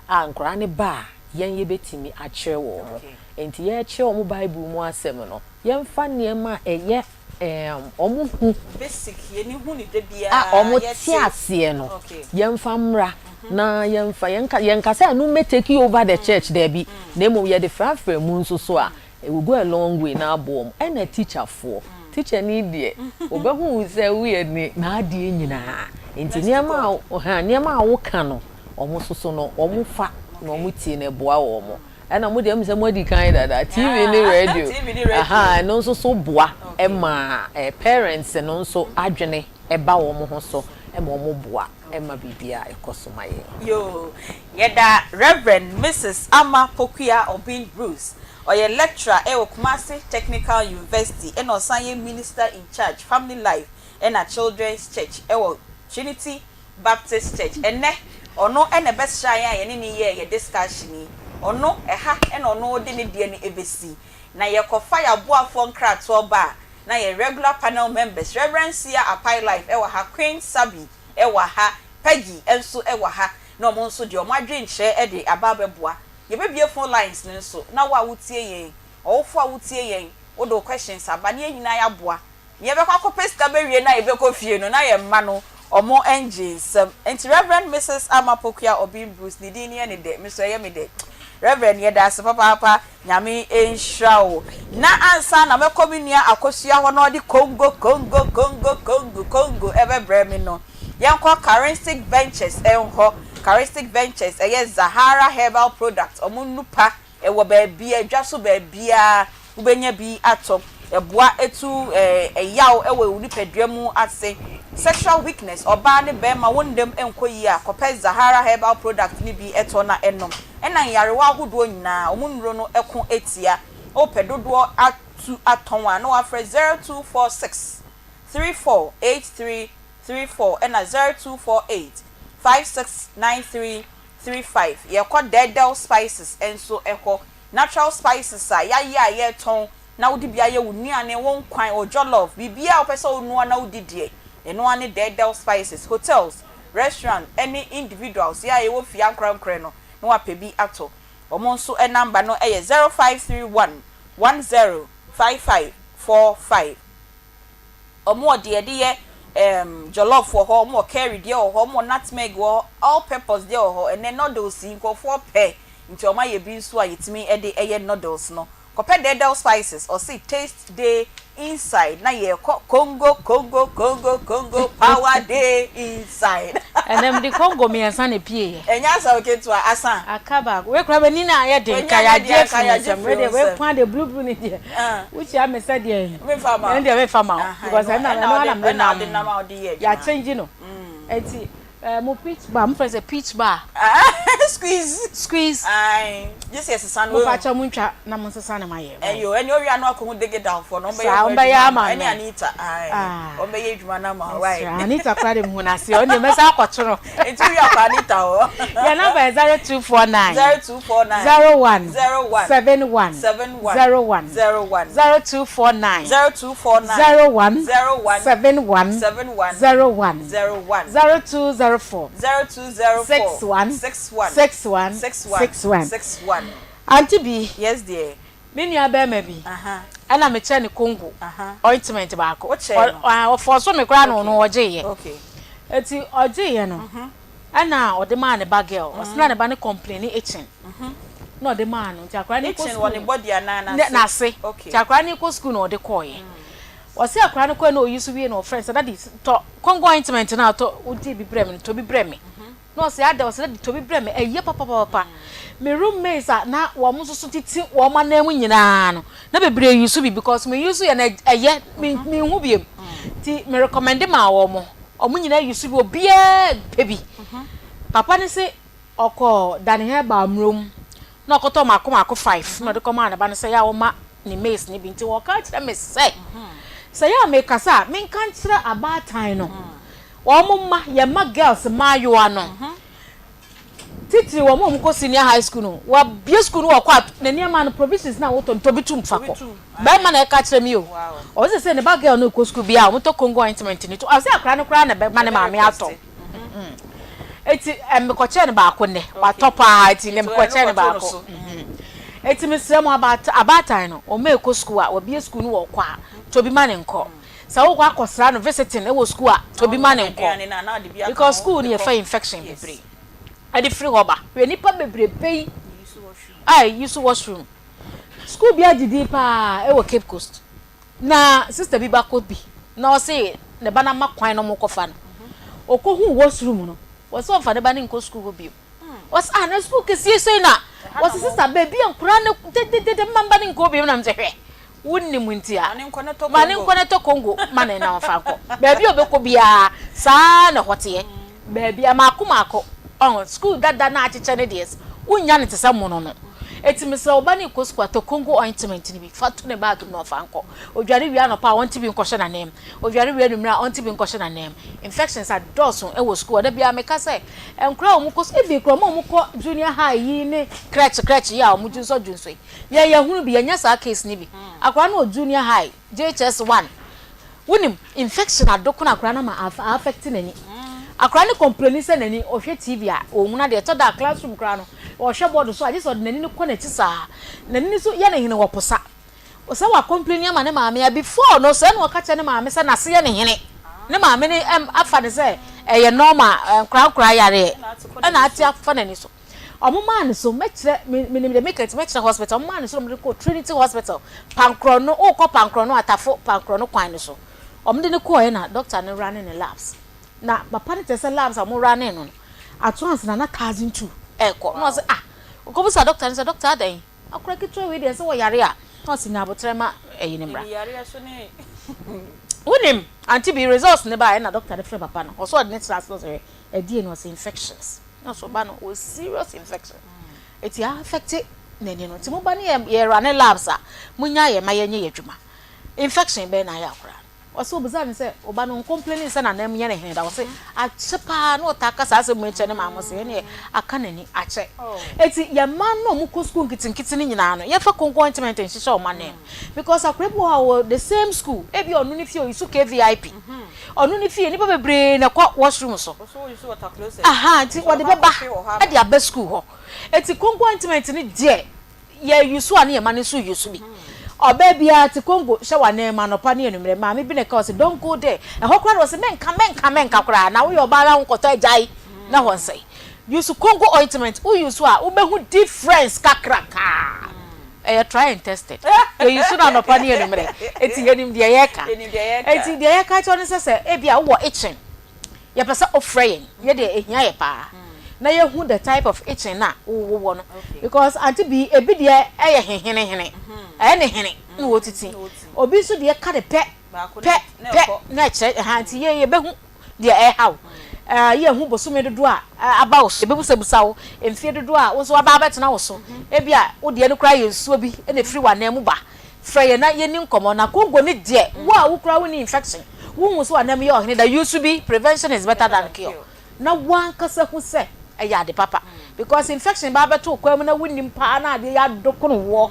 a nkoraa no ba a, yɛn yɛbɛtumi akyerɛ wɔn. Enti yɛrekyerɛ wɔn Bible mu asɛm no, yɛmfa nneɛma a ɛyɛ ɛɛm wɔn hu Basic, yɛn ani hu no da biara, a wɔn yɛte. te aseɛ no, yɛmfa mmra na yɛmfa, yɛnka, yɛnka sɛ ɛno mmɛ take over the church, daabi, na mmom yɛde frafra mu nso so a, it will go a long way na aboa wɔn. Ɛna teacher foɔ, teacher ni deɛ, ɔbɛhu wo sɛ woyɛ ne n'adeɛ nyinaa, nti nneɛma a, ha, nneɛma a woka no, wɔn nso so no, wɔn fa na wɔn tie na ɛboa wɔn. Ɛna mo deɛ ɛmu sɛ mo adi kan dada TV ne radio ahaa ɛno nso so boa ma parents no nso adwene ba wɔn ho so ma wɔn boa. ma biribiara kɔ so ma yɛn. Yoo, yɛda Rev. Misis Ama Pokuya Obeng Bruce, ɔyɛ lecturer wɔ Kumasi Technical University ɛna ɔsan yɛ Minister in Charge Family Life ɛna Children's Church wɔ Trinity Baptist Church. Ɛnnɛ ɔno na ɛbɛsraa yɛn a yɛne no yɛɛ yɛn discussion yi. Ɔno, ɛha na ɔno de ne deɛ no ɛbɛsi. Na yɛkɔfa yɛn aboafoɔ nkratoɔ ba a, na yɛn regular panel members, Rev. Sia Apai Life wɔ ha, Queen Sabi wɔ ha, Peggy nso wɔ ha, na wɔn nso deɛ wɔn adwenkyerɛ de aba abɛboa. Yɛbɛbue phone lines no nso, na wo a wotie yɛn, ɔwofo a wotie yɛn, wode wo questions aba na yɛn nyinaa yɛaboa. Nea yɛbɛkɔ akɔpɛ sika bɛwie na yɛbɛkɔ fie no, na yɛn mma no, wɔn ngyee nsam. Nti Rev. Misis Ama Pokuya Obeng Bruce, ne din no yɛ ne dɛ, me nso ɛyɛ me dɛ. Rev. Yɛda ase papaapa, Nyame nhyira wo. Na ansa na mɛkɔ me nua Akosua hɔ na ɔde Congo, Congo, Congo, Congo, Congo ɛbɛbrɛ me no, yɛnkɔ Charistic Ventures hɔ. Charistic Ventures, ɛyɛ Zahara Herbal Products, wɔn nnupa Ɛwɔ baabiara, dwa so baabiara wobɛnya bi atɔ. Ɛboa tu ɛyaw wɔ wo nipadua mu ase. Sexual weakness, ɔbaa ne barima wo nna mu nkɔ yie a, kɔpɛ Zahara herbal product no bi tɔ na nom. Ɛna nyarewa ahodoɔ nyinaa, wɔn nnuro no ko tia. Wopɛ dodoɔ atu atɔn a, na wafrɛ 0246 34 83 34 ɛna 0248 56 93 35 yɛkɔ dɛɛdɛw spices nso hɔ, natural spices a yɛayɛ a yɛtɔn na wode bi ayɛ wo nnuane, wo nkwan, wo jollof, biribiara a wopɛ sɛ wonoa na wodi deɛ, ɛno ara ne dɛɛdɛw spices. Hotels, restaurant ne individuals, yɛ a yɛwɔ fie ankorankorɛ no na wapɛ bi atɔ. Wɔn nso number no yɛ 0531 10 55 45. Wɔn wɔ deɛ yɛde yɛ ɛɛm jollof wɔ hɔ, wɔn wɔ curry deɛ wɔ hɔ, wɔn wɔ nutmeg wɔ hɔ, all purpose deɛ wɔ hɔ. Ɛnnɛ noodles yi nkurɔfoɔ pɛ nti wɔn ayɛ bi nso a yɛtumi de yɛ noodles no. Kɔpɛ dɛɛdɛw spices, ɔse taste dey inside na yɛrekɔ Congo Congo Congo Congo power dey inside. Ɛnɛ mede Congo miensa na epieɛ. Ɛnyɛ asɛm ketewa, asa. Aka baako. Wei koraa w'ani na ayɛ den W'ani nka anyɛ yɛagye den anka afiri me yɛagye nsam. firi Wei wo deɛ wei nsam. nko ara deɛ blue blue no deɛ wokyia me sɛ deɛ Memfa ma wo. ɛno deɛ memfa ma wo Aha, because ɛno ɛno na ɛna ɛno ara wode na mede ɛna wode nam. nam a wode yɛ adwuma. Yɛakyɛngye no. Ɛnti eh, mo peach bar, mofrɛ no sɛ peach bar. Squeeze. Squeeze. Ae, gye sɛ yɛsesa no. Mopakyɛw montwa na monsesa no ma yɛn. Ɛyo, ɛne owia no akɔhu Digidalfoɔ no, wɔbɛyɛ Saa, ho wɔbɛyɛ adwuma ama ama, ɛne me. Anita, ae, Ah. wɔbɛyɛ adwuma no ama wo, wai. Mesrɛ, Anita koraa de mehu no ase, ɔno deɛ mɛsan akɔto no. Nti wowie akɔ Anita hɔ. Yɛn number yɛ 0249. 0249. 01. 01. 71. 71. 01. 01. 0249. 0249. 01. 01. 71. 71. 01. 01. 0204. 0204. 61. 61. 61. 61. 61. 61. Auntie bi. Yes dear. Me nua barima bi ɛna me kyɛ no Congo ointment baako. Wokyɛɛ no? Ɔfɔɔso me koraa na ɔno ɔgyeeɛ. Okay. Eti ɔgyeeɛ no ɛna ɔde maa ne ba girl. Ɔse na ne ba no complaini itching. Na ɔde maa no nti akwadaa no kɔ Itching school. wɔ ne body anaa n'ase? N'ase. Okay. Nti akwadaa no kɔ school na ɔde kɔɔeɛ. Ɔse akwadaa no kɔɛ na ɔyi so wie na ɔfrɛ no sɛ daddy tɔ Congo ointment no a ɔtɔ wogye bi brɛ me no tɔ bi brɛ me. Na ɔse adɛn? Ɔse daddy tɔ bi brɛ me, ɛyɛ papapapa. Me roommates a na wɔn nso so tete wɔn anan mu nyinaa no, na bebree use bi because me use yɛ no ɛyɛ, me menhu biom. Nti me recommend maa wɔn, wɔn nyinaa use bi, obiara pɛ bi. Papa no se ɔkɔɔ Dani Herbal Mmrom na ɔkɔtɔɔ mako mako five na ɔde kɔmaa ne ba no sɛ ɛyɛ a ɔmma ne mates no bi. Nti ɔka kyerɛ me sɛ, sɛ ɛyɛ a mekasa a menka nkyerɛ abaatan no Wɔn mma, yɛn mma girls mmaayewa no, titiri wɔn a wɔkɔ senior high school no, wɔabue school no wɔkɔ a, ne nneɛma no provisions na wotɔ no, tɔ bi tum fa kɔ. Bɛrima na ɛka kyerɛ me o. Ɔsɛ sɛ ne ba girl no kɔ school bi a, wɔtɔ Congo ointment no to. Ɔsɛ akwadaa no koraa na bɛma ne maame atɔ. Eti mekɔkyɛɛ no baako nnɛ, watɔ paa eti nnɛ mekɔkyɛɛ no baako. Eti mesrɛ mo abaatan no, wɔn a ɛkɔ school a, wɔabue school no wɔkɔ a, tɔ bi ma no nkɔ. Sɛ wokɔ akɔsra no visiting wɔ school a, tɔ bi ma no nkɔ. Because school no yɛfa infection bebree ɛde firi hɔ ba. Hwɛ nnipa bebrebe yi a use washroom. School bi agye din paa wɔ Cape Coast. Na sister bi ba kɔ bi na ɔse ne ba no ama kwan na wɔkɔfa no. Ɔkɔhuu washroom no, ɔse ɔmfa ne ba no nkɔ school hɔ bio. Ɔse ah na school kɛseɛ sei na ɔse sister baabi a nkwadaa no dededede mma mma no nkɔ bio na mesɛ hwɛ Wonnim nti a, ma no nkɔ na tɔ Congo ma no na ɔmfa nkɔ. Baabi a ɔbɛkɔ biara, saa ara na ɛhɔ teɛ. Baabi a mako mako ɔho school dada na akyekyɛ ne deɛ wonnya no te sɛ mono no. Eti mesrɛ wo ba no rekɔ school a tɔ Congo ointment no bi fa to ne bag mu na ɔfa nkɔ. Odware wie anɔpa a ɔnte bi nkɔhyɛ n'anan mu. Odware wie anwummere a ɔnte bi nkɔhyɛ n'anan mu. Infections adɔɔso wɔ school hɔ. Da biara meka sɛ nkwadaa a wɔkɔ even koraa wɔn a wɔkɔ junior high yi ne crèche crèche yi a wɔdwonsɔ dwonsɔ yi yɛn yɛhunu bi yɛnya saa case no bi. Akwadaa no wɔ junior high JHS one Wonim, infection adoko na akwadaa no ama a affect n'ani. Akwadaa no complaini sɛ n'ani, ɔhwɛ TV a, ɔnhunu adeɛ. Ɛtɔ da a classroom koraa no, ɔhwɛ board so a, gye sɛ ɔde n'ani no kɔ n'akyi saa. N'ani no nso yɛ no hene wɔ posa. Sɛ wa complaini ama ne maame a, before no, sɛɛ na ɔka kyerɛ ne maame sɛ n'ase yɛ no hene. Ne maame no afa no sɛ ɛyɛ normal, nkoraa nkoraa yareɛ. Ɛna ate afa n'ani so. Ɔmo maa no so, mɛkyerɛ, me menim deɛ meka nti mɛkyerɛ hospital, ɔmo maa no so na ɔmo de no kɔɔ Trinity hospital, Pankorɔno, wokɔ Pankorɔno Atafo Pankorɔno kwan no so, ɔmo de no kɔɔɛ na doctor no running ne labs, na papa no kyerɛ sɛ labs a ɔmo running no no, at once na na 1002 ɛɛkɔ, na ɔse ah, ɔkɔbisa doctor no sɛ doctor adɛn, akora ketewa wei deɛ sɛ ɔyare a, na ɔse nya aboterɛ ma ɛyi no mmra. Wonim, Auntie bi, results no baeɛ na doctor no frɛ papa no, ɔse ɔde no tena ase na ɔse hwɛ, ɛdeɛn ni, ɔse infections. Na so ba no wɔ serious infection eti a affect n'ani no nti mo ba no yɛ yɛ rane labs a mo nya yɛ ma yɛ nyɛ yɛ adwuma infection bɛn na ayɛ akora no ɔsɛ obisa no sɛ ɔba no ncomplaini sɛ n'anan mu yɛ ne hene da ɔsɛ akyɛ paa na ɔtaa ka saa asɛm mu kyerɛ ne maame ɔsɛ ɛne aka n'ani akyɛ eti yɛ mma no ɔmo kɔ school nketenkete no nyinaa no yɛfa konko ointment nhyehyɛ ɔmo anan mu because akora bi wɔ hɔ a wɔ the same school ebi ɔno ne fie oyi so KVIP Ɔno ne fie nnipa bebree na ɛkɔ washroom so. Ahaa nti wɔde bɛba de aba school hɔ. Eti konko ointment no deɛ yɛ use a ne yɛ ma no nso use bi. Ɔbaa biara te konko hyɛ w'anan mu anɔpa ne anwummerɛ. Maame bi na ɛka ɔse don't go there. Ɛhɔ koraa na ɔse menka menka menka koraa na woyɛ ɔbaa na wonkɔtɔ agyae na hɔ nsɛe. Use konko ointment wo use a wobɛhu difference kakrakaa. Ɛyɛ try and tested. Yɛ use no anɔpa ne anwummerɛ. Enti yɛnim deɛ yɛreka. Enti deɛ yɛreka akyerɛ wo ne sɛ sɛ ebia wowɔ itching, yɛpɛ sɛ wofrɛ yɛn. Yɛ deɛ ɛhia yɛ paa. Na yɛhu the type of itching no a wowɔ no. Because Auntie Bee, ebi deɛ ɛyɛ hehenehene. Ɛyɛ ne hene na wɔtiti. Obi nso deɛ ka no pɛ, pɛ, pɛ na ɛkyerɛ. Ɛhaa nti yɛn yɛbɛhu. deɛ ɛreha wo. Yɛhu bosome dodoɔ a aba wo so. Yɛbɛbusabusa wo mfeɛ dodoɔ a wo nso waba abɛtena wo so. Ebia wo deɛ no koraa yɛ nsuo bi na ɛfiri w'anan mu ba. Frɛ yɛn na yɛnni nkɔmmɔ. Na Congo no deɛ, wo a wo koraa wonni infection, wonhu sɛ w'anan mu yɛ ɔhene da, use bi, prevention is better than cure. Na w'ankasa hu sɛ ɛyɛ ade papa. Because infection ba abɛto wo kwan mu na wonnim paa na adeɛ yi adokono woɔ.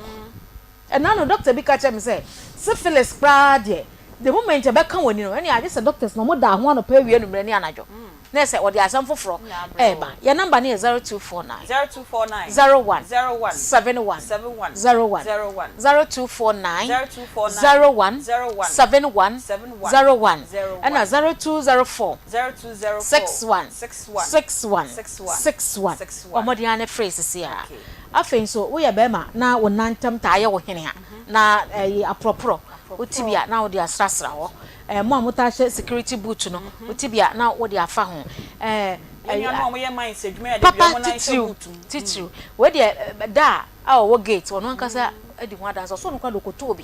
Ɛna no doctor bi ka kyerɛɛ me sɛ syphilis koraa deɛ the moment ɛbɛka w'ani no ɛnneɛ agye sɛ doctors no wɔda ho anɔpa awia anwummerɛ ne anadwo na ɛsɛ wɔde asɛm foforɔ ɛreba. Yɛn number no yɛ 0249 01 71 01, 0249 01 71 01 ɛna 0204 61 61 61. Bɔ mmɔden ara na frɛ seesei ara. Afei nso woyɛ barima na wo nan ntam taa yɛ wo hene a, na ɛyɛ aporɔporɔ, wo ti bi a na wode asrasra hɔ. Ɛɛ mo a motaa hyɛ security boot no, wo ti bi a na wode afa ho. Ɛɛ papa titiriw titiriw. Wei deɛ da a ɔwɔ gate ɔno ankasa di ho adanse. Ɔsɛ ɔno koraa de ɔkɔtɔɔ bi.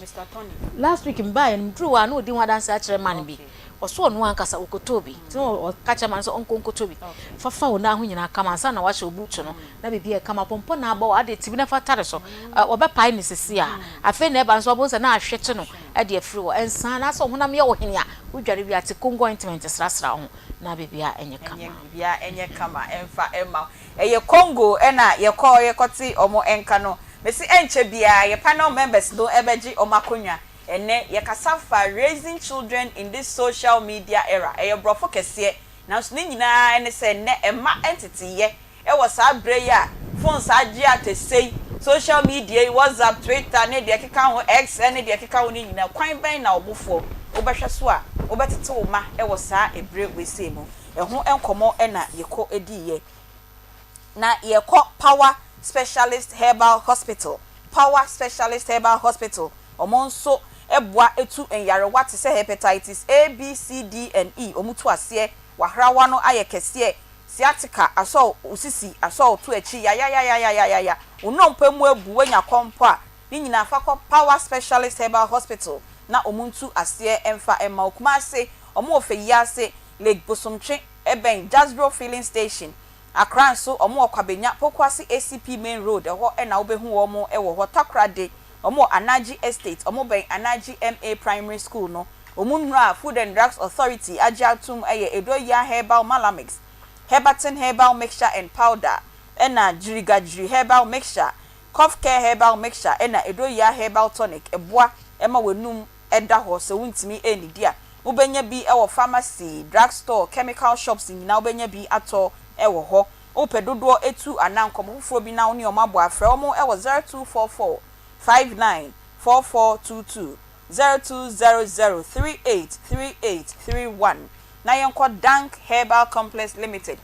Last week mebaeɛ no meduruu hɔ a na ɔdi ho adanse akyerɛ man bi. Ɔso ɔno ankasa ɔkɔtɔɔ bi. Nti na ɔka kyerɛ man no sɛ ɔnkɔ nkɔtɔ bi. Fa fa wo nan ho nyinaa kama ansa na woahyɛ wo boot no. Na biribi yɛ kama, pɔmpɔ na abɔ wo, ade ti bi na fa tare so. Wɔbɛpae no seesei ara. Afei na ɛba nso wobɛhu sɛ na ahwete no de afiri hɔ. Ɛnsa anaasɛ wo honam yɛ wo hene a, wodware wie a, te Congo ointment srasra wo ho na biribiara nyɛ kama. Ɛnyɛ biribiara nyɛ kama mfa mma wo. Ɛyɛ Congo na yɛkɔ yɛkɔte wɔn nka no. Mese ɛnkyɛ biara yɛ panel members no bɛgye wɔn akonnwa. Ɛnnɛ yɛkasa fa raising children in this social media era. Ɛyɛ borɔfo kɛseɛ nanso ne nyinaa ne sɛ nnɛ mma nteteyɛ Wɔ saa berɛ yi a phones agye atɛsɛ yi, social media yi, WhatsApp, Twitter ne deɛ ɛkeka ho, X ne deɛ ɛkeka ho no nyinaa, kwan bɛn na ɔbofoɔ wobɛhwɛ so a wobɛtete wo mma wɔ saa ɛberɛ wei sei mu? Ɛho nkɔmmɔ na yɛkɔ diiɛ. Na yɛkɔ Power Specialist Herbal Hospital, Power Specialist Herbal Hospital, wɔn nso boa tu nyarewa te sɛ Hepatitis A, B, C, D and E, wɔtu aseɛ, w'ahrawa no ayɛ kɛseɛ, Sciatica, asɔ wo sisi, asɔ wo to akyi yayayayayayaya, wo nnompe mu abu, woanya kɔmpɔ a, ne nyinaa fa kɔ Power Specialist Herbal Hospital na wɔn ntu aseɛ mfa mma wo. Kumasi, wɔn wɔ Feyiase, Lake Bosomtwe Ɛbɛn Jasbro Filling Station. Accra nso, wɔn wɔ Kwabenya, Pokuase ACP Main Road, ɛhɔ na wobɛhu wɔn wɔ hɔ. Takoradi, wɔn wɔ Anaji Estate, wɔn bɛn Anaji MA Primary School no. Wɔn nnuro a Food and Drugs Authority agye atom yɛ Edoyia Herbal Malamix, Herbatin Herbal Mixture and Powder, ɛna Gyirigagyiri Herbal Mixture, Cough Care Herbal Mixture, ɛna Edoyia Herbal Tonic. Ɛboa ma w'anum da hɔ sɛ wontumi nnidi a. Wobɛnya bi wɔ pharmacy, drug store, chemical shops nyinaa wobɛnya bi atɔ wɔ hɔ. Wopɛ dodoɔ tu anaa nkɔmmɔ foforɔ bi na wo ne wɔn abɔ a, frɛ wɔn wɔ 0244 59 4422, 0200 38 38 31 na yɛnkɔ Dank Herbal Complex Limited.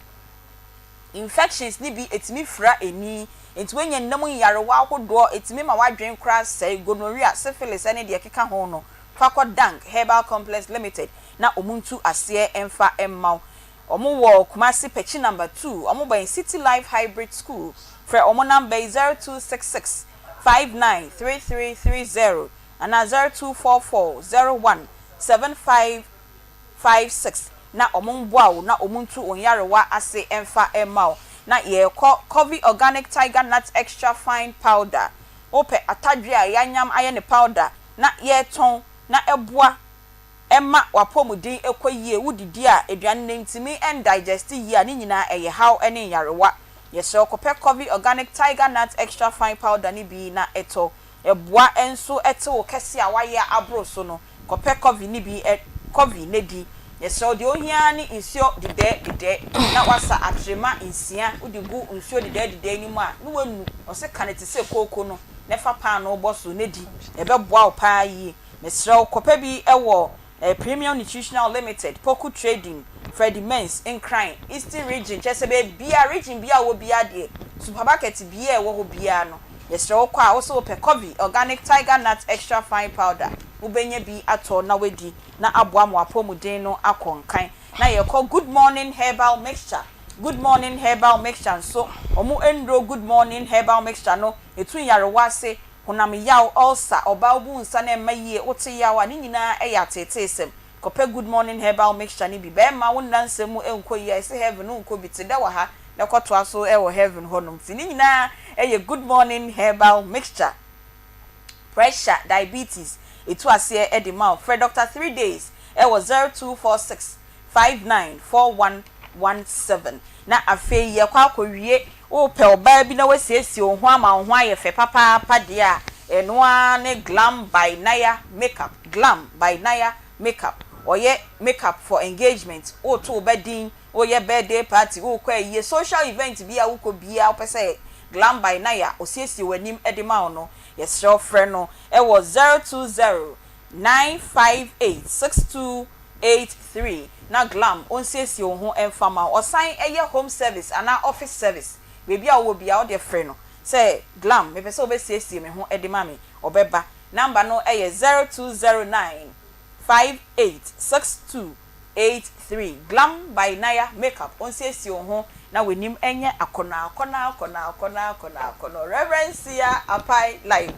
Infections no bi ɛtumi fira ani, nti woanya nna mu nyarewa ahodoɔ, ɛtumi ma w'adwene koraa sɛe, gonorrhea, syphilis ɛne deɛ ɛkeka ho no, fa kɔ Dank Herbal Complex Limited na wɔn ntu aseɛ mfa mma wo. Wɔn wɔ Kumasi Pekyi number 2, wɔn bɛn City Life Hybrid School. Frɛ wɔn number yi 0266 593330 anaa 0244 01 7556 na wɔn mboa wo na wɔn ntu wo nyarewa ase mfa mma wo. Na yɛrekɔ Covey Organic Tiger Nut Extra Fine Powder. Wopɛ atadwe a yɛanyam ayɛ no powder na yɛretɔn na ɛboa ma w'apɔmuden kɔ yie, wodidi a aduane no ntumi ndigest yie a, ne nyinaa ɛyɛ haw ne nyarewa. Yɛsrɛ wo kɔpɛ Covey Organic Tiger Nut Extra Fine Powder no bi na tɔ. Ɛboa nso te wo kɛse a woayɛ aboro so no. Kɔpɛ Covey no bi Covey na di. Yɛsrɛ wo deɛ ohia ara ne nsuo dedɛɛ dedɛɛ na woasa atrema nsia wode gu nsuo dedɛɛ dedɛɛ no mu a na woanu. Ɔse ka no te sɛ kooko no na fa paanoo bɔ so na di. Ɛbɛboa wo paa yie. Mesrɛ wo kɔpɛ bi wɔ Premium Nutritional Limited, Poku Trading, Freddie Mens, Nkran, Eastern Region, kyerɛ sɛ baabiara, region biara a wowɔ biara deɛ, supermarket biara a ɛwɔ hɔ biara no, yɛsrɛ wo kɔ a, wo se wopɛ Covey Organic Tiger Nut Extra Fine Powder, wobɛnya bi atɔ na woadi na aboa ma w'apɔmuden no akɔ nkan. Na yɛkɔ Good Morning Herbal Mixture, Good Morning Herbal Mixture nso, wɔn nnuro Good Morning Herbal Mixture no, ɛtu nyarewa ase, Honam yaw, ulcer, ɔbaa wobu nsa na ɛmma yie, wote yaw a, ne nyinaa yɛ ateeteesɛm. Kɔpɛ Good Morning Herbal Mixture no bi. Bɛɛma wo nna nsɛm mu nkɔ yie a, ɛse heaven wonkɔ bi, te dɛ wɔ ha na kɔtoa so wɔ heaven hɔnom. Nti ne nyinaa yɛ Good Morning Herbal Mixture. Pressure, diabetes, ɛtu aseɛ de ma wo. Frɛ Doctor Threedays wɔ 0246 594117 Na afei yɛkɔ akɔwie, wopɛ ɔbaa bi na wasiesie wo ho ama wo ho ayɛ fɛ papaapa deɛ a, ɛno ara ne Glam by Naya Makeup, Glam by Naya Makeup. Ɔyɛ makeup for engagement, woreto wo ba din, woreyɛ birthday party, worekɔ ayie, social event biara a wokɔ biara wopɛ sɛ Glam by Naya ɔsiesie w'anim de ma wo no, yɛsrɛ wo frɛ no wɔ 020 958 6283 na Glam onsiesie wo ho mfa ma wo. Ɔsan yɛ home service anaa office service. Baabi a wowɔ biara wo deɛ frɛ no sɛ Glam mepɛ sɛ wobɛsiesie me ho de ma me. Ɔbɛba. Number no yɛ 0209 58 6283. Glam by Naya Makeup onsiesie wo ho na w'anim nyɛ akɔnɔ akɔnɔ akɔnɔ akɔnɔ akɔnɔ akɔnɔ. Rev. Sia Apai Live.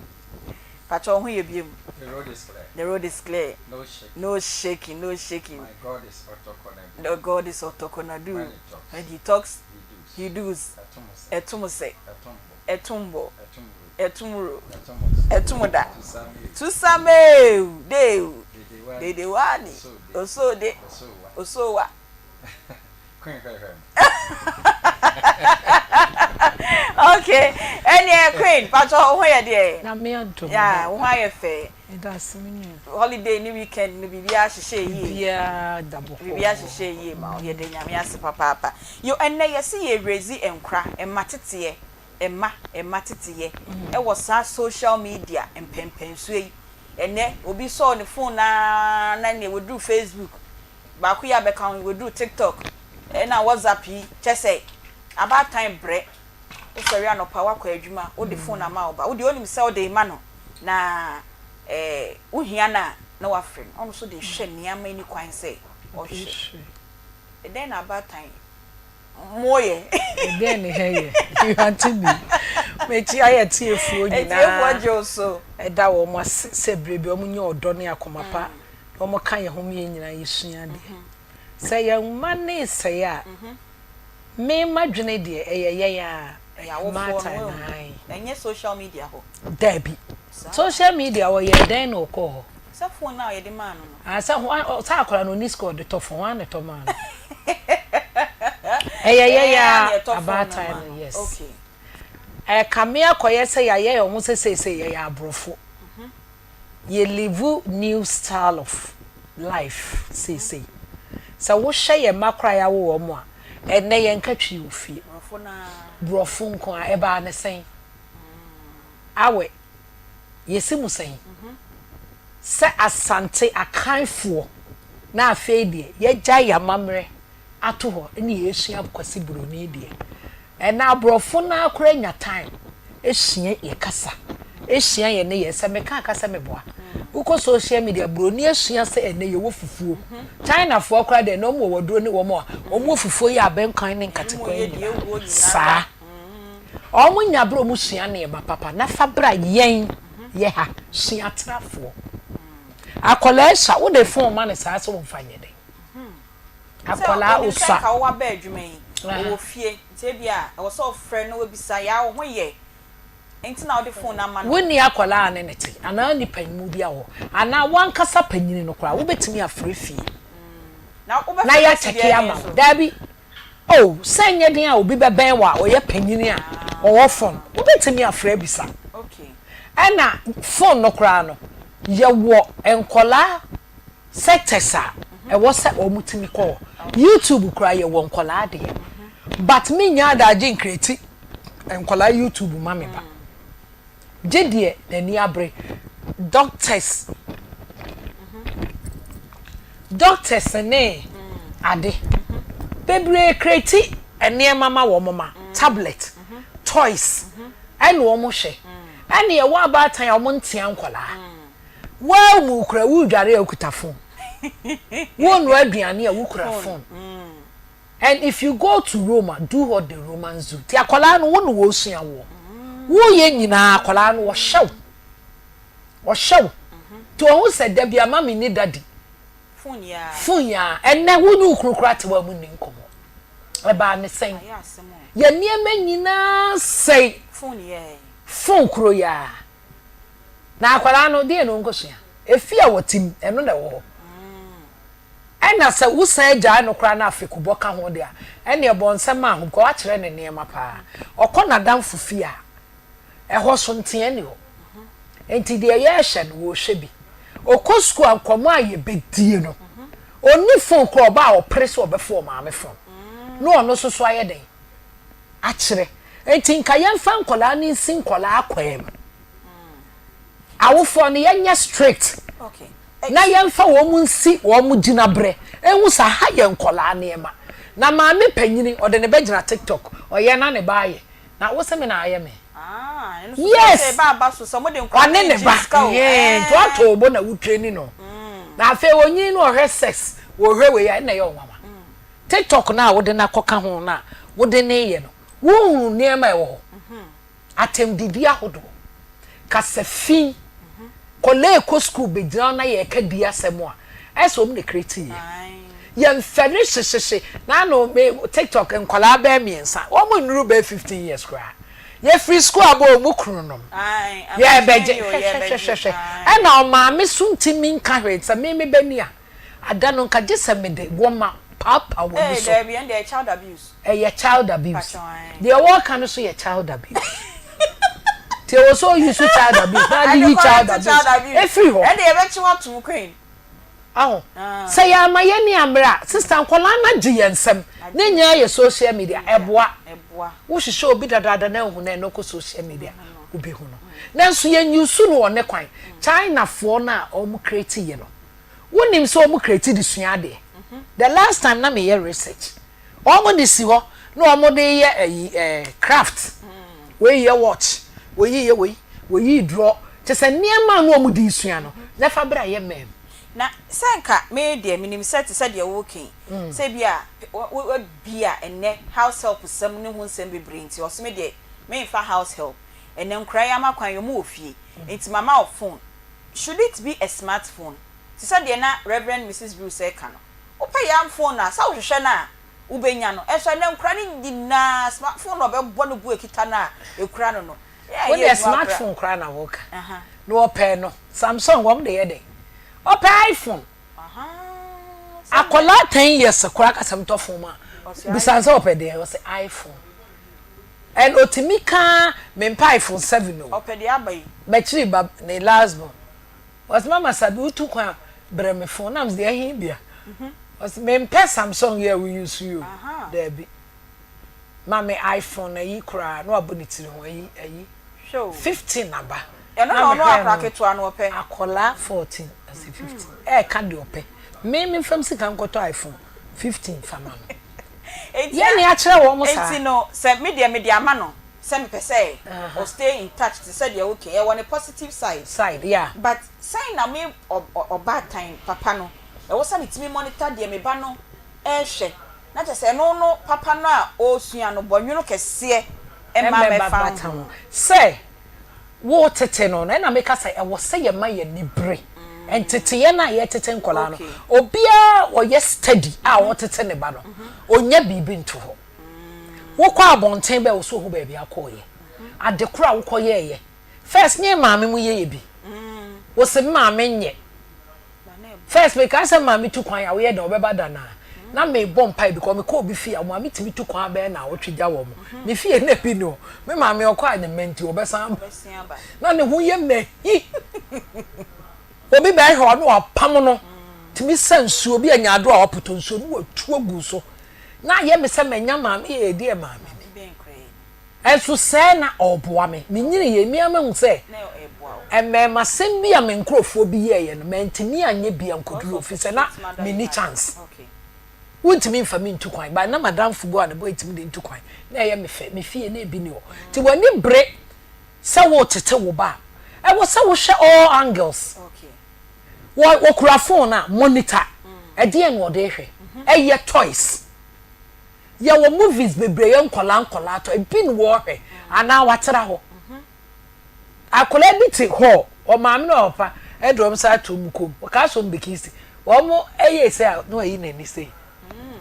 Pakyɛ wo ho yɛ biom. The road is clear. The road is clear. No shaking. No shaking, no shaking. My God is Otokonadu. The God is Otokonadu. When he talks. When he talks. He does. He does. Ɛtom sɛ. Ɛtom sɛ. Ɛtom bɔ. Ɛtom bɔ. Ɛtom wuro. Ɛtom wuro. Ɛtom da. Ɛtom da. Tusamew. Tusamew dew. Dedewani. Dedewani. Osode. Osode. Osowa. Osowa. Queen hwɛhwɛ me. Okay, ɛneɛ Queen, pakyɛ wo ho yɛ deɛ? Nyame adom. Yeah, wo ho ayɛ fɛ. Meda ase me nua. Holiday ne weekend no biribiara hyehyɛ yie. Biribiara da bɔkɔɔ. Biribiara hyehyɛ yie ma wo. Yɛda Nyame ase papaapa. Yo, ɛnnɛ yɛse yɛ raise nkora, mma teteɛ, mma, mma teteyɛ ɛwɔ saa social media mpɛnpɛnsoɔ yi. Ɛnnɛ obi sɔɔ ne phone ara na neɛ waduru Facebook, Baako yi abɛka ho yi, waduru TikTok ɛna WhatsApp yi, kyerɛ sɛ abaatan brɛ. Wosɔre anɔpa woakɔ adwuma, wode phone ama wo ba, wo deɛ wonim sɛ wode rema no na eh, wohia no a na woafrɛ no, ɔno nso de hwɛ nneɛma ani kwan sɛ ɔhwɛ. Ɛdɛn na abaatan moyɛ? Ɛdɛn ne hɛ yɛ? Auntie B, mekyia yɛ atiefoɔ nyinaa. Atiefoɔ gye wo so. Ɛda wɔn ase sɛ berɛ bi wɔn nya ɔdɔ ne akoma pa na wɔka yɛn ho ma yɛn nyinaa yɛsua adeɛ. Sɛ yɛn mma no resɛe a, me m'adwene deɛ ɛyɛ yɛn ara, Ɛyɛ awofoɔ no, mmaatan woahu. no, ae. Ɛnyɛ social media hɔ. Dabi. Saa. Social media ɔyɛɛ dɛn na ɔkɔɔ hɔ? Sɛ phone no a yɛde maa no no. Ah, sɛ hwan, sɛ akwadaa no ɔnni sika a ɔde tɔ phone, hwan na ɛtɔ maa no? Ɛyɛ Yɛn yɛn ara na ara, yɛtɔ phone no ma abaatan no. no, yes. Okay. Ɛkame akɔyɛ sɛ yɛayɛ yɛn ho sɛ seesei yɛyɛ aborɔfo. Yɛ live new style of life seesei. Sɛ wohwɛ yɛn mma koraa a yɛawo wɔn a, ɛnnɛ yɛnka twi wɔ fie. Borɔfo nko ara. Ɛbaa no sɛn? Awɛ, yɛsi mu sɛn? Sɛ Asante Akanfoɔ na afei deɛ yɛagyae yɛn amammerɛ ato hɔ ne yɛresua Kwasi Buroni deɛ, Ɛnɛ aborɔfo no ara koraa nya time sua yɛ kasa, sua yɛ nneyɛɛ. Sɛ meka a ka sɛ meboa. Wokɔ social media, buroni asua sɛ ɛnɛ yɛwɔ fufuo. Chinafoɔ koraa deɛ ɛnɛ wɔn wɔ waduro ne wɔn a wɔn wɔ fufuo yɛ abɛnkwan ne nkatekwan nyinaa. Saa. Wɔn nya berɛ wɔn sua nneɛma papa na fa bra yɛn yɛ ha sua atrafoɔ. Akwadaa sua wode phone ma no saa sɛ wɔmfa nyɛ dɛn? Sɛ Akwadaa onim sɛ osua. nka wowɔ aba adwuma yi, ɔwɔ fie, nti ebia ɛwɔ sɛ ɔfrɛ na wabisa, yaa wo ho yɛ nti na wode phone no ama no. Wonni akwadaa a ne ne te, anaa wonni panyinmu bi wɔ hɔ, anaa w'ankasa panyini no koraa, wobɛtumi afrɛ fie Na na wobɛfrɛ bɛsi yɛakyɛke deɛ ama he wo. so? Daabi. Oh, sɛ ɛnyɛ den a obi bɛbɛn wo a ɔyɛ panyini a ɔwɔ phone, wobɛtumi afrɛ abisa. Okay. Ɛna phone no koraa no, yɛwɔ nkwadaa Sectors a ɛwɔ sɛ wɔn tumi kɔ hɔ. YouTube koraa yɛ wɔ nkɔlaa deɛ. But me nnya adagye ncreati nkɔlaa YouTube ma me ba. Gye deɛ n'ani abere. Doctors doctors ne ade bebree creati nneɛma ma wɔn ma tablet, toys ɛna wɔn hwɛ. Ɛna ɛwɔ abaatan a wɔn ntea nkɔlaa. Woaa mu kura woredware a wokuta phone. Worenoa aduane a wokura phone. And if you go to Rome a, do what the Romans do. Ti akwadaa no wo na wɔresua woɔ. Woyɛ nyinaa akwadaa no wɔhyɛ wo. Wɔhyɛ wo. Ti wɔn sɛ da bi ama me ne daddy. Phone yi ara. Phone yi ara. Ɛnɛ wo ne wo kunu koraa te hɔ a mo nni nkɔmmɔ. Ɛbaa ne sɛn? Yɛn nneɛma nyinaa sɛe. Phone yi ara. Phone koro yi ara. Na akwadaa no, deɛn na ɔnkɔsua? Efie a wɔte mu, ɛno na ɛwɔ hɔ. Ɛna sɛ wosan gyae no koraa na afekubɔ ka ho deɛ a, ɛnneɛ bɔ nsɛm ma ahom, kɔ akyerɛ no nneɛma paa. Ɔkɔ n'adamfo fie a, ɛhɔ so ntea nni hɔ. Enti deɛ yɛrehyɛ no, wɔrehwɛ bi. Ɔkɔ sukuu a, nkɔmmɔ a yɛbɛdie no, ɔnni fon koraa, ɔba a ɔpere sɛ ɔbɛfa ɔmaame fon. Na ɔno nso so ayɛ dɛn? Akyerɛ. Enti nka yɛmfa nkwadaa no nsi nkwadaa kwan mu. Awofoɔ no yɛnyɛ strict na yɛmfa wɔn nsi wɔn gyinaberɛ nhu sɛ aha yɛ nkwadaa nneɛma. Na maame panyini ɔde ne ba gyina tiktok ɔyɛ na ne ba ayɛ na wo se me na ayɛ me? Yes! Ɔne ne ba hee nti wato wo bo na wo traini no na afei onyini no ɔhwɛ sex ɔhwɛ wei a ɛna ɛyɛ ɔnwanwa. Tiktok no a wode no akɔka ho no a wode no reyɛ no wonhunu nneɛma a ɛwɔ hɔ? Atɛmdidi ahodoɔ, kasa fi, kɔlaa ɛkɔ sukuu bɛgyina hɔ na yɛreka di asɛm a, ayɛ sɛ wɔn na create yɛ. Yɛmfɛre hyehyehye, na ano me TikTok nkwadaa bɛyɛ mmiɛnsa, wɔn nnuru bɛyɛ 15 years koraa. Yɛfiri sukuu aba wɔn kunu nom, yɛrebɛgye, hwɛhwɛhwɛhwɛ, ɛna ɔmaame so ntumi nka hwee, sɛ me me ba ni a, Ada no nka gye sɛ mede wɔma paapaa w'ani Ee so. daabi ɛnde ɛyɛ child abuse. Ɛyɛ child abuse. Pakyɛw ae. Deɛ wɔka no so yɛ child abuse. Nti ɛwɔ sɛ ɔyi so child abuse na ade yi child Ɛde child abuse abuse. ɛfiri hɔ. Ɛnde yɛbɛkye wo atom queen. Aho. Ah. Sɛ yɛama yɛn ani ammere a, sister nkwadaa no agye yɛn nsam. Ne nyinaa yɛ social media. Ɛboa. Ɛboa. Wohwehwɛ obi dadaada na anhu no a, ɛnɛ wokɔ social media wobɛhu no. Nanso yɛn use no wɔ ne kwan. Chinafoɔ no a wɔn create yɛ no, Wonim sɛ wɔn kreti de sua adeɛ. The last time na meyɛ research. Wɔn de si hɔ na wɔn de yɛ ɛyi ɛɛ craft. Wei yɛ watch, wei yɛ wei, wei yi draw. Kyɛ sɛ nneɛma a na wɔn de sua no, na fa bra yɛ mɛm. Na sɛ nka me deɛ menim sɛ te sɛ deɛ woreka yi, sɛ ebi a bi a ɛnnɛ house help sɛm ne ho nsɛm bebree nti ɔse me deɛ menfa house help, ɛnnɛ nkwadaa yi ama kwan yi wɔn wɔ fie nti mama wo phone, Should it be a smart phone? Te sɛ deɛ na Rev. Misis Bruce reka no. Wopɛ yam phone a, sɛ wohwehwɛ no a, wobɛnya no. Nso ɛnnɛ nkwadaa no nyinaa, smart phone na ɔbɛbɔ ne bo akita no a ɛkura no no. Wo deɛ smart phone koraa na woka. Na ɔpɛ no, Samsung wɔn de yɛ dɛn? Ɔpɛ iPhone. Akwadaa 10 years koraa ka sɛ metɔ phone ma a, bisa no sɛ ɔpɛ deɛn? Ɔse iPhone. And otumi ka mempɛ iPhone 7 o. Ɔpɛ deɛ aba yi. M'akyiri ba ne last born. Ɔse mama Sabi wotu kwan a brɛ me phone na mese deɛ ɛhe bia? Ɔse mempɛ Samsung yi a wo use yi o daabi ma me iPhone ayi koraa na wabɔ ne tiri ho ayi ayi 15 aba na mehwɛɛ no akɔlaa 14 ɔse 15 ɛɛka deɛ ɔpɛ me memfa me sika nkɔtɔ iPhone 15 fa ma no yɛ nea akyerɛ wɔn saa. Enti no sɛ me deɛ mede ama no sɛ mepɛ sɛ ɔ stay in touch te sɛ deɛ okay ɛwɔ ne positive side side yeah. But sɛn na me ɔbaatan papa no ɛwɔ sɛ metumi monitor deɛ me ba no ɛrehwɛ na kyerɛ sɛ ɛno no papa no a ɔresua no bɔ nwono kɛseɛ mma mɛfa ho. Sɛ wo tete no no ɛna meka sɛ ɛwɔ sɛ yɛma yɛn ani bere nteteɛ no a yɛtete nkwadaa no obiara ɔyɛ steady a ɔtete ne ba no ɔnya biribi nto hɔ. Wokɔ abɔnten bɛ wo so ohu baabi akɔɔyɛ. Ade koro a wokɔ yɛɛyɛ. First ne yɛ maame mo yɛyɛ bi. Wose me maame nyɛ. First me kaa sɛ maame tu kwan a woyɛ dɛn ɔbɛba da naa. Na me bɔ mpae because me kɔ obi fie a maame tumi tu kwan bɛyɛ naawɔtwe gya wɔn. Me fie na bi no me maame ɔkɔ a ne mma nti ɔbɛsan aba. Na ne ho yɛ mahi. Obi bɛhwɛ ɔno wapam no. Tumi sa nsuo obi anya ado a wapotɔ nsuo no watu agu so. Na ayɛ me sɛ manya maame ee deɛ maame ni. Nso sɛɛ na ɔreboa me. Menyiniiɛ, me ara mahu sɛ mmarimasɛm bi a me nkurɔfoɔ bi yɛeɛ no, mantumi anyɛ bi ankɔduru hɔ ɛfiri sɛ na menni chance. Wontumi mfa me ntu kwan, but na m'adamfo bi wɔ hɔ a ne boy tumi de ntu kwan. Na ɛyɛ me fɛ, me fie na ebi nni hɔ. Nti w'ani bere sɛ woretete wo ba a, ɛwɔ sɛ wohwɛ all angles. Wɔ wɔkura phone a, monitor. Ɛdeɛn na wɔde rehwɛ? Ɛyɛ toys. Yɛwɔ movies bebree, yɛ nkwadaa nkwadaa toy. Ebi na wɔrehwɛ anaa watra hɔ. Akwadaa bi te hɔ, ɔmaame ne ɔpapa de wɔn nsa ato wɔn kɔn mu. Wɔkaa sɛ wɔn bɛkisi. Wɔn yɛ sei a, na wɔayi n'ani sei.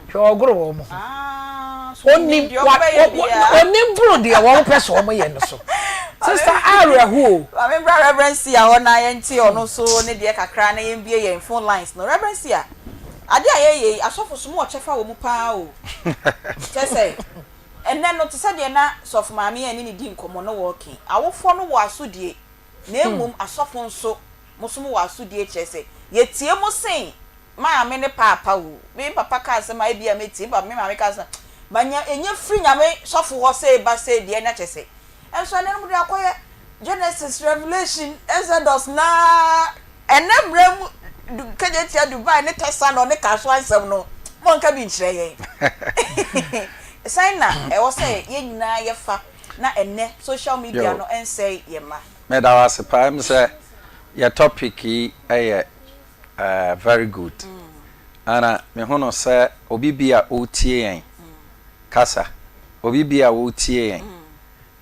Hwɛ ɔgoro wɔn ho. Ah, Onim wa onim boro deɛ wɔn pɛ sɛ wɔn yɛ no so. Sista awerɛho o. Maame bra Reverend Sia hɔ na yɛnte ɔno nso ne deɛ kakra na yɛmbie yɛn phone lines no. Reverend Sia, adeɛ a yɛyɛ yi, asɔfo so mowɔ kyɛfa wɔ mu paa o. Kyerɛ sɛ, ɛnnɛ no te sɛ deɛ na sɔfo maame a yɛne no di nkɔmmɔ no wɔɔke. Awofoɔ no wɔ asodie, na mmom asɔfo nso, mo nso mowɔ asodie kyerɛ sɛ, yɛtie mo sen Maame ne paapa o, me papa ka asɛm a ebia mɛtie, me maame ka asɛm a, manya ɛnya firi Nyame sɔfo hɔ sei ba sei deɛ na kyɛ sɛ, nso ɛnɛ no mode akɔyɛ Genesis, Revelation, Exodus na ɛnɛ mmerɛ mu Kejetia, Dubai ne Tesano ne Kasoa nsɛm no, monka bi nkyerɛ yɛn. Sɛn na ɛwɔ sɛ yɛn nyinaa yɛfa na ɛnɛ social media no ɛnsɛe yɛn mma? Meda wo ase paa, ɛm sɛ yɛ topic yi yɛ Eh very good ana me hu no sɛ obi bi a ɔretie yɛn kasa obi bi a ɔretie yɛn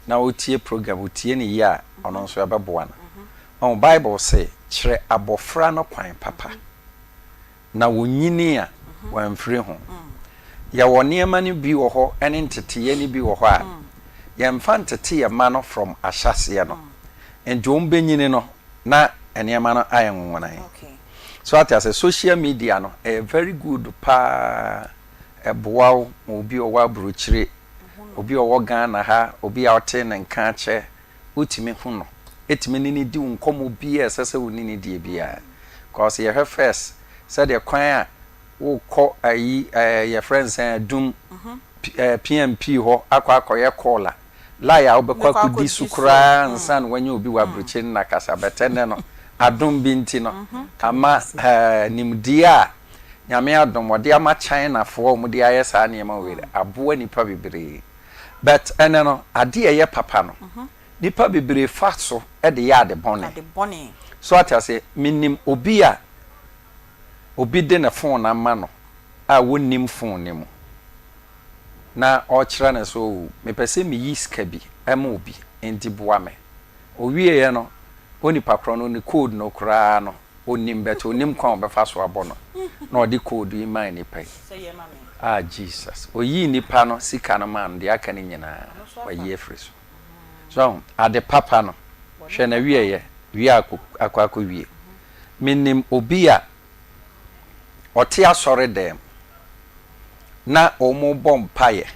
na ɔretie program ɔtie no yie a ɔno nso ɛbɛboa no ɔho bible se kyerɛ abɔfra no kwan papa na wɔnyini a wɔamfiri ho yɛwɔ nneɛma no bi wɔ hɔ ɛne nteteyɛ no bi wɔ hɔ a yɛmfa ntete yɛ ma no from ahyɛseɛ no nti wɔn bɛnyini no na nneɛma no ayɛ nwonwonae. So ate ase? Social media no, ɛyɛ very good paa. Ɛboa wo ma obi a ɔwɔ aburokyire, obi a ɔwɔ Ghana ha, obi a ɔte ne nka akyɛ, wotumi hu no. Ɛtumi ne no di wo nkɔmmɔ biara a ɛsɛ sɛ wo ne no die biara. Cause yɛhwɛ first, sɛdeɛ kwan a wokɔ ayi, ɛɛ yɛfrɛ no sɛn, Adum, PMP hɔ akɔ akɔyɛ call a, Line a wobɛkɔ akɔdi so koraa ansa na woanya obi wɔ aburokyire no na kasa but ɛnnɛ no adom bi nti no ama nimdeɛ a Nyame adom wɔde ama Chinafoɔ a wɔde ayɛ saa nneɛma wei no aboa nnipa bebree but ɛnnɛ no adeɛ a ɛyɛ papa no nnipa bebree fa so de yɛ ade bɔne so ate aseɛ menim obi a obi de ne phone ama no a wɔnnim phone no mu na ɔrekyerɛ no sɛ oh mepɛ sɛ meyi sika bi ma obi nti boa me. Ɔwieɛ no onipa korɔ no ne code no koraa no ɔnnim but ɔnim kwan a ɔbɛfa so abɔ no. Na ɔde code yi maa nipa yi. Ah Jesus. Oyii nipa no sika no maa no, deɛ aka no nyinaa wayi afiri so. So ahu? Ade papa no, hwɛ n'awieɛ, wie a akɔ akɔwie. Menim obi a ɔte asɔredan mu na wɔrebɔ mpaeɛ,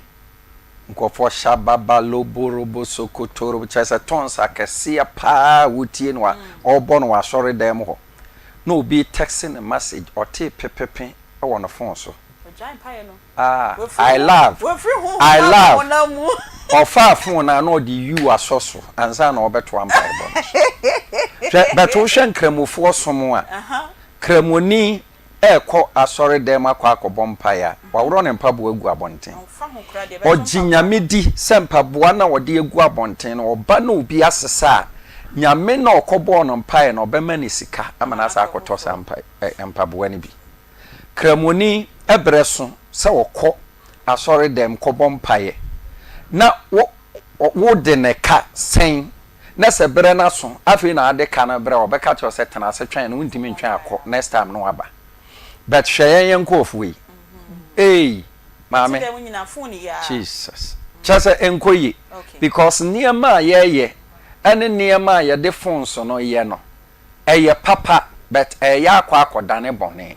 nkurɔfoɔ shababa loborobo sokotorobo, kyerɛ sɛ tongues akɛseɛ paa a wotie no a ɔrebɔ no wɔ asɔredan mu hɔ, na obi text no message, ɔtee pepepe wɔ ne phone so. Ah, I love, I love, ɔfaa phone no a na ɔde you asɔ so ansa na ɔbɛtoa mpaebɔ no so. Hwɛ, but wohwɛ Nkramofoɔ som a, Kramoni rekɔ asɔredan mu akɔ akɔbɔ mpaeɛ a, waworɔ ne mpaboa agu abɔnten. Ɔgye Nyame di sɛ mpaboa no a ɔde agu abɔnten no, ɔba na obi asesa a, Nyame no a ɔkɔbɔɔ no mpaeɛ no, ɔbɛma no sika ama no asan akɔtɔ saa mpaboa no bi. Kramoni brɛ so sɛ ɔkɔ asɔredɛm kɔbɔ mpaeɛ na wo wode ne ka sɛn na sɛ berɛ no aso afei na ade ka no brɛ a ɔbɛka kyerɛ wo sɛ tena ase twɛn no wontumi ntwɛn akɔ next time na waba but hwɛ yɛn yɛn nkurɔfoɔ yi eii maame Jesus kyerɛ sɛ ɛnkɔ yie because nneɛma a yɛyɛ ɛne nneɛma a yɛde phones no yɛ no ɛyɛ papa but ɛyɛ akɔ akɔdane bɔne.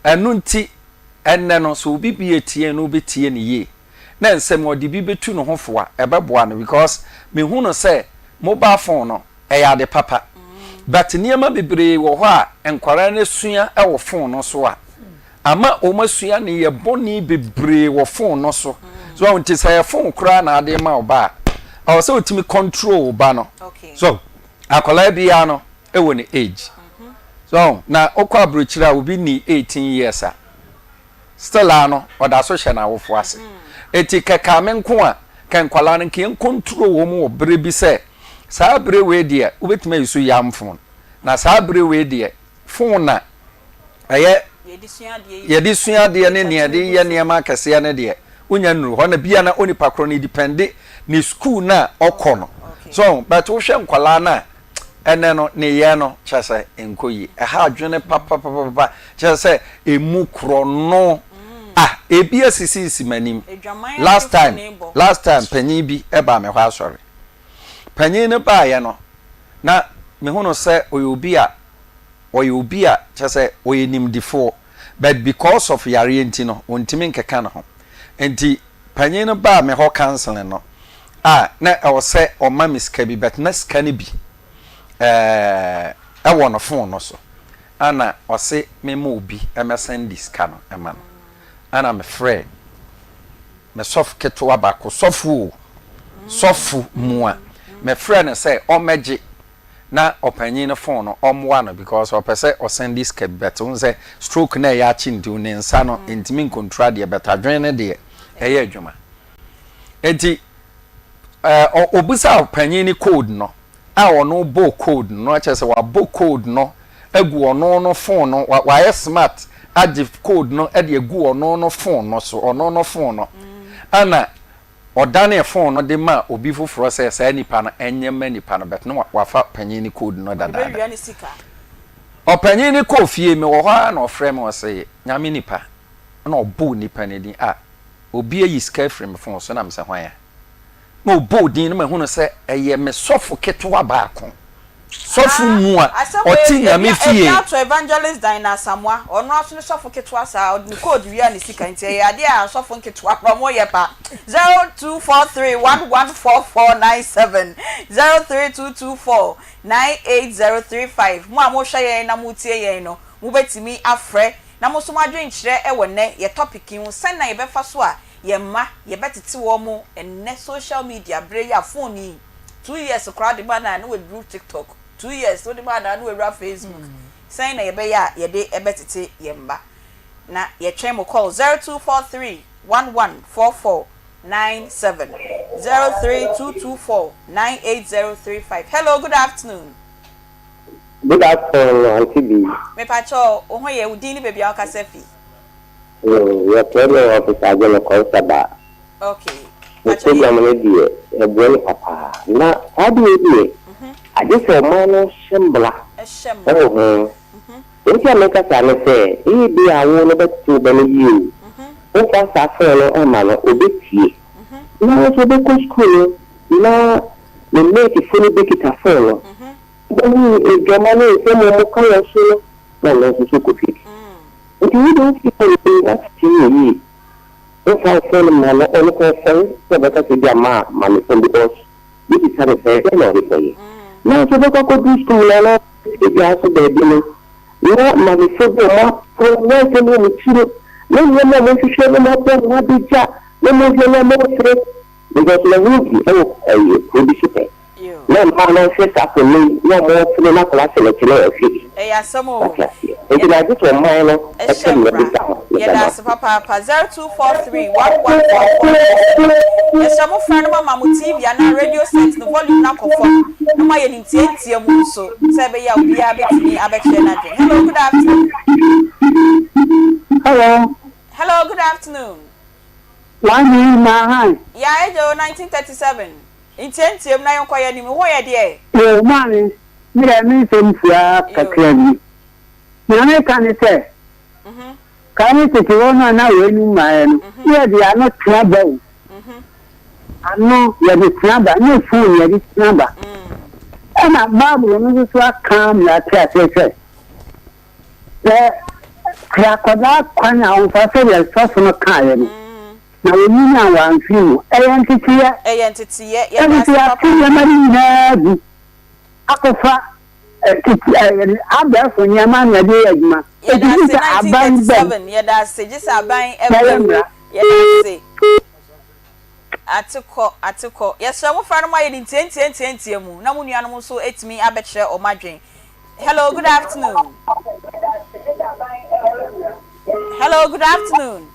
Ɛno nti ɛnnɛ no sɛ obi bi retie no wobɛtie no yie na nsɛm ɔde bi bɛtu ne ho fo a ɛbɛboa no because mehu no sɛ mobile phone no ɛyɛ ade papa but nneɛma bebree wɔ hɔ a nkwadaa no asua wɔ phone no so a ama wɔn asua nneyɛ bɔne bebree wɔ phone no so. So nti sɛ ɛyɛ phone koraa na ade ma wo ba a ɛwɔ sɛ wotumi control wo ba no. So Akwadaa biara no wɔ ne age. So na wokɔ aburokyire a obi ni 18 years a still a no ɔda so hyɛ n'awofo ase. Eti kɛkɛ me nko a kɛ nkwadaa no nka yɛn control wɔn wɔ bere bi sɛ saa bere wei deɛ wobɛtumi ayi so yam phone na saa bere wei deɛ phone na ɛyɛ yɛde sua adeɛ ne nea yɛde yɛ nneɛma akɛseɛ no deɛ wonya nnuru hɔ na bia na onipa korɔ no depende ne school no a ɔkɔ no so but wohwɛ nkwadaa no a ɛnɛ no ne yɛ no kyerɛ sɛ nkɔ yie ɛha adwene papapapa kyerɛ sɛ emu korɔ no ah ebi asisisi m'anim last time last time panyin bi ɛbaa me hɔ asɔre panyin no baayɛ no na mehu no sɛ ɔyɛ obi a ɔyɛ obi a kyerɛ sɛ ɔyɛ nimdefoɔ but because of yareɛ nti no ɔntumi nkeka ne ho nti panyin no baa me hɔ counseling no a na ɛwɔ sɛ ɔma me sika bi but na sika no bi ɛɛ ɛwɔ no phone no so ana ɔse me ma obi ɛmɛ sɛnde sika no ɛma no ana me frɛ me sɔfo ketewa baako sɔfo o sɔfo mua me frɛ no sɛ ɔmɛgye na ɔpanyin no phone no ɔmmoa no because ɔpɛ sɛ ɔsɛnde sika bi but wohu sɛ stroke no a ɛyɛ akye nti ne nsa no ntumi nkontrol adeɛ but adwene no deɛ ɛyɛ adwuma nti ɛɛ ɔbisa ɔpanyin no code no a ɔno bɔ code no akyerɛ sɛ wabɔ code no agu ɔno no phone no wayɛ smart agye code no de agu ɔno no phone no so ɔno no phone no ɛna Ɔdanee phone no de maa obi foforɔ sɛ saa nipa no nyɛ mma nipa no but na wafa panyin no code no dadaada. Ɔpanyin no kɔɔ fie, mewɔ hɔ ara na ɔfrɛ me ɔse Nyame nipa na ɔbɔɔ nipa no din ah obi ayi sika afiri me phone so na mesɛ hwan a? Na ɔbɔɔ din no mahunu sɛ ɛyɛ me sɔfo ketewa baako. Sɔfo mu a ɔte Nyame fie. Ebi ato Evangelist Dinah Asamoah, ɔno ara nso ne sɔfo ketewa saa, ɔde ne code wia ne sika nti ɛyɛ adeɛ a asɔfo nketewa no ɔmo yɛ pa. 0243114497, 0322498035, mo a mo hwɛ yɛn na mo tie yɛn no, mo bɛtumi afrɛ na mo nso mo adwenkyerɛ wɔ nnɛ yɛ topic yi ho, sɛn na yɛbɛfa so a yɛn mma yɛbɛtete wɔn nnɛ social media berɛ yi a phone yi 2 years koraa de ma no a na waduru TikTok, 2 years wode ma no a na wawura Facebook. Sɛn na yɛbɛyɛ a yɛde bɛtete yɛn mma? Na yɛtwɛn mo call 0243 1144 97 03224 98035. Hello, good afternoon. Good afternoon, Auntie B. Mepakyɛw, wo ho yɛ? Wo din ne baabi a wokasa fi? Yɛfrɛ me Officer Agye Kɔnsaba. Okay. Mo program no deɛ, ɛboa nipa paa. Na saa adeɛ yi deɛ, agye sɛ ɔman no hyɛ mmara Ɛhyɛ mmara. ɛwɔ ho. Deɛ nti a meka saa ne sɛ, ebia wo no bɛtete wo ba no yie o, womfa saa phone no mma no, ɔbɛtie. Na wo nso wobɛkɔ sukuu no na ne matefoɔ no bi kita phone no, wobɛhu adwaman ne nsɛm a wɔka wɔ so no, na ɔno nso so kɔhwɛ bi. Nti wo deɛ wofi phone no woatete no yie, womfa wo phone mma no, ɔno koraa ɔfɛre sɛ ɔbɛka sɛ ebia ma ma me phone because wobisa no sɛ dɛn na ɔde kɔyɛ. Nanso wobɛkɔ akɔduru sukuu no anaa ebia nso baabi no, na maamefoɔ bi a wɔapɔn nyansa mu wɔ wɔn ti no, na nneɛma a wɔhwehwɛ no wɔabɔ wɔn abɛgya na wɔhwɛ na wɔresere because mahunu bi wɔ ɛyɛ kuro bi so pɛ. Na mmaa no hwɛ saa akonnwa yi na wɔresere na akwadaa hyɛ n'akyi na ɔrehwɛ bi. Ɛyɛ asɛm o. Wate aseɛ? Nti na agye sɛ ɔman no Ɛhyɛ hyɛ mmara bi mmara. da ho. Meda Yɛda mo ase ase. papaapa. 0243 114444. Yɛsrɛ mo fra no moama mo TV anaa radio set no volume no akɔ fam na moayɛ no ntiantia mu nso sɛ ɛbɛyɛ a obiara bɛtumi abɛkyerɛ n'adwene. Hello, good afternoon. Hello. Hello, good afternoon. Wani ma han. Yeah, Ejo, 1937. Ntiantiam na yɛnkɔ yɛn anim. Wo ho yɛ deɛ? Yoo, maame, me deɛ me nsɛm fua kakra bi. Nea meka ne sɛ, kan ne tete hɔ no a na weinom mmaeɛ no, na yɛde ano tena ba o. Ano, yɛde tena ba, nyɛ phone yɛde tena ba. Ɛna Bible no nso so aka ama yɛate aseɛ sɛ, sɛ kyerɛ akwadaa kwan a ɔmfa sɛdeɛ sɔfo no kaeɛ no, Na wɔnyin a wɔamfiri mu. Ɛyɛ nteteyɛ. Ɛyɛ nteteyɛ. Yɛda Ɛfiri ase sɛ yɛate papaapa. nneɛma no nyinaa gu akɔfa tete ɛɛ abɛɛfo nneɛma na yɛde yɛ adwuma. Yɛda Enti gye ase sɛ aban bam 1937 yɛda ase gye sɛ aban na ɛyɛ bam mmara. yɛda ase Atekɔ atekɔ yɛsrɛ mo fra no mo ayɛ no ntiantiantiantia mu na mo nuanom nso atumi abɛkyerɛ wɔn adwen Hello good afternoon Hello good afternoon.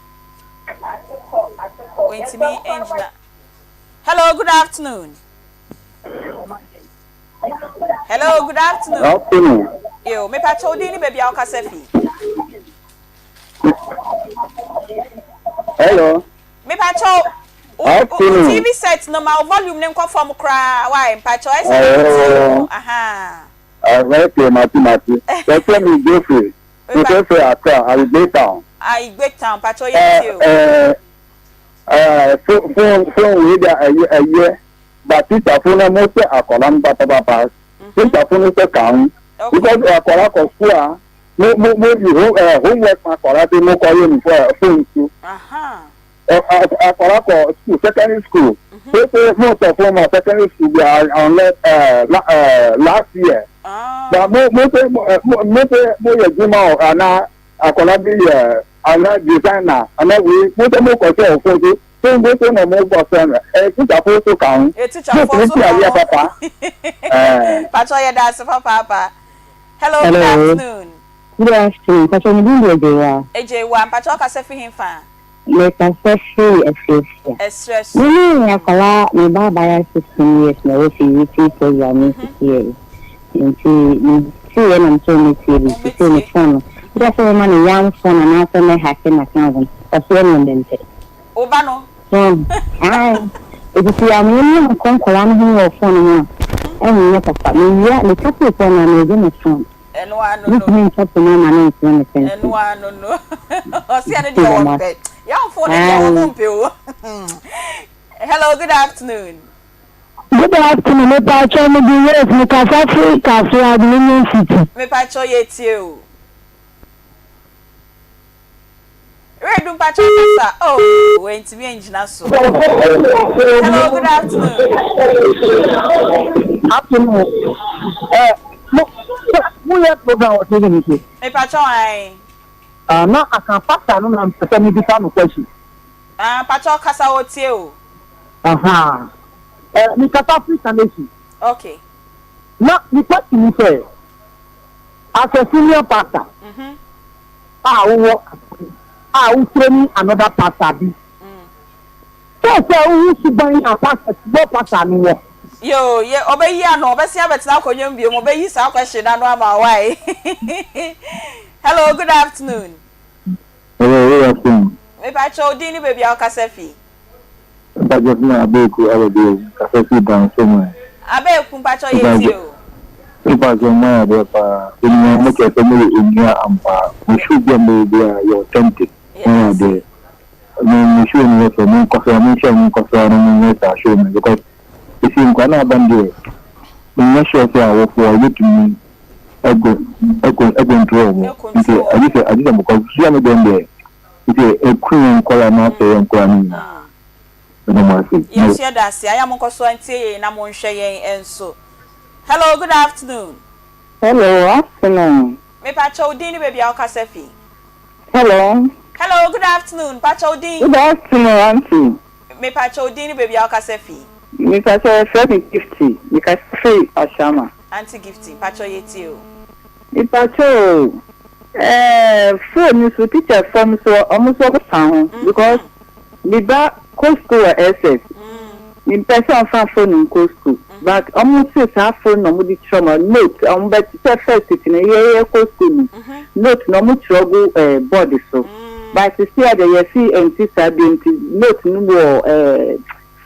Wentumi ngyina. Hello, good afternoon. Hello, good afternoon. Afternoon. Yo, me pa kyɛw din ne baabi a wokasa fi. Hello. Me pa kyɛw wo TV set no ma wo volume ne nkɔ fam koraa. Why? Mpa kyɛw ɛsɛ na wo. Aha. Okay, mate mate. Yɛfrɛ me Geoffrey. Mefrɛfrɛ Accra, Ayigbe town. Ayigbe town, mpakyɛw yɛ tie o. Ɛɛ ɛɛ phone phone wei da ɛyɛ ɛyɛ ba teacher fo no mo sɛ akɔla no papapapa. Teacher fo no sɛ ka ho because akɔla kɔ school a mo mo mo di home ɛɛ homework ma akɔla de mo kɔ yɛ no phone so. Akwadaa kɔ school secondary school sese mo tɔ phone ma secondary school bi unless ɛɛ last year ba mo mo se mo mo se mo yɛ adwuma o ana akwadaa bi yɛ ana designer ana wei mo se mo kɔ sɛ o phone so phone bo so na mo kɔ sɛ no ɛ teacher fo so ka ho mo tumi ti adeɛ papa ɛɛ. Patro yɛ daase papaapa hello good afternoon. Good afternoon patro mi din de Ejewa. Ejewa mpakyɛw kasa fi henfa. Mekasa firi Asuafua. Ɛserɛ so. Me ne akwadaa, me ba abaayewa 16 years na ɛwɔ fie yɛtie program yi sisiɛ yi. Nti me teeɛ na mesɛ mɛtie bi. Sisei me phone no, either sɛ mɛma no yam phone anaasɛ mɛ hacke n'account no, ɔse ɛneɛ mempɛ. Wo ba no? So ae. Nti sɛ yɛamia ankɔ nkwadaa no ho wɔ phone ho a, ɛnyɛ papa. Mewia, metwa pee phone no a, megye me phone. Ɛno ano no. Mentumi ntɔ poma ma no nkyerɛ me sɛnti. Ɛno ano no. Ɔse ɛno deɛ wɔmpɛ. Yɛnfo no deɛ wɔn mpɛ o. Hello, good afternoon. Good afternoon, mepakyɛw me din Rose, me kasa firi Kasoa Dominion City. Mepakyɛw yɛtie o. Redu mpakyɛw kasa oh wantumi angyina so. Hello, good afternoon. Afternoon. Eh, mo mo yɛ program wɔ TV ni so. Mepakyɛw ae. Ah, na aka pastor no na mpɛ sɛ mebisa no question. Ah, mpakyɛw kasa ɔtie o. Aha. Eh, me kasa firi Kaneshie. Okay. Na me question ni sɛ, as a senior pastor, mm -hmm. a wowɔ asɔre a wo training another pastor bi sɛ sɛ wohu suban a pastor bɔ pastor no wɔ. Yoo ye ɔbɛyi ano ɔbɛsen abɛtena akonnwa mu biom ɔbɛyi saa question no ano ama wo why hello good afternoon. Hello good afternoon. Mepakyɛ wo din ne baabi a wokasa fi. Mpakyɛ fún mi Abeeku Abɛdeɛ kasa fi Dansoman. Abeeku mpakyɛ yɛ tie o. Mepakyɛw moayɛ adeɛ paa. Onua mo kyerɛ sɛ moyɛ onua ampa. Mo show bi a moyɛ biara yɛ authentic. Moayɛ adeɛ. Me me show no yɛ fɛ. Monkɔ so ara monhyɛ monkɔ so ara na monyɛ saa show no because seesei nkwadaa no a aba no deɛ menyɛ sure sɛ awofoɔ yɛbɛtumi ɛgo ɛgo ɛcontrol wɔn. Nti agye sɛ agye sɛ mokɔ social media no deɛ seesei ɛku yɛn nkwadaa no asɛe yɛn nkwadaa no nyinaa. Meda mo ase. Yɛn nso yɛda ase. Ayɛ a monkɔ so ntie yɛn na monhwɛ yɛn nso. Hello, good afternoon. Hello, afternoon. Mepakyɛ wo din ne baabi a wokasa fi. Hello. Hello, good afternoon. Pakyɛ wo din. Good afternoon, auntie. Mepakyɛ wo din ne baabi a wokasa fi. Mepakyɛ yɛfrɛ me Gifty. Mekasa firi Ashama. Auntie Gifty, pakyɛ yɛtie o. Mepakyɛ o, ɛɛ phone no so teacher foɔ no so ɔmo nso ɔmo ka ho because me ba kɔ school wɔ SS me mpɛ sɛ ɔmfa phone nkɔ school but ɔmo se saa phone na ɔmo de kyerɛ ɔmo note ɔmo bɛ te sɛ first tete no yɛ yɛ kɔ school no note no ɔmo kyerɛ gu ɛɛ board so but sisi a deɛ yɛsi ɛnti saa bio nti note no wɔ ɛɛ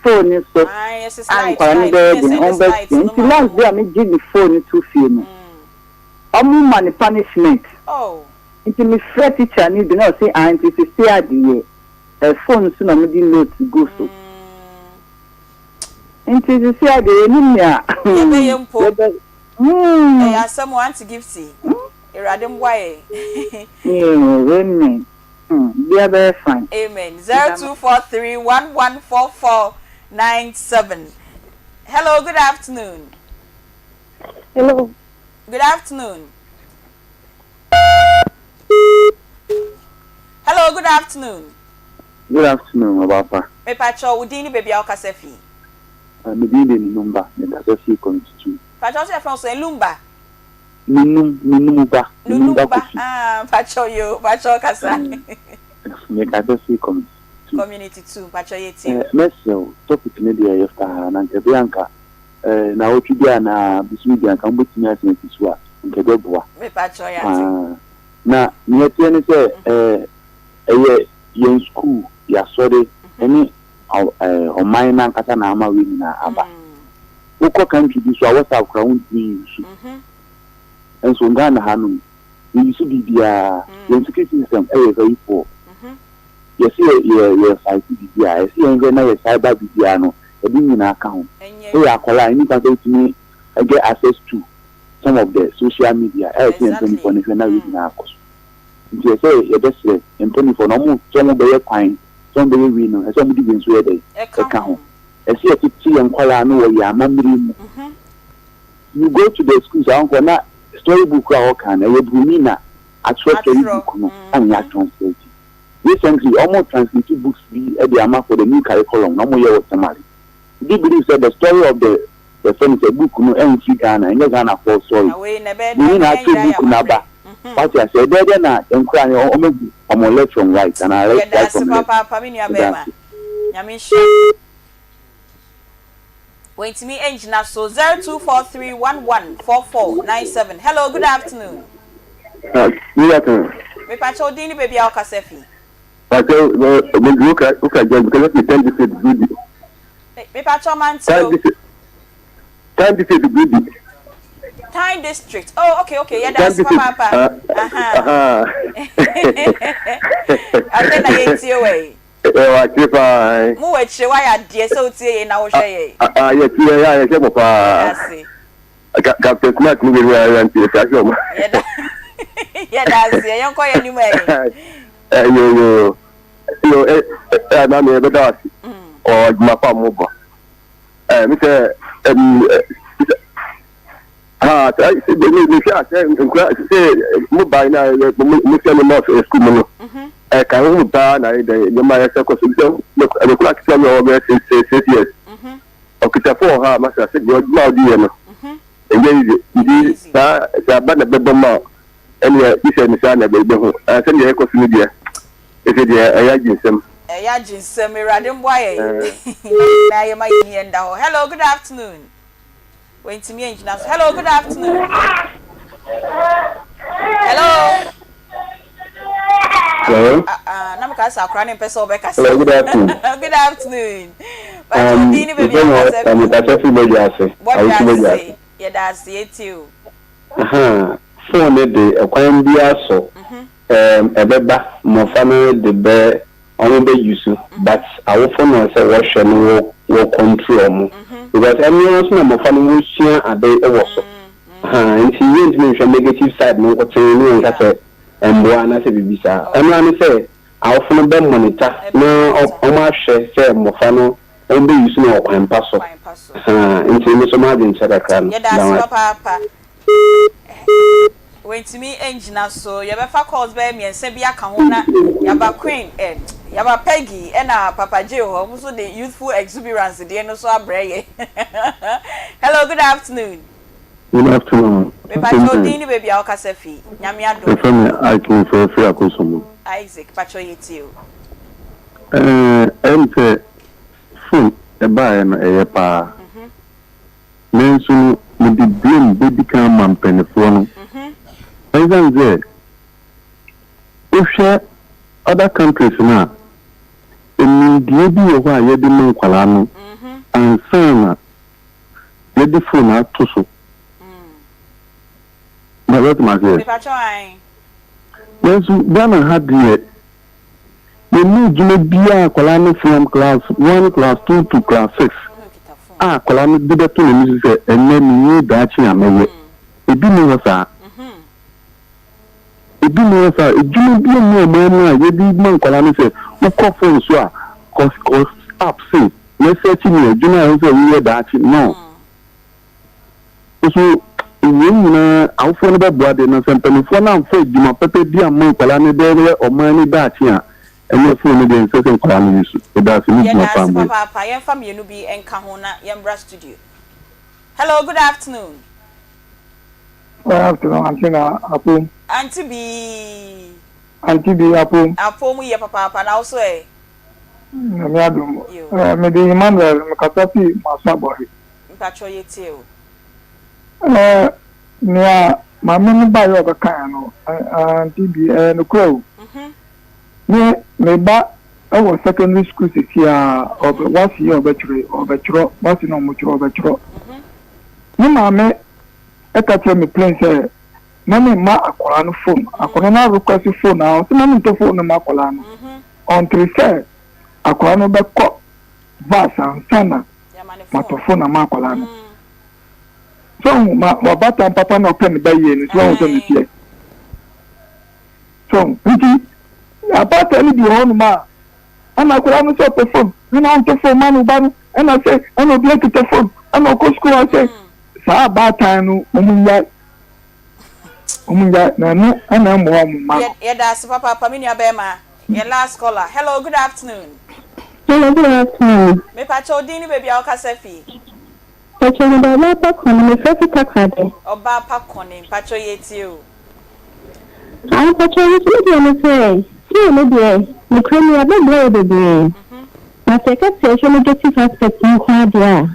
phone no so a nkwadaa no bɛyɛ den ɔmo bɛ sua nti last day a me gye ne phone no to fie no ɔmo ma no punishment nti me frɛ teacher no bi na ɔse aah nti sisi a deɛ ɛ phone so na ɔmo de note gu so nti sisi a deɛ yɛnim nea Yɛbɛyɛ mpo. yɛbɛ Ɛyɛ hmm. asɛm o Auntie Gifty. Awurade mmoa yɛn. Yeah, amen. Hmm, bia bɛyɛ fine. Amen. 0243 114497. Hello, good afternoon. Hello. Good afternoon. Hello, good afternoon. Good afternoon, Ɔbaapa. Mepakyɛw, wo din ne baabi a wokasa fi? Me din de Nunumba, mekasa fi Community 2. Mpakyɛw wo se yɛfrɛ wo sɛn? Lumba? Nunum, Nunumba, Nunumba Nunumba, Kofi. ah, mpakyɛw yoo, mpakyɛw kasa. Mekasa fi Community 2. Community 2, mpakyɛw yɛtie wo. Mɛsrɛ wo, topic no deɛ ɛyɛ paa, na nka ɛbɛyɛ a nka naawɔtwe bi anaa bosome bi a nka mobɛtumi asan asi so a, nka ɛbɛboa Mepakyɛw yɛate. paa. Na nea ɛteɛ ne sɛ, ɛyɛ yɛn sukuu, yɛn asɔre ne ɔman no ankasa na ama wei nyinaa aba. Wokɔ country bi so a, WhatsApp koraa wontumi nuse. Nso Ghana ha nom, yɛ use biribiara. Yɛn security system yɛ very poor. Yɛse yɛ yɛ yɛ fight biribi a, ɛsɛ yɛnhwɛ na yɛ cyber biribiara no, yɛde ne nyinaa ka ho. Woyɛ akwadaa a, ɛnni kwan sɛ wotumi get access to some of the social media. Ɛyɛ sɛ yɛn mpanimfoɔ no hwɛ na wei nyinaa kɔ so. Nti ɛsɛ sɛ yɛbɛsrɛ mpanimfoɔ no, wɔn sɛ wɔbɛyɛ kwan, sɛ wɔbɛyɛ wei no, ɛsɛ sɛ wɔde wei nso yɛ dɛn? Ɛka ho. Ɛsɛ sɛ yɛtete yɛn nkwadaa no wɔ yɛn amammerɛ mu. You go to the schools a, wɔnkɔ na story book a wɔka no, ɛyɛ buroni na atwerɛ story book no na yɛatranslate. Recently, wɔn translate books bi de ama for the new curriculum na wɔyɛ wɔ Tamale. Do you believe sɛ the story of the yɛfrɛ no sɛ book no ɛnfiri Ghana, ɛnyɛ Ghana foɔ story. Buroni na atwerɛ book no aba. Wate aseɛ? Ɛbɛyɛ dɛn na nkwadaa no wɔn ahu wɔn left from right anaa left Yɛda right ase from left? papaapa me nua Meda bɛɛma. ase. Nyame nhyira wo. Wantumi angyina so 0243114497 Hello good afternoon. Ah, good afternoon. Mepakyɛ wo din ne baabi a wokasa fi. Pakyɛ, me woka woka judge because me ten district good. Mepakyɛ mante o. Ten district good. Time district. Oh, okay, okay. Yeah, that's papaapa. Aha. Afei na yɛtie wɔ yi. Yɛwɔ akyire paa. Mo wɔ akyire wayɛ adeɛ sɛ wotie yɛn na wohwɛ yɛn. Ah, yɛtie yɛ a yɛhwɛ mo paa. Yɛda ase. Captain Smart ni bɛbi ayɛ nti yɛtaa hwɛ ɔmo. Yɛda yɛda ase yɛnkɔ yɛn anim ɛ. Yo yo yo ɛ ɛ maame yɛbɛda wo ase wɔ adwuma pa a mobɔ. Ɛ mi sɛ ɛm ɛ Ha, sɛ mehwɛ a sɛ nkura sɛ mo ban na mo sɛ nneɛma wɔ sukuu mu no ɛka ho mu paa na ayɛ dɛ nneɛma ayɛ sɛ kɔ so sɛ mekura ketewa mi a ɔwɔ bɛyɛ six years ɔkita fo wɔ ha a masa sɛ deɛ ɔdwuma a ɔde yɛ no ɛnyɛ yize nti saa sɛ aba na ɛbɛbɔ ma ɛneɛ gye sɛ ne saa na ɛbɛhu sɛdeɛ ɛkɔ so no deɛ ɛsɛ deɛ ɛyɛ agye nsɛm ɛyɛ agye nsɛm awurade mmoa yɛn na yɛma yɛn ni ɛnda hɔ hello good afternoon Wantumi angyina so. Hello, good afternoon. Hello. Hello. Ah, ah, na meka sɛ akora ne mpɛ sɛ ɔbɛkasa. Hello, good afternoon. Good afternoon. Bàtà odin ni baabi akasa fi. Mekasa fi bɔdwa ase. Bɔdwa ase. Yɛda ase yɛtie o. Ahaa, phone no de ɛkwan biara so ɛɛm ɛbɛba, mmɔfra no de bɛ wɔn bɛ use but awofo no ɛsɛ wɔhwɛ no wɔ wɔ control wɔn because ɛno ara nso na mmɔfra no wɔsua ade wɔ so. Ahaa, nti yɛntumi nhwɛ negative side no nkotsee ne yɛnka sɛ ɛmboa anaasɛ biribi saa. Ɛno ara ne sɛ awofo no bɛ monitor na wɔahwɛ sɛ mmɔfra no wɔn bɛ use no wɔ kwan pa so. Ahaa, nti me nso m'adwenkyerɛ kakra no. Yɛda ase papaapa. Wantumi angyina so. Yɛbɛfa calls bɛyɛ mmiɛnsa bi aka ho na yɛaba Queen eh, yɛaba Peggy ɛna Papa Jay hɔ. Wɔn nso de youthful exuberance deɛ no nso abrɛ yɛn. Hello, good afternoon. Good afternoon. Mepakyɛ wo din ne baabi a wokasa fi. Nyame adom. Yɛfrɛ me Ike mefrɛ firi Akosombo. Isaac, pakyɛ yɛtie o. Ɛɛ ɛyɛ me sɛ phone ɛbaeɛ no ɛyɛ paa. Nanso no mede blame bɛdi kan ama mpaninfoɔ no. Ɛsiane sɛ wohwɛ other countries no a, nimdeɛ bi wɔ hɔ a yɛde ma nkwadaa no ansa na yɛde phone ato so. Mpakyɛ wote m'aseɛ? Nanso Ghana ha deɛ yɛnni adwuma biara a akwadaa no from class one, class two to class six a akwadaa no de bɛto n'ani so sɛ ɛnnɛ menni daakye a mɛyɛ. Ebi nni hɔ saa. Ebi nni hɔ saa. Adwuma bi nni ɔman mu a yɛde ma nkwadaa no sɛ wokɔ phone so a kɔ kɔ app sei na search nea adwuma a ɛwɔ sɛ woyɛ daakye. No. Nso wei nyinaa awofoɔ no bɛboa de, na sɛ mpanimfoɔ no amfa adwuma pɛpɛ bi amma nkwadaa no de yɛ ɔman no daakye a, ɛnneɛ phone no deɛ ɛnsɛ sɛ nkwadaa no use. Meda ase ne Yɛda dwuma pa a ase moyɛ. papaapa. Yɛmfa mmienu bi nka ho na yɛmbra studio. Hello, good afternoon. Good afternoon, Auntie na Apom. Auntie Bii. Auntie Bii Apom. Apom yɛ papaapa na wo so ɛ? Nyame adom. Eh, mede Emmanuel mekasa fi Maso Abɔre. Mpakyɛw yɛtie o. Eh, nea maame no baeɛ a ɔbɛkaeɛ no, Auntie Bii, ɛyɛ nokorɛ o. Me, me ba wɔ secondary school sisi a, ɔbɛ, wasi yɛ ɔbɛtwerɛ, ɔbɛtwerɛ, wasi na ɔmo twerɛ, ɔbɛtwerɛ. Ne maame ɛka kyerɛ me plain sɛ, na me mma akwadaa no phone, akwadaa no request phone a, ɔsɛ ma me ntɔ phone no ma akwadaa no. Ɔntere sɛ akwadaa no bɛkɔ vas ansa na matɔ phone ama akwadaa no. So ɔhu, ma ɔbaatan papa na ɔpɛ ne ba yie no, so ɔhu sɛ ne teɛ. So nti abaatan no bi wɔ hɔnom a, ɛna akwadaa no sɛ ɔpɛ phone, ɛna ɔntɔ phone ma no ba no, ɛna sɛ ɛna obi akita phone, ɛna ɔkɔ sukuu a sɛ saa abaatan no wɔn nya wɔn nya na ɛno ɛna ɛmmoa wɔn mma no. Yɛda ase papaapa me nua bɛɛma. Yɛn last caller. Hello, good afternoon. Hello, good afternoon. Mepakyɛ wo din ne baabi a wokasa fi. Pakyɛ meda ɔbaa pa kɔne, mefrɛ fi Takoradi. Ɔbaa pa kɔne, mpakyɛ yɛtie o. Ah mpakyɛ me nso me deɛ ne sɛ, phone no deɛ nokorɛ ni abɛboa yɛ bebree. Na sɛ yɛka sɛ yɛhwɛ negative aspect nko ara deɛ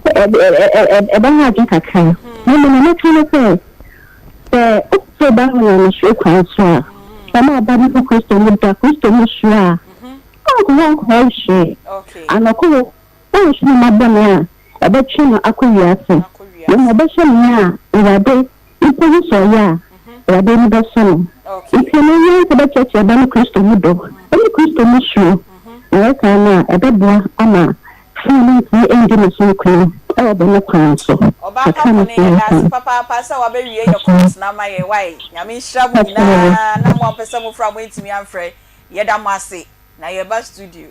a, ɛbɛha adwene kakra. Na mmom nea mɛka ne sɛ, sɛ wopɛ sɛ wo ba hu nyamesuro kwan so a, ɔma ɔba no hu Kristo mu da, Kristo mu suro a, ɔnkɔ hɔ nkɔyɛ hwee. Anɔkoro Ɔrenhyɛ nneɛma bɔne a ɛbɛtwe no akɔ wiase, na mmom ɔbɛhyɛ nea Awurade mpo hu sɛ ɔyɛ a, Awurade ani bɛsɔ no. Enti ɛno hia sɛ bɛkyerɛkyerɛ ba no Kristo mu dɔ ne Kristo mu suro, na ɛyɛ saa no a, ɛbɛboa ama fii no ntumi andi ne so nkonim wɔ bɔne kwan so. Ɔbaa pa Kakra na kone mɛtumi yɛda aka ase no. papaapa sɛ wabɛwie yɛ course no ama yɛn wai Nyame nhyira mo nyinaa na mo a mopɛ sɛ mofrɛ a moantumi amfrɛ yɛda mo ase. Na yɛ ba studio.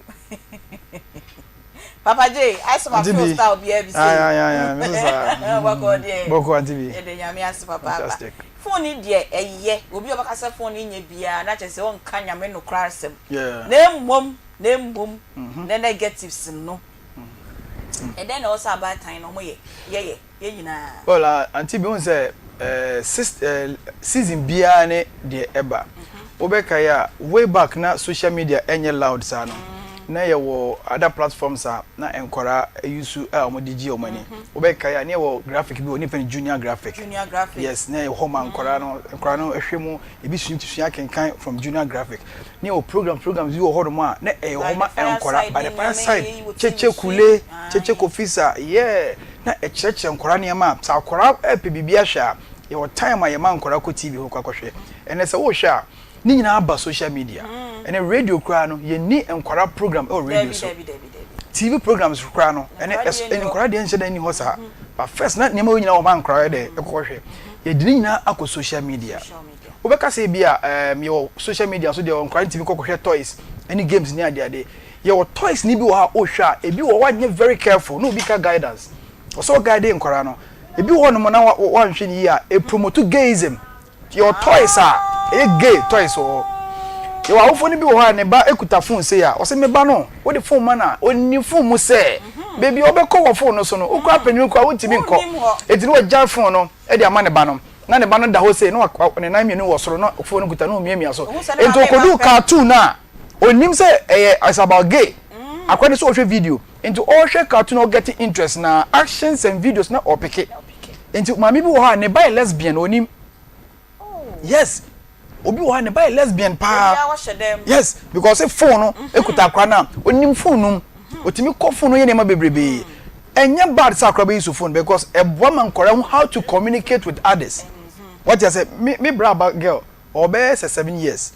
Papa J, ayɛ sɛ ma Auntie feel B. style biara bi Aye, sei. aye, aye, aye. Me nso saa. Bɔkɔɔ deɛ. Bɔkɔɔ Auntie B. Yɛda Nyame ase papaapa. Fantastic. Phone yi deɛ ɛyɛ, obi a ɔbɛka sɛ phone yi nyɛ biara na kyerɛ sɛ ɔnka Nyame nokorɛ asɛm. Yeah. Na mmom, na mmom, ne negatives no, ɛdɛn na ɛwɔ sɛ abaatan no wɔyɛ, yɛyɛ? Yɛn nyinaa. Well ah auntie bi wohu sɛ eh, sis eh, season biara ne deɛ ɛba. Wobɛkae a way back na social media ɛnyɛ loud saa no, na yɛwɔ other platforms a na nkwadaa use a wɔde gye wɔn ani. Wobɛkae a na yɛwɔ graphic bi wɔ ne yɛfrɛ no junior graphic. Junior graphic. Yes, na ɛwɔ hɔ ma nkwadaa no, nkwadaa no hwɛ mu, ebi sua sua akenkan from junior graphic. Ne yɛwɔ programs programs bi wɔ hɔnom a na ɛyɛ hɔ ma nkwadaa by the fireside, Kyekye Kule, Kyekye Kofisa, yeah. na ɛkyerɛkyerɛ nkwadaa nneɛma a sɛ akwadaa repɛ biribi ahwɛ a, Yɛwɔ time a yɛma nkwadaa kɔ TV hɔ kɔ akɔhwɛ. Ɛnɛ sɛ wohwɛ a, ne nyinaa aba social media. Ɛnɛ radio koraa no, yɛnni nkwadaa program wɔ radio so. TV programs koraa no, ɛnɛ nkwadaa deɛ nhyɛ da nni hɔ saa. But first na nneɛma wei nyinaa wɔ hɔ a nkwadaa yɛ dɛ ɛkɔhwɛ. Yɛde ne nyinaa akɔ social media. Wobɛka sɛ ebi a ɛɛm yɛwɔ social media so deɛ nkwadaa ntumi kɔkɔhwɛ toys ɛne games ne adeade. Yɛwɔ toys ne bi wɔ hɔ a wohwɛ a ebi wɔ hɔ woanyɛ very careful na obi ka guidance. Ɔsɛ ɔguide nkwadaa no. Ebi wɔ hɔnom na woanhwɛ no yie a, ɛpromote gayism. Yɛwɔ toys a ɛyɛ gay toys wɔ hɔ. Yɛwɔ awofoɔ no bi wɔ hɔ a ne ba kuta phone sei a, ɔsɛ me ba no, wode phone ma no a, ɔnni phone mu sɛ baabi a ɔbɛkɔ wɔ phone no so no, wo koraa panin koraa wontumi nkɔ. Enti na wagyae phone no de ama ne ba no. Na ne ba no da hɔ sei na ne nan mmienu wɔ soro na phone no kuta na ɔmiamia so. Enti ɔkɔduu cartoon no a, ɔnnim sɛ ɛyɛ it's about gay. Akwadaa no sɛ ɔhwɛ video. Nti ɔhwɛ cartoon na ɔget interest na actions and videos na ɔpeke. Nti maame bi wɔ hɔ a ne ba yɛ lesbian onim. Yes. Obi wɔ hɔ a ne ba yɛ lesbian paa. Yes, because phone no ekuta akora no a onim phone no mu. Otumi kɔ phone no yɛ nneɛma bebrebe. Ɛnyɛ bad sɛ akora bɛyi so phone because ɛboa ma nkɔla hu how to communicate with others. What you say? Me me bra ba girl ɔbɛyɛ sɛ 7 years.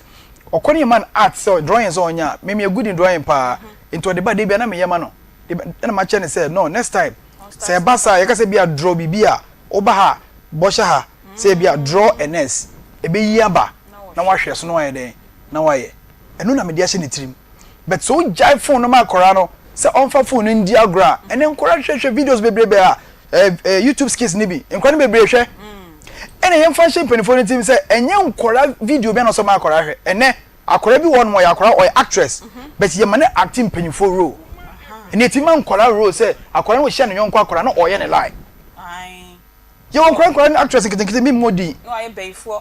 Ɔkɔ ne yɛ man art sɛ drawing sɛ ɔnyɛ a me me good in drawing paa. Nti ɔde ba da bi a na meyɛ ma no. Ɛna makyerɛ no sɛ no next time sɛ ɛba saa yɛka sɛ bi a draw biribi a woba ha bɔhyɛ ha sɛ bi a draw a nurse ɛbɛyi aba na wahwɛ so na wayɛ dɛn na wayɛ. Ɛno na mede ahyɛ ne tirim. But sɛ wogyae phone no ma akwaraa no sɛ ɔmfa phone no ndi agorɔ a ɛnɛ nkwaraa hwehwɛ videos bebrebe a eh, eh, YouTube skits no bi nkwaraa no bebree hwɛ. Ɛna yɛmfa nhyɛ mpanimfoɔ no tirim sɛ ɛnyɛ nkwaraa video bi na ɔsɛ ma akwaraa hwɛ. Ɛnɛ Akwadaa bi wɔ hɔ nom ɔyɛ akwadaa ɔyɛ actress but yɛ ma no acting mpanyinfoɔ role ɛna eti ma nkwadaa role sɛ akwadaa no ɔhyia ne yɔnko akwadaa na ɔyɛ ne lie yɛ wɔ nkwadaa nkwadaa no actress nketenkete mi mmɔ din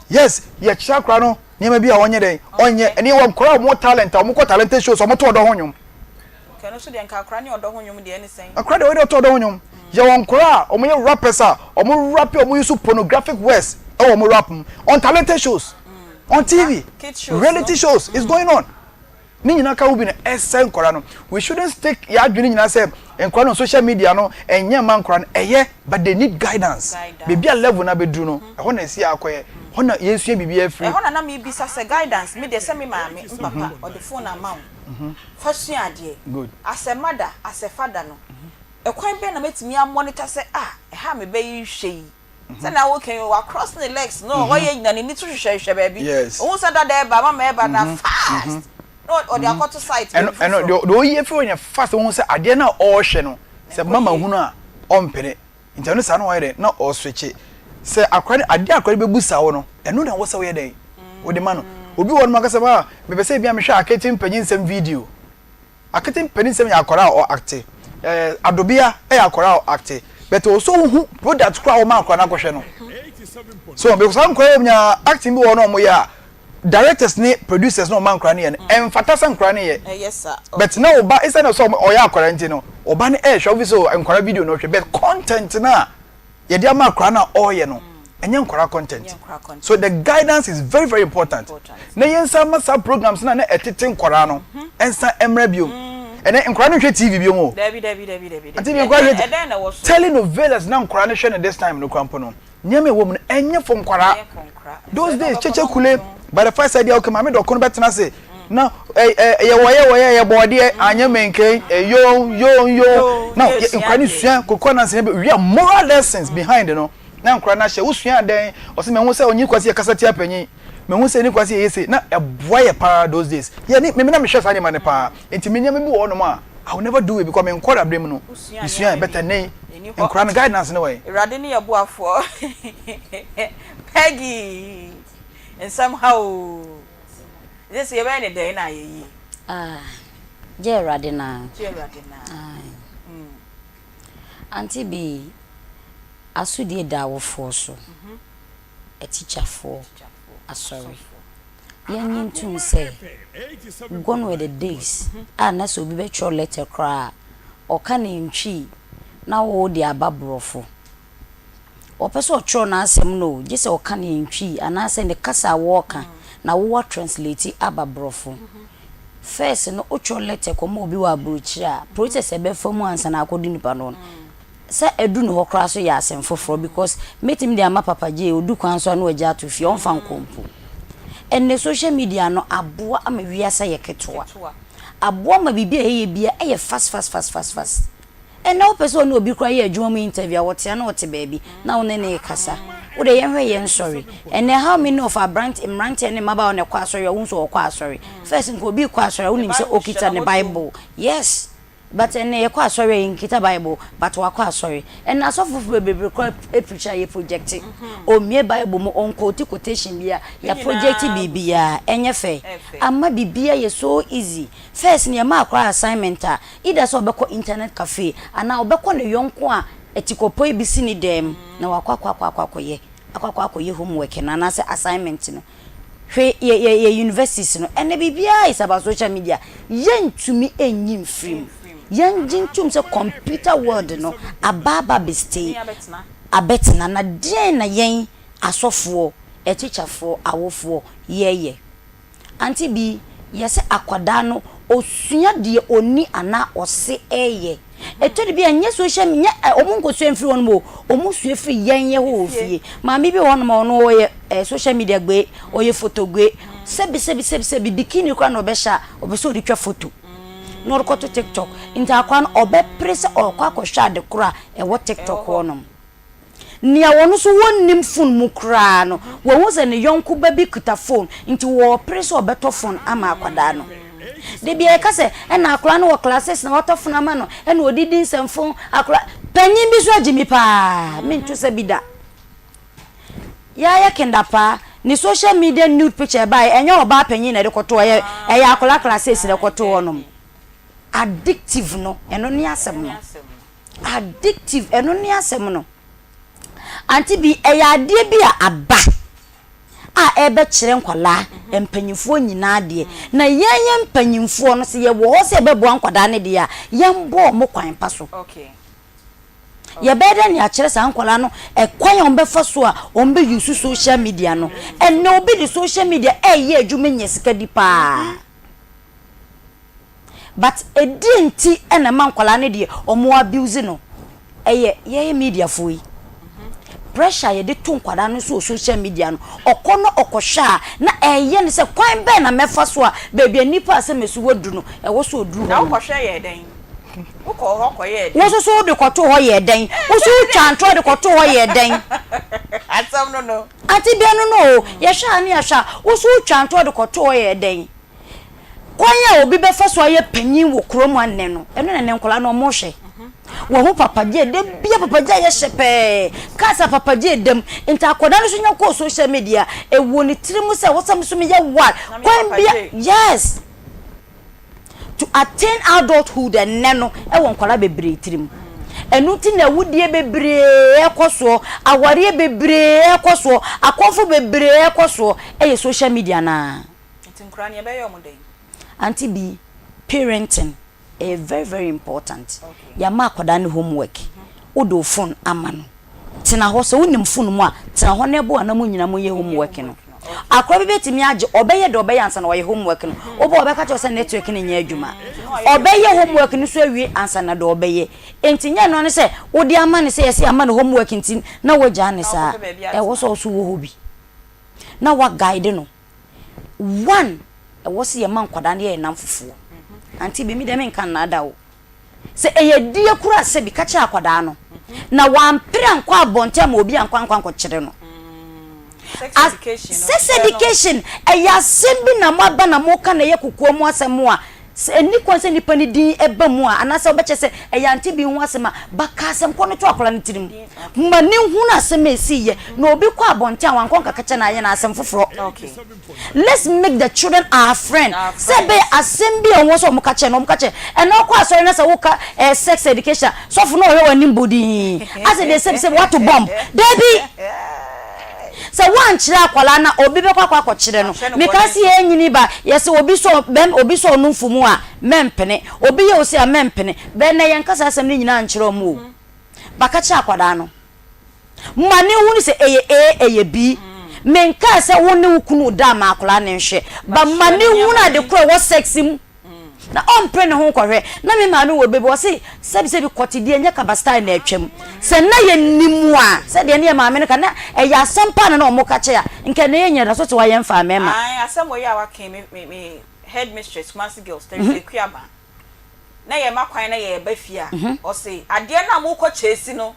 yes yɛ kyerɛ akwadaa no nneɛma bi a ɔnyɛ dɛn ɔnyɛ ɛna yɛ wɔ nkwadaa a wɔn talent a wɔn kɔ talented shows wɔn to ɔdɔ ho nnwom. Kɛ no so deɛ nka akwadaa ne ɔdɔ ho nnwom deɛ ɛne sɛn. Akwadaa deɛ ɔyɛ deɛ ɔtɔ ɔdɔ ho nnwom yɛ wɔ nkwadaa a wɔn yɛ rappers a wɔn rap a wɔn use pornographic words ɛwɔ wɔn rap mu on talented shows. On TV, reality shows is going on. Ne nyinaa ka wo bi na ɛsɛ nkwadaa no. We shouldn't stick yɛ adwene nyinaa sɛ nkwadaa no social media no ɛnyɛ mma nkwadaa no ɛyɛ but they need guidance. Baabi a level no abɛduru no ɛhɔ na ɛsi akɔyɛ ɛhɔ na yɛsua biribi afiri. Ɛhɔ na na mebisa sɛ guidance me deɛ sɛ me maame me papa ɔde phone ama wo fa sua adeɛ as a mother as a father no ɛkwan bɛn na mɛtumi a monitor sɛ ah ɛha a me ba yi rehwɛ yi Sɛnea woka yi, wa cross ne legs no, wayɛ nyina n'ani so hwehwɛhwehwɛ baabi. Ohun sɛ dada ɛba, mama ɛba na fast na ɔde akɔto site baabi foforɔ. Ɛno deɛ ɔyi afiri hɔ nyɛ fast ohun sɛ adeɛ no a ɔrehwɛ no sɛ mama hunu a ɔmpene nti ɛno saa na wayɛ dɛn na ɔswitche sɛ akora no adeɛ a akora no bɛbusa wo no ɛno na ɛwɔ sɛ woyɛ dɛn wode ma no. Obi wɔ hɔ nom ɔka sɛ maa mepɛ sɛ ebia mehwɛ akete mpanyin nsɛm video. Akete mpanin sɛm yɛ akwadaa a ɔ acte eh, Adobea yɛ akwadaa a ɔ acte but ɔwɔ sɛ wohu product koraa a wɔma akwadaa no akɔhwɛ no so because saa nkwadaa yɛ nyinaa acting bi wɔ hɔ na wɔyɛ a directors ne producers na wɔma nkwadaa no yɛ no ɛmfata sɛ nkwadaa no yɛ but na ɔba ɛsɛ sɛ ɔyɛ akwadaa nti no ɔba no ɛrehwɛ ofi sɛ nkwadaa video na ɔhwɛ but content no a yɛde ama akwadaa no a ɔreyɛ no ɛnyɛ nkwadaa content so the guidance is very very important na yɛn nsa ma saa programs na na ɛtete nkwadaa no nsa mmerɛ bio ɛnɛ nkwadaa no nhwɛ tv bio mu ati bi nkwadaa hwɛ telenovelas na nkwadaa no hwɛ no this time no kura mpo no nneɛma ɛwɔ mu no ɛnyɛ fo nkwadaa those days kyekye kule by the first idea okay maame dɔko no bɛtena ase na ɛyɛ wɔyɛ wɔyɛ yɛ bɔɔdeɛ anyɛ menken yo yo yo na nkwadaa no sua koko anansi ne wia moral lessons behind no na nkwadaa no ahyɛ wosua dɛn ɔsɛ mehu sɛ onyi kwasi yɛ kasa tia panyin mehu sɛ ni kwasi yɛ se na ɛboa yɛ paa those days yɛ ni mimi na mehwɛ saa nneɛma no paa nti me nneɛma bi wɔ hɔnom a I will never do it because me nkɔda abere mu no mesua yɛ better ne nkwadaa no guidance ne wɔ yɛ. Awurade ne yɛ boafoɔ Peggy nsɛm ha oo. Ɛsɛ sɛ yɛbɛyɛ ne dɛn na ayɛ yie? Ah, gye Awurade no ara. Gye Awurade no ara. Aye. Auntie Bee, asodie da awofoɔ so, atikyafoɔ, asɔre. Yɛnnye ntom sɛ gone were the days a na sɛ obi bɛtwerɛ letter koraa a, ɔka no ntwi na wo de aba borɔfo. Ɔpɛ sɛ ɔtwerɛ n'asɛm no o, gye sɛ ɔka no in Twi anaasɛ ne kasa a wɔreka na wo wa translate aba borɔfo. First no wotwerɛ letter kɔma obi wɔ aburokyire a, process a ɛbɛfa mu ansa na akɔdu nipa no hɔ no, Sɛ adu ne hɔ koraa so yɛ asɛm foforɔ because mɛtumi de ama Papa Jay, ɔdu kwan so a na wagya ato fie, ɔmfa nkɔ mpo. Ɛnnɛ social media no aboa ama wiase ayɛ ketewa. Aboa ma biribi a yɛyɛ biara ɛyɛ fast fast fast fast fast. Ɛnnɛ wopɛ sɛ ɔne obi koraa yɛ adwuma mu interview a, ɔte a na ɔte baabi na wo ne no rekasa. Wo deɛ yɛnhwɛ yɛn nsɔre. Ɛnnɛ how many of aberante, mmeranteɛ ne mmabaawa na ɛkɔ asɔre a wohu sɛ ɔkɔ asɔre? First nka obi rekɔ asɔre a wonim sɛ ɔkita ne Bible. Yes. But ɛnnɛ yɛkɔ asɔre a yɛnkita Bible but wakɔ asɔre. Ɛnnɛ asɔfofo bebrebe koraa preach a yɛ project. Ɔmmue Bible mu, ɔnquote quotation biara, yɛ project biribiara. Ɛnyɛ fɛ? Ama biribiara yɛ so easy. First no yɛma akwadaa assignment a, either sɛ ɔbɛkɔ internet cafe anaa ɔbɛkɔ ne yɔnko a atikɔpɔe bi si ne dan mu na wakɔ akɔ akɔ akɔ akɔyɛ, akɔ akɔ akɔyɛ homework no anaasɛ assignment no. Hwɛ yɛ yɛ yɛ universities no, ɛnnɛ biribiara is about social media. Yɛntumi nyi mfiri mu. Yɛngye ntom sɛ computer world no aba aba abɛstay, abɛtena. Na deɛn na yɛn asɔfoɔ, atikyafoɔ, awofoɔ yɛyɛ? Auntie bi, yɛse akwadaa no osua deɛ ɔni anaa ɔse ɛyɛ. Ɛtɔ da bi a nyɛ social media, nyɛ ɔmo nkosua mfiri hɔnom o, ɔmo sua firi yɛn yɛ hɔ wɔ fie. Maame bi wɔ hɔnom a ɔno ɔyɛ eh, social media gbe, ɔyɛ photo gbe. Sɛbi sɛbi sɛbi sɛbi bikini koraa na ɔbɛhyɛ a, ɔpɛ sɛ ɔde twa photo na ɔde kɔto TikTok. Nti akwadaa no ɔbɛpere sɛ ɔrekɔ akɔhwɛ ade korɔ a ɛwɔ TikTok hɔnom. Nea wɔn nso wɔnnim fon mu koraa no, wahu sɛ ne yɔnko ba bi kuta fon, nti wɔrepere sɛ ɔbɛtɔ fon ama akwadaa no. Da biara yɛka sɛ, ɛna akwadaa no wɔ class six na watɔ fon ama no, ɛna ɔde di nsɛmfo, akwadaa, panyin bi nso agye mi paa, mento sɛ bi da. Yɛayɛ kindapaa, ne social media nude picture ɛbaeɛ, ɛnyɛ ɔbaa panyin na ɛde kɔtoo, ɛyɛ, ɛyɛ akwadaa class six na ɛkɔtoo hɔnom. Addictive no, ɛno ne asɛm no. Addictive, ɛno ne asɛm no. Auntie bi, ɛyɛ adeɛ bi a aba a ɛrebɛkyerɛ nkwadaa, mpanyinfoɔ nyinaa adeɛ. Na yɛn yɛn mpanyinfoɔ no, sɛ yɛwɔ hɔ sɛ yɛbɛboa nkwadaa no deɛ a, yɛnbɔ wɔn kwan pa so. Yɛbɛyɛ dɛn na yɛakyerɛ saa nkwadaa no ɛkwan a wɔbɛfa so a wɔbɛ use social media no. Ɛnnɛ obi de social media ɛreyɛ adwuma nya sika di paa. But ɛdeɛn nti na ɛma nkwadaa no deɛ ɔmo abuse no? Ɛyɛ yɛn media foɔ yi. Pressure a yɛde to nkwadaa no so wɔ social media no, ɔkɔ na ɔkɔhwɛ a na ɛyɛ no sɛ kwan bɛn na mɛfa so a baabi a nnipa a sɛ mɛsi waduru no, ɛwɔ sɛ ɔduru hɔ Na no. wokɔhwɛ yɛɛ dɛn? Wokɔɔ hɔ kɔyɛɛ dɛn? Wo nso so wode kɔtoo hɔ yɛɛ dɛn? Wo nso wotwaa ntorɔ de kɔtoo hɔ yɛɛ dɛn? Asɛm no no. Ante bia no no o, yɛhwɛ a ne yɛhwɛ a, wo nso wotwaa ntorɔ de kɔtoo hɔ yɛɛ dɛn? Kwan a obi bɛfa so ayɛ panyin wɔ kurom ha nnɛ no, ɛno na nnɛ nkwadaa no wɔhwɛ. Wɔhu papagye, da bia papagye ayɛ hyɛ pɛɛ, cars a papagye da mu. Nti akwadaa no nso nya kɔɔ social media, ɛwɔ ne tiri mu sɛ wɔsɛ me nso meyɛ wild. Kwan bia, yes. To attain adulthood ɛnnɛ no, ɛwɔ nkwadaa bebree tirim. Ɛno nti na awudie bebree ɛkɔ soɔ, awareɛ bebree ɛkɔ soɔ, akɔmfo bebree ɛkɔ soɔ, ɛyɛ social media no ara. Nti nkwadaa no yɛbɛyɛ wɔn dɛn? Auntie bi, parenting ɛyɛ very very important. Yɛama akwadaa no homework, wode wo phone ama no, tena hɔ, sɛ wonim phone mu a, tena hɔ na ɛboa na mo nyinaa monyɛ homework no. Akwadaa bi bɛtumi agye, ɔbɛyɛ deɛ ɔbɛyɛ ansa na wayɛ homework no. Wobɔ a ɔbɛka kyerɛ wo sɛ network no nyɛ adwuma. Ɔbɛyɛ homework no nso awie ansa na deɛ ɔbɛyɛ. Enti nyɛ ɛno ne sɛ wode ama no sɛ yɛse yɛama no homework nti na woagyaa no saa. Ɛwɔ sɛ wo nso wɔ hɔ bi na woaguide no. One, ɛwɔ sɛ yɛma nkwadaa no yɛ yɛn nnamfofoɔ. Auntie bi, me deɛ menka nnaadaa o. Sɛ ɛyɛ die koraa sɛ bi, ka kyerɛ akwadaa no. Na wampere ankɔ abɔnten ama obi ankɔ ankɔ ankɔkyere no. Sex education, ɛyɛ asɛm bi na moaba na moka na ɛyɛ kokoa mu asɛm a, Sɛ enni kwan sɛ nipa no din ba mu a, anaasɛ wobɛkyerɛ sɛ ɛyɛ ante bi ho asɛm a, baka asɛm kɔ no to akwadaa no tirim. Ma no nhunu asɛm a esiiɛ. Na obi kɔ abɔnten a, wankɔ nkaka kyerɛ no ayɛ no asɛm foforɔ. Let's make the children our friend. Sɛ ɛbɛyɛ asɛm bi a ɛwɔ sɛ wɔka kyerɛ no, wɔka kyerɛ. Ɛnna wokɔ asɔre na sɛ woka eh, sex education a, sɔfo no ɔhwɛ w'anim bodii. Asɛ deɛ sɛbisɛbi woato bomb. Dabi! Sɛ woankyerɛ akwadaa no a, obi bɛkɔ akɔ akɔkyerɛ no. Mekaa sɛ yɛnyini ba, yɛse obi sɔ bɛm, obi sɔ ɔno mfu mu a, mɛmpene. Obi yɛ wo sei a, mɛmpene. Bɛ nnɛ yɛnka saa asɛm no nyinaa nkyerɛ wɔn o. Ba ka kyerɛ akwadaa no. Ma no nhunu sɛ ɛyɛ A, ɛyɛ B. Menkaa sɛ wo ne wo kunu da ma akwadaa no nhwɛ. Ba ma no nhunu ade korɔ a ɛwɔ sex mu. Na ɔmpere ne ho nkɔhwɛ. Na me maame wɔ bɛ bi, ɔse sɛbisɛbi kɔtedeɛ nyɛ kaba style na atwam. Sɛ na yɛnim a, sɛdeɛ ne yɛ maame no ka, na ɛyɛ asɛm paa na na wɔka kyɛ a, nka ɛnnɛ yɛn nyinaa da so te hɔ a yɛmfaa mmarima. Ae asɛm wei a waka yi me me me headmistress Kumasi girls Teresa Akuaba na yɛma kwan na yɛreba fie a ɔse adeɛ no a mokɔ chase no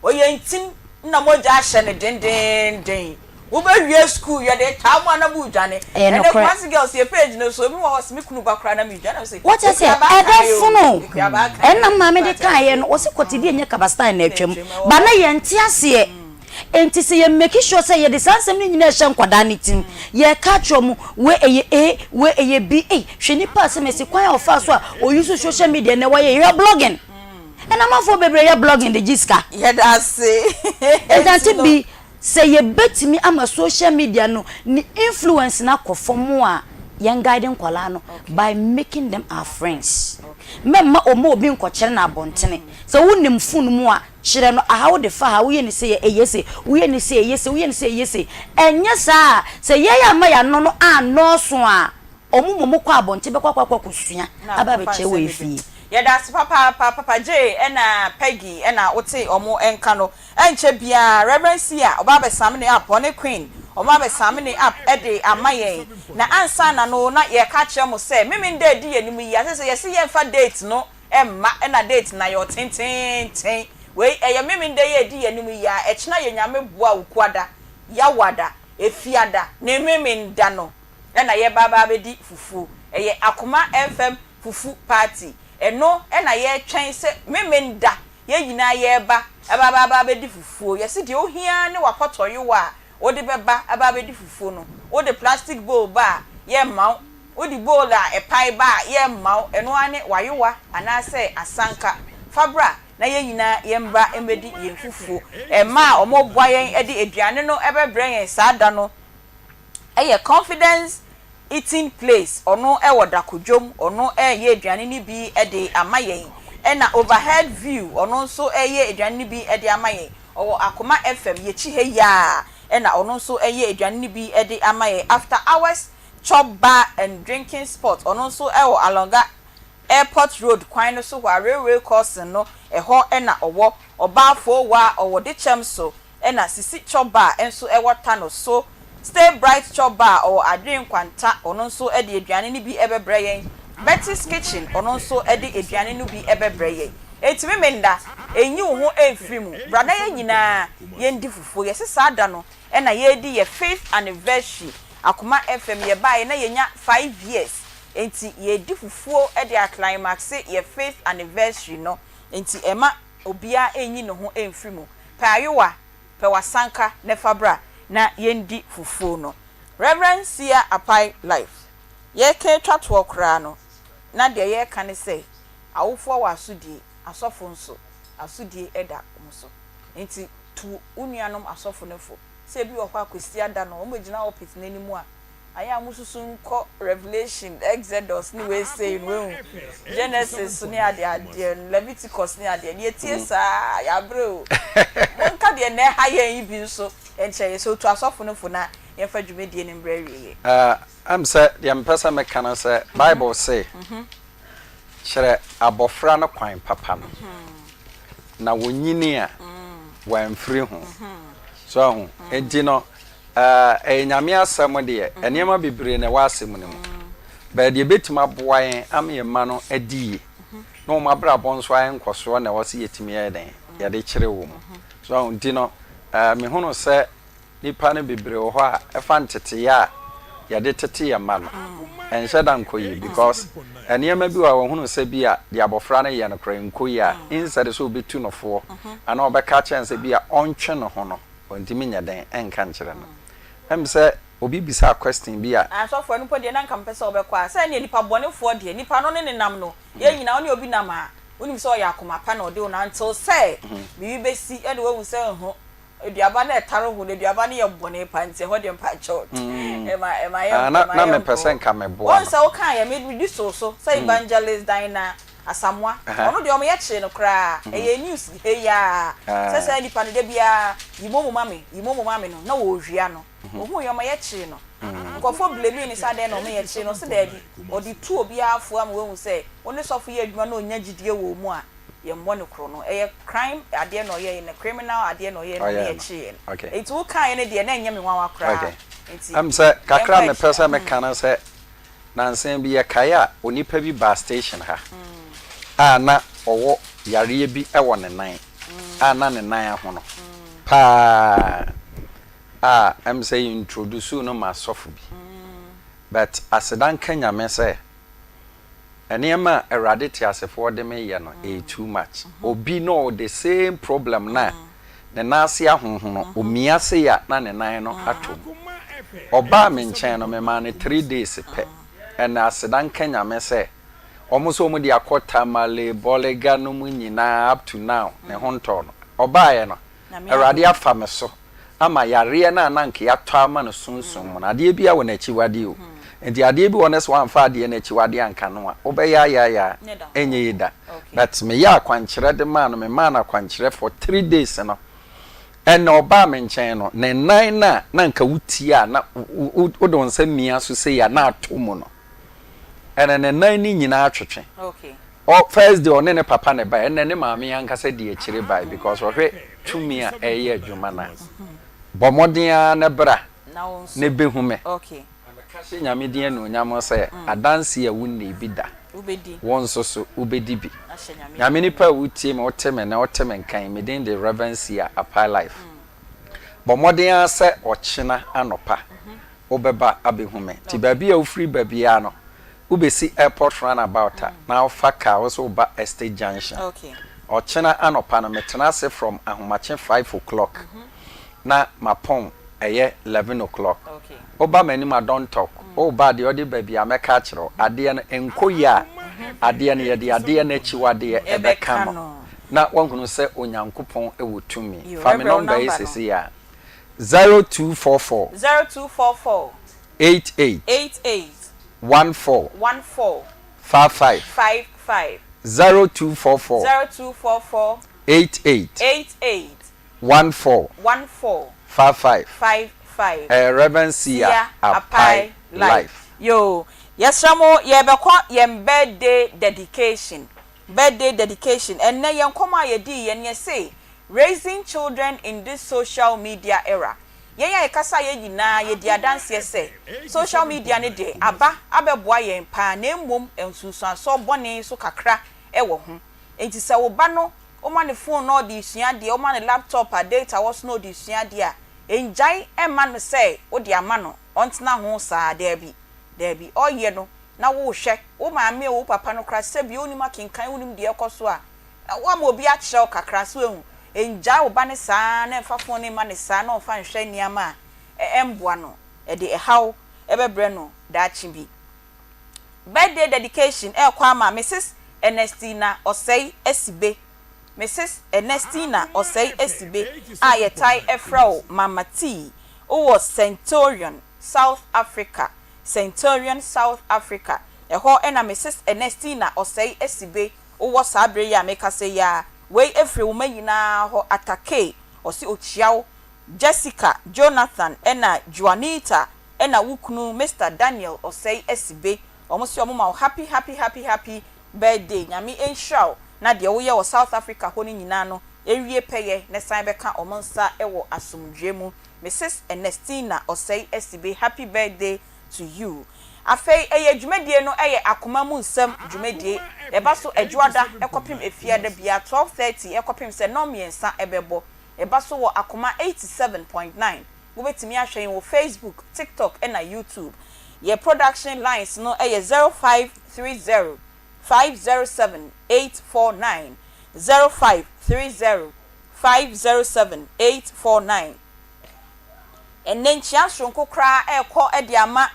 Ɔyɛ ntim na mogya ahyɛ no dendeenden. Wobɛwie sukuu yɛde taa mo a na moredwane. Ɛyɛ Ɛnɛ nokorɛ. Kumasi girls yɛ page no so ebi wɔ hɔ ɔse me kunu ba koraa na meredwane na mese Wote aseɛ? Akua baa kaeɛ o, Ɛbɛfono. Akua baa kaeɛ Ɛna o. maame de Wate kaeɛ aseɛ? no, ɔse kɔtedie nyɛ kaba style na Na atwam. atwam, ɛwɔ Ba na hɔ. yɛnte aseɛ. Enti sɛ yɛ make sure sɛ yɛde saa nsɛm no nyinaa rehyɛ nkwadaa no tirim, yɛreka akyerɛ wɔn, wei ɛyɛ A, wei ɛyɛ B, ei, hwɛ nipa a sɛ masi kwan a ɔfaa so a ɔ use social media nnɛ wayɛ yei, hwɛ blogging. Ɛna amanfoɔ bebree yɛ blogging de gye sika. Yɛda ase. Nti ante bi sɛ yɛbɛtumi ama social media no ne influence no akɔ fam a, yɛn guide nkwadaa no by making them our friends. Mɛmma ɔmma obi nkɔkyerɛ no abɔntene. Sɛ wonim phone mu a, kyerɛ no aha wode fa ha, woyɛ no sei a ɛyɛ sei, woyɛ no sei a ɛyɛ sei, woyɛ no sei a ɛyɛ sei. Ɛnyɛ saa a, sɛ yɛn amma yɛn ano no annɔɔso a, Wɔn mmom kɔ abɔnten bɛkɔ akɔ akɔsua Na aba akɔfa abɛkyerɛ nsɛm wɔ bebree. efie. Yɛda ase papaapa Papa Jay ɛna Peggy ɛna wotee ɔmo nka no. Ɛnkyɛ biaa Reverend Sia ɔba abɛsame ne up ɔne Queen ɔmo abɛsame ne up de ama yɛn. Na ansa na no na yɛreka akyerɛ mo sɛ Memenda a ɛdi yɛn anim yi a sɛsɛ yɛse yɛmfa date no mma ɛna date no ayɛ ɔtenteenten. Wei ɛyɛ Memenda yi a ɛdi yɛn anim yi a ɛkyena yɛ Nyame boa Wukuada, Yawada, Efiada ne Memenda no. na yɛba aba abɛdi fufuo. Ɛyɛ Akoma FM fufu party. Ɛno na yɛretwɛn sɛ Memenda yɛn nyinaa yɛreba aba aba aba abɛdi fufuo. Yɛse deɛ wohia ara ne w'apɔtɔyowa a wode bɛba aba abɛdi fufuo no. Wode plastic bowl ba a, yɛremma wo. Wode bowl a ɛpae ba a, yɛremma wo. Ɛno ara ne w'ayowa anaasɛ asanka. Fa bra na yɛn nyinaa yɛmmra mmɛdi yɛn fufuo. Mmaa a wɔreboa yɛn de aduane no bɛbrɛ yɛn saa da no yɛ Confidence Eating Place, ɔno wɔ Dakodwom, ɔno reyɛ aduane no bi de ama yɛn. Ɛna Overhead View, ɔno nso reyɛ aduane no bi de ama yɛn. Ɔwɔ Akoma FM, yɛkyi ha yi ara, ɛna ɔno nso reyɛ aduane no bi de ama yɛn. After Hours Chop Bar and Drinking Spot, ɔno nso wɔ Alonga Airport Road kwan no so hɔ a, railway crossing no, ɛhɔ na ɔwɔ. Ɔbaa Fowaa, ɔwɔ Dekyɛm so, Ɛna Sisi Chop Bar nso wɔ Tano so. Stay Bright Chop Bar ɔwɔ Adwene Nkwanta, ɔno nso de aduane no bi bɛbrɛ yɛn. Betty's Kitchen, ɔno nso de aduane no bi bɛbrɛ yɛn. Enti Memenda, nyi wo ho mfiri mu. Bra na yɛn nyinaa yɛndi fufuo. Yɛse saa da no na yɛredi yɛ fifth anniversary. Akoma FM yɛbaeɛ na yɛnya five years. Enti yɛredi fufuo de aclimaxe yɛ fifth anniversary no. Enti ɛma obiara nyi ne ho mfiri mu. Pɛ ayowa, pɛ w'asanka na fa bra na yɛndi fufuo no. Rev. Sia Apai Life. Yɛreka atwa toɔ koraa no, na deɛ yɛreka ne sɛ, awofoɔ wɔ asodie, asɔfo nso, asodie da wɔn so. Enti tu wo nuanom asɔfo no fo sɛ ebi wɔ hɔ a Kwasiada no wɔbɛgyina pulpit no anim a, Ayɛ a mosusu nkɔ Revelation, Exodus ne wei sei no wahu, Genesis ne adeɛ adeɛ no, Leviticus ne adeɛ no, yɛtie saa a yɛabrɛ o. Monka deɛ na ɛha yɛn yi bi nso nkyerɛ yɛn. Sɛ otu asɔfo no fo na yɛmfa dwumadie no mbrɛ awieɛ. Ɛm sɛ deɛ mepɛ sɛ meka ne sɛ Bible se, Kyerɛ abɔfra no kwan papa no, na ɔnyini a, wamfiri ho. So ahu? Enti no, Ɛyɛ Nyame asɛm deɛ, nneɛma bebree na ɛwɔ asɛm no mu. But deɛ ɛbɛtumi aboa yɛn ama yɛn mma no adi yie na wɔn abrabɔ nso ayɛ nkɔsoɔ na ɛwɔ sɛ yɛtumi yɛ dɛn? Yɛde kyerɛ wɔn. So ahu nti no, mehunu sɛ nnipa no bebree wɔ hɔ a ɛfa nteteeɛ a yɛde tete yɛn mma no, ɛnhyɛ da nkɔ yie because nneɛma bi wɔ hɔ a wɔhunu sɛ bi a deɛ abɔfra no yɛ no koraa ɛnkɔ yie a, instead sɛ ɔbɛtu no foɔ anaa ɔbɛka akyerɛ no sɛ bi a ɔntwe ne ho no, Ɔntumi nyɛ dɛn nka nkyerɛ no. Ɛm sɛ obi bisaa question bi a. Asɔfoɔ ɛno mpo deɛ na nka mepɛ sɛ wobɛkɔ a, sɛ ɛneɛ nipa bɔnefoɔ deɛ nipa no ne ne nam no, yɛn nyinaa wo ne obi nam a, wonim sɛ ɔyɛ akoma pa na ɔde wo nantew sɛ biribi bɛsi ɛna wahu sɛ ho aduaba no ɛtare ho no aduaba no yɛ bɔne pa nti ɛhɔ deɛ mpakyɛw ɛma ɛma yɛ Ah, na ɛma na yɛ mepɛ sɛ nkɔ nka meboa wɔn no. sɛ wokaa yɛ medi so so sɛ evangelist Dinah Asamoah ɔno deɛ ɔmo yɛ kyee no koraa ɛyɛ news heyaa sɛ saa nipa no dabiaa yi momo ma me yi momo ma me no na wɔɔwia no ohuu yɛ ɔmo yɛ kyee no. Nkurɔfoɔ blamee no sɛ adɛn na ɔmo yɛ kyee no, ɔse daabi, ɔde tu obiara fo ama wahu sɛ wo ne sɔfo yɛ adwuma na ɔnya gyidie wɔ wo mu a, yɛmmɔ no korɔ no. Ɛyɛ crime adeɛ na ɔyɛeɛ no, criminal adeɛ na ɔyɛeɛ na ɔmo Ɔyɛɛ yɛ no. kyeeɛ no. Okay. Nti wo kaeɛ no deɛ na ɛnyɛ me nwanwa koraa. Okay. Nti Ɛm sɛ kakra a yɛnkɔ mepɛ akyiri. sɛ meka ne sɛ, nansa bi yɛkae a onipa bi baa station ha a na ɔwɔ yareɛ bi wɔ ne nan a na ne nan ahono paa a ɛm sɛ yɛ introduce no ma sɔfo bi but aseda nka Nyame sɛ nneɛma a Awurade teasefoɔ de me yɛ no ɛyɛ too much. Obi na ɔwɔ the same problem no a ne nan ase ahonhono, omia sei a na ne nan no atɔ mu. Ɔbaa me nkyɛn no memaa no three days pɛ ɛna aseda nka Nyame sɛ wɔn nso wɔn de akɔ Tamale, Bolga nom nyinaa up to now ne ho ntɔɔ no. Ɔbaeɛ no Awurade afa me so ama yareɛ no a na anka yɛatɔ ama no sunsum mu no, adeɛ biara wɔ n'akyiwadeɛ o. Nti adeɛ bi wɔ hɔ no sɛ woamfa adeɛ no akyiwadeɛ anka no a, wobɛyɛ ayaayaa, ɛnyɛ yie da. But meyɛɛ akwankyerɛ de maa no, memaa no akwankyerɛ for three days no, ɛna ɔbaa me nkyɛn no, ne nan no a na anka wotia a na wode wo nsa mia so sei a na atɔ mu no, ɛna ne nan no nyinaa twetwe. Ɔ first day ɔne ne papa na ɛbae, ɛnnɛ ne maame ankasa di akyire bae because ɔhwɛ tumi a ɛreyɛ adwuma no a. Bɔ mmɔden ara na bra na bɛhu me. Na meka hyɛ Nyame din anuonyam sɛ adanseɛ a wonnii bi da, wo nso so wobɛdi bi. Nyame nipa a wotie me, wote me nne, wote me nka yi, me din de Rev. Sia Apai Life. Bɔ mmɔden ara sɛ ɔkyena anɔpa wobɛba abɛhu me. Nti baabi a wofiri ba biara no, wobɛsi airport run about a, na wofa car, wo sɛ woba Estate Junction. Ɔkyena anɔpa no, metena ase from ahomakye five o'clock na mapɔn ɛyɛ 11 o'clock. Woba m'anim a, don't talk. Woba a, deɛ wode ba biara mɛka akyerɛ wo. Adeɛ no, ɛnkɔ yie a, adeɛ no, yɛde adeɛ no akyiwadeɛ ɛbɛka no na woahunu sɛ Onyankopɔn wɔ tumi. Fa me number yi seesei ara. 0244. 0244. 88. 88. 14. 14. 55. 55. 0244. 0244. 88. 88. 14. 14. 55. 55. Ɛyɛ Rev. Sia Apai Life. Yoo, yɛsrɛ mo yɛrebɛkɔ yɛn birthday dedication, birthday dedication, ɛnnɛ yɛn nkɔmmɔ a yɛdii yɛ no yɛse Raising children in this social media era, Yɛn a yɛkasa yɛ nyinaa yɛdi adanseɛ sɛ social media no deɛ aba abɛboa yɛn paa na mmom nsunsuansoɔ bɔne nso kakra wɔ ho. Enti sɛ wo ba no woma no phone na ɔde resua adeɛ, woma no laptop a data wɔ so na ɔde resua adeɛ a, nnyae mma no sɛ wode ama no ɔntena ho saa, daabi, daabi. Ɔreyɛ no na worehwɛ, wo maame o, wo papa no koraa sɛbi wonnim akenkan, wonnim deɛ ɛrekɔ so a, Woama obi akyerɛ wo kakra, so woahu? Ngyae wo ba no saa na mfa fon no mma no saa na ɔmfa nhwɛ nneɛma a ɛmmoa no. Ɛde ɛhaw bɛbrɛ no daakye bi. Birthday dedication ɛrekɔ ama Misis Ernestina Osei Asibe, Misis Ernestina Osei Asibe a yɛtae frɛ wo Mama T, wowɔ Centurion, South Africa, Centurion, South Africa. Ɛhɔ na Misis Ernestina Osei Asibe Wowɔ saa berɛ yi a mekasa yi ara, wei firi wo mma nyinaa hɔ, Atta Kay, ɔse ɔkyia wo, Jessica, Jonathan ɛna Juanita ɛna wo kunu Mister Daniel Osei Asibe, wɔn se wɔn ma wo happy happy happy happy birthday, Nyame nhyira wo na deɛ woyɛ wɔ South Africa hɔ no nyinaa no nwie pɛyɛ na san bɛka wɔn nsa wɔ asomdwoeɛ mu, Misis Ernestina Osei Asibe happy birthday to you. Afei ɛyɛ dwumadie no yɛ akoma mu nsɛm dwumadie. Ɛba so Adwoada kɔpem Efiada biara 12:30 kɔpem sɛ nnɔn mmiɛnsa bɛbɔ. Ɛba so wɔ Akoma 87.9. Wobɛtumi ahwɛ yɛn wɔ Facebook, TikTok ɛna YouTube. Yɛ production lines no yɛ 0530 507 849, 0530 507 849. Ɛnnɛ nkyia soronko koraa rekɔ de ama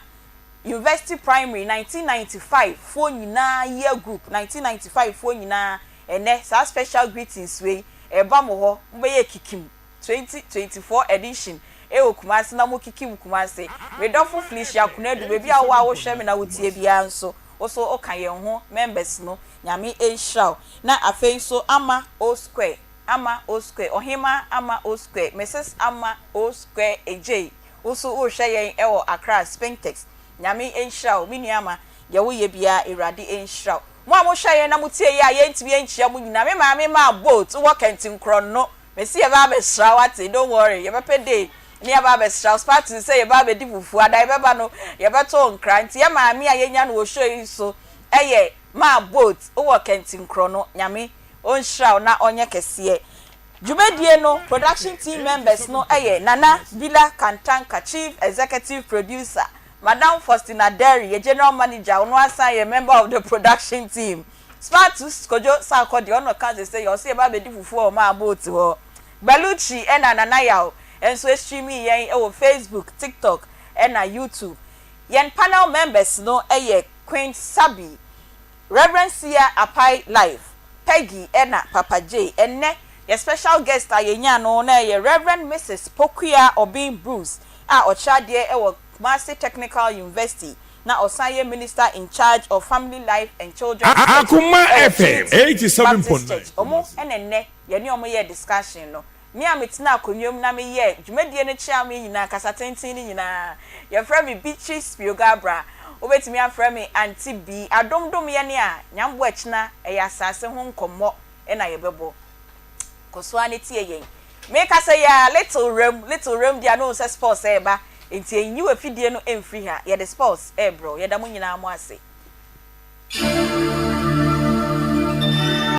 University Primary 1995 foɔ nyinaa year group 1995 foɔ nyinaa ɛnnɛ saa special greetings wei ɛreba mo hɔ mobɛyɛ kikim 2024 edition ɛwɔ Kumasi na mo kikim Kumasi me dɔfo Felicia Konadu baabi a wowɔ a wohwɛ me na wotie biara nso wo so woka yɛn ho members no Nyame nhyira wo na afei nso Ama O Square Ama O Square, Ɔhemaa Ama O Square, Mrs. Ama O Square Adjei, Wo nso worehwɛ yɛn wɔ Accra Spintex. Nyame nhyira wo me nua ama deɛ woyɛ biara Awurade nhyira wo. Mo a mohwɛ yɛn na motie yɛn a yɛntumi nkyia mo nyinaa, me maame maa boat wɔ Kɛntenkorɔno, mese yɛbɛ abɛsra wo ate, don't worry, yɛbɛpɛ day ne yɛaba abɛsra wo, Spartans sɛ yɛbɛ abɛdi fufuo, ada yɛbɛba no yɛbɛto wo nkra, nti yɛ maame a yɛnya no wɔ show yi so yɛ maa boat wɔ Kɛntenkorɔno, Nyame ɔnhyira wo na ɔnyɛ kɛseɛ. Dwumadie no production team members no yɛ Nana Bila Kantanka, Chief Executive Producer, Madam Faustina Derry yɛ General Manager, ɔno ara san yɛ member of the production team. Spartus Kojo Sarkor deɛ ɔno ka sesei ɔse yɛba abɛdi fufuo wɔ ɔmaa boat hɔ. Belucci ɛna Nana Yaw nso streaming yɛn wɔ Facebook, TikTok ɛna YouTube. Yɛn panel members no yɛ Queen Sabi, Rev. Sia Apai Life, Peggy ɛna Papa Jay. Ɛnnɛ yɛ special guest a yɛnyaa no na ɛyɛ Rev. Mrs. Pokuaa Obeng Bruce a ɔkyerɛ adeɛ wɔ Kumasi Technical University na ɔsan yɛ Minister in charge of Family Life and Children's Church Akoma wɔ FM Trinity Baptist 87.9 Church. Wɔn Kumasi. na ɛnnɛ yɛne wɔn yɛɛ discussion no. Me a metenaa akonnwa mu na meyɛɛ dwumadie no kyeame nyinaa, kasa tenten no nyinaa, yɛfrɛ me Beatrice Spio-Garbrah. Wobɛtumi afrɛ me Auntie Bee. Adom dom yɛn a, Nyamboa kyena ɛyɛ asase ho nkɔmmɔ na yɛbɛbɔ. Kɔ so ara na tie yɛn. Mekasa yi ara, Little Rem, Little Rem deɛ na wohu sɛ sports reba, enti nyi w'afidie no mfiri ha, yɛde sports rebrɛ wo. Yɛda mo nyinaa mo ase.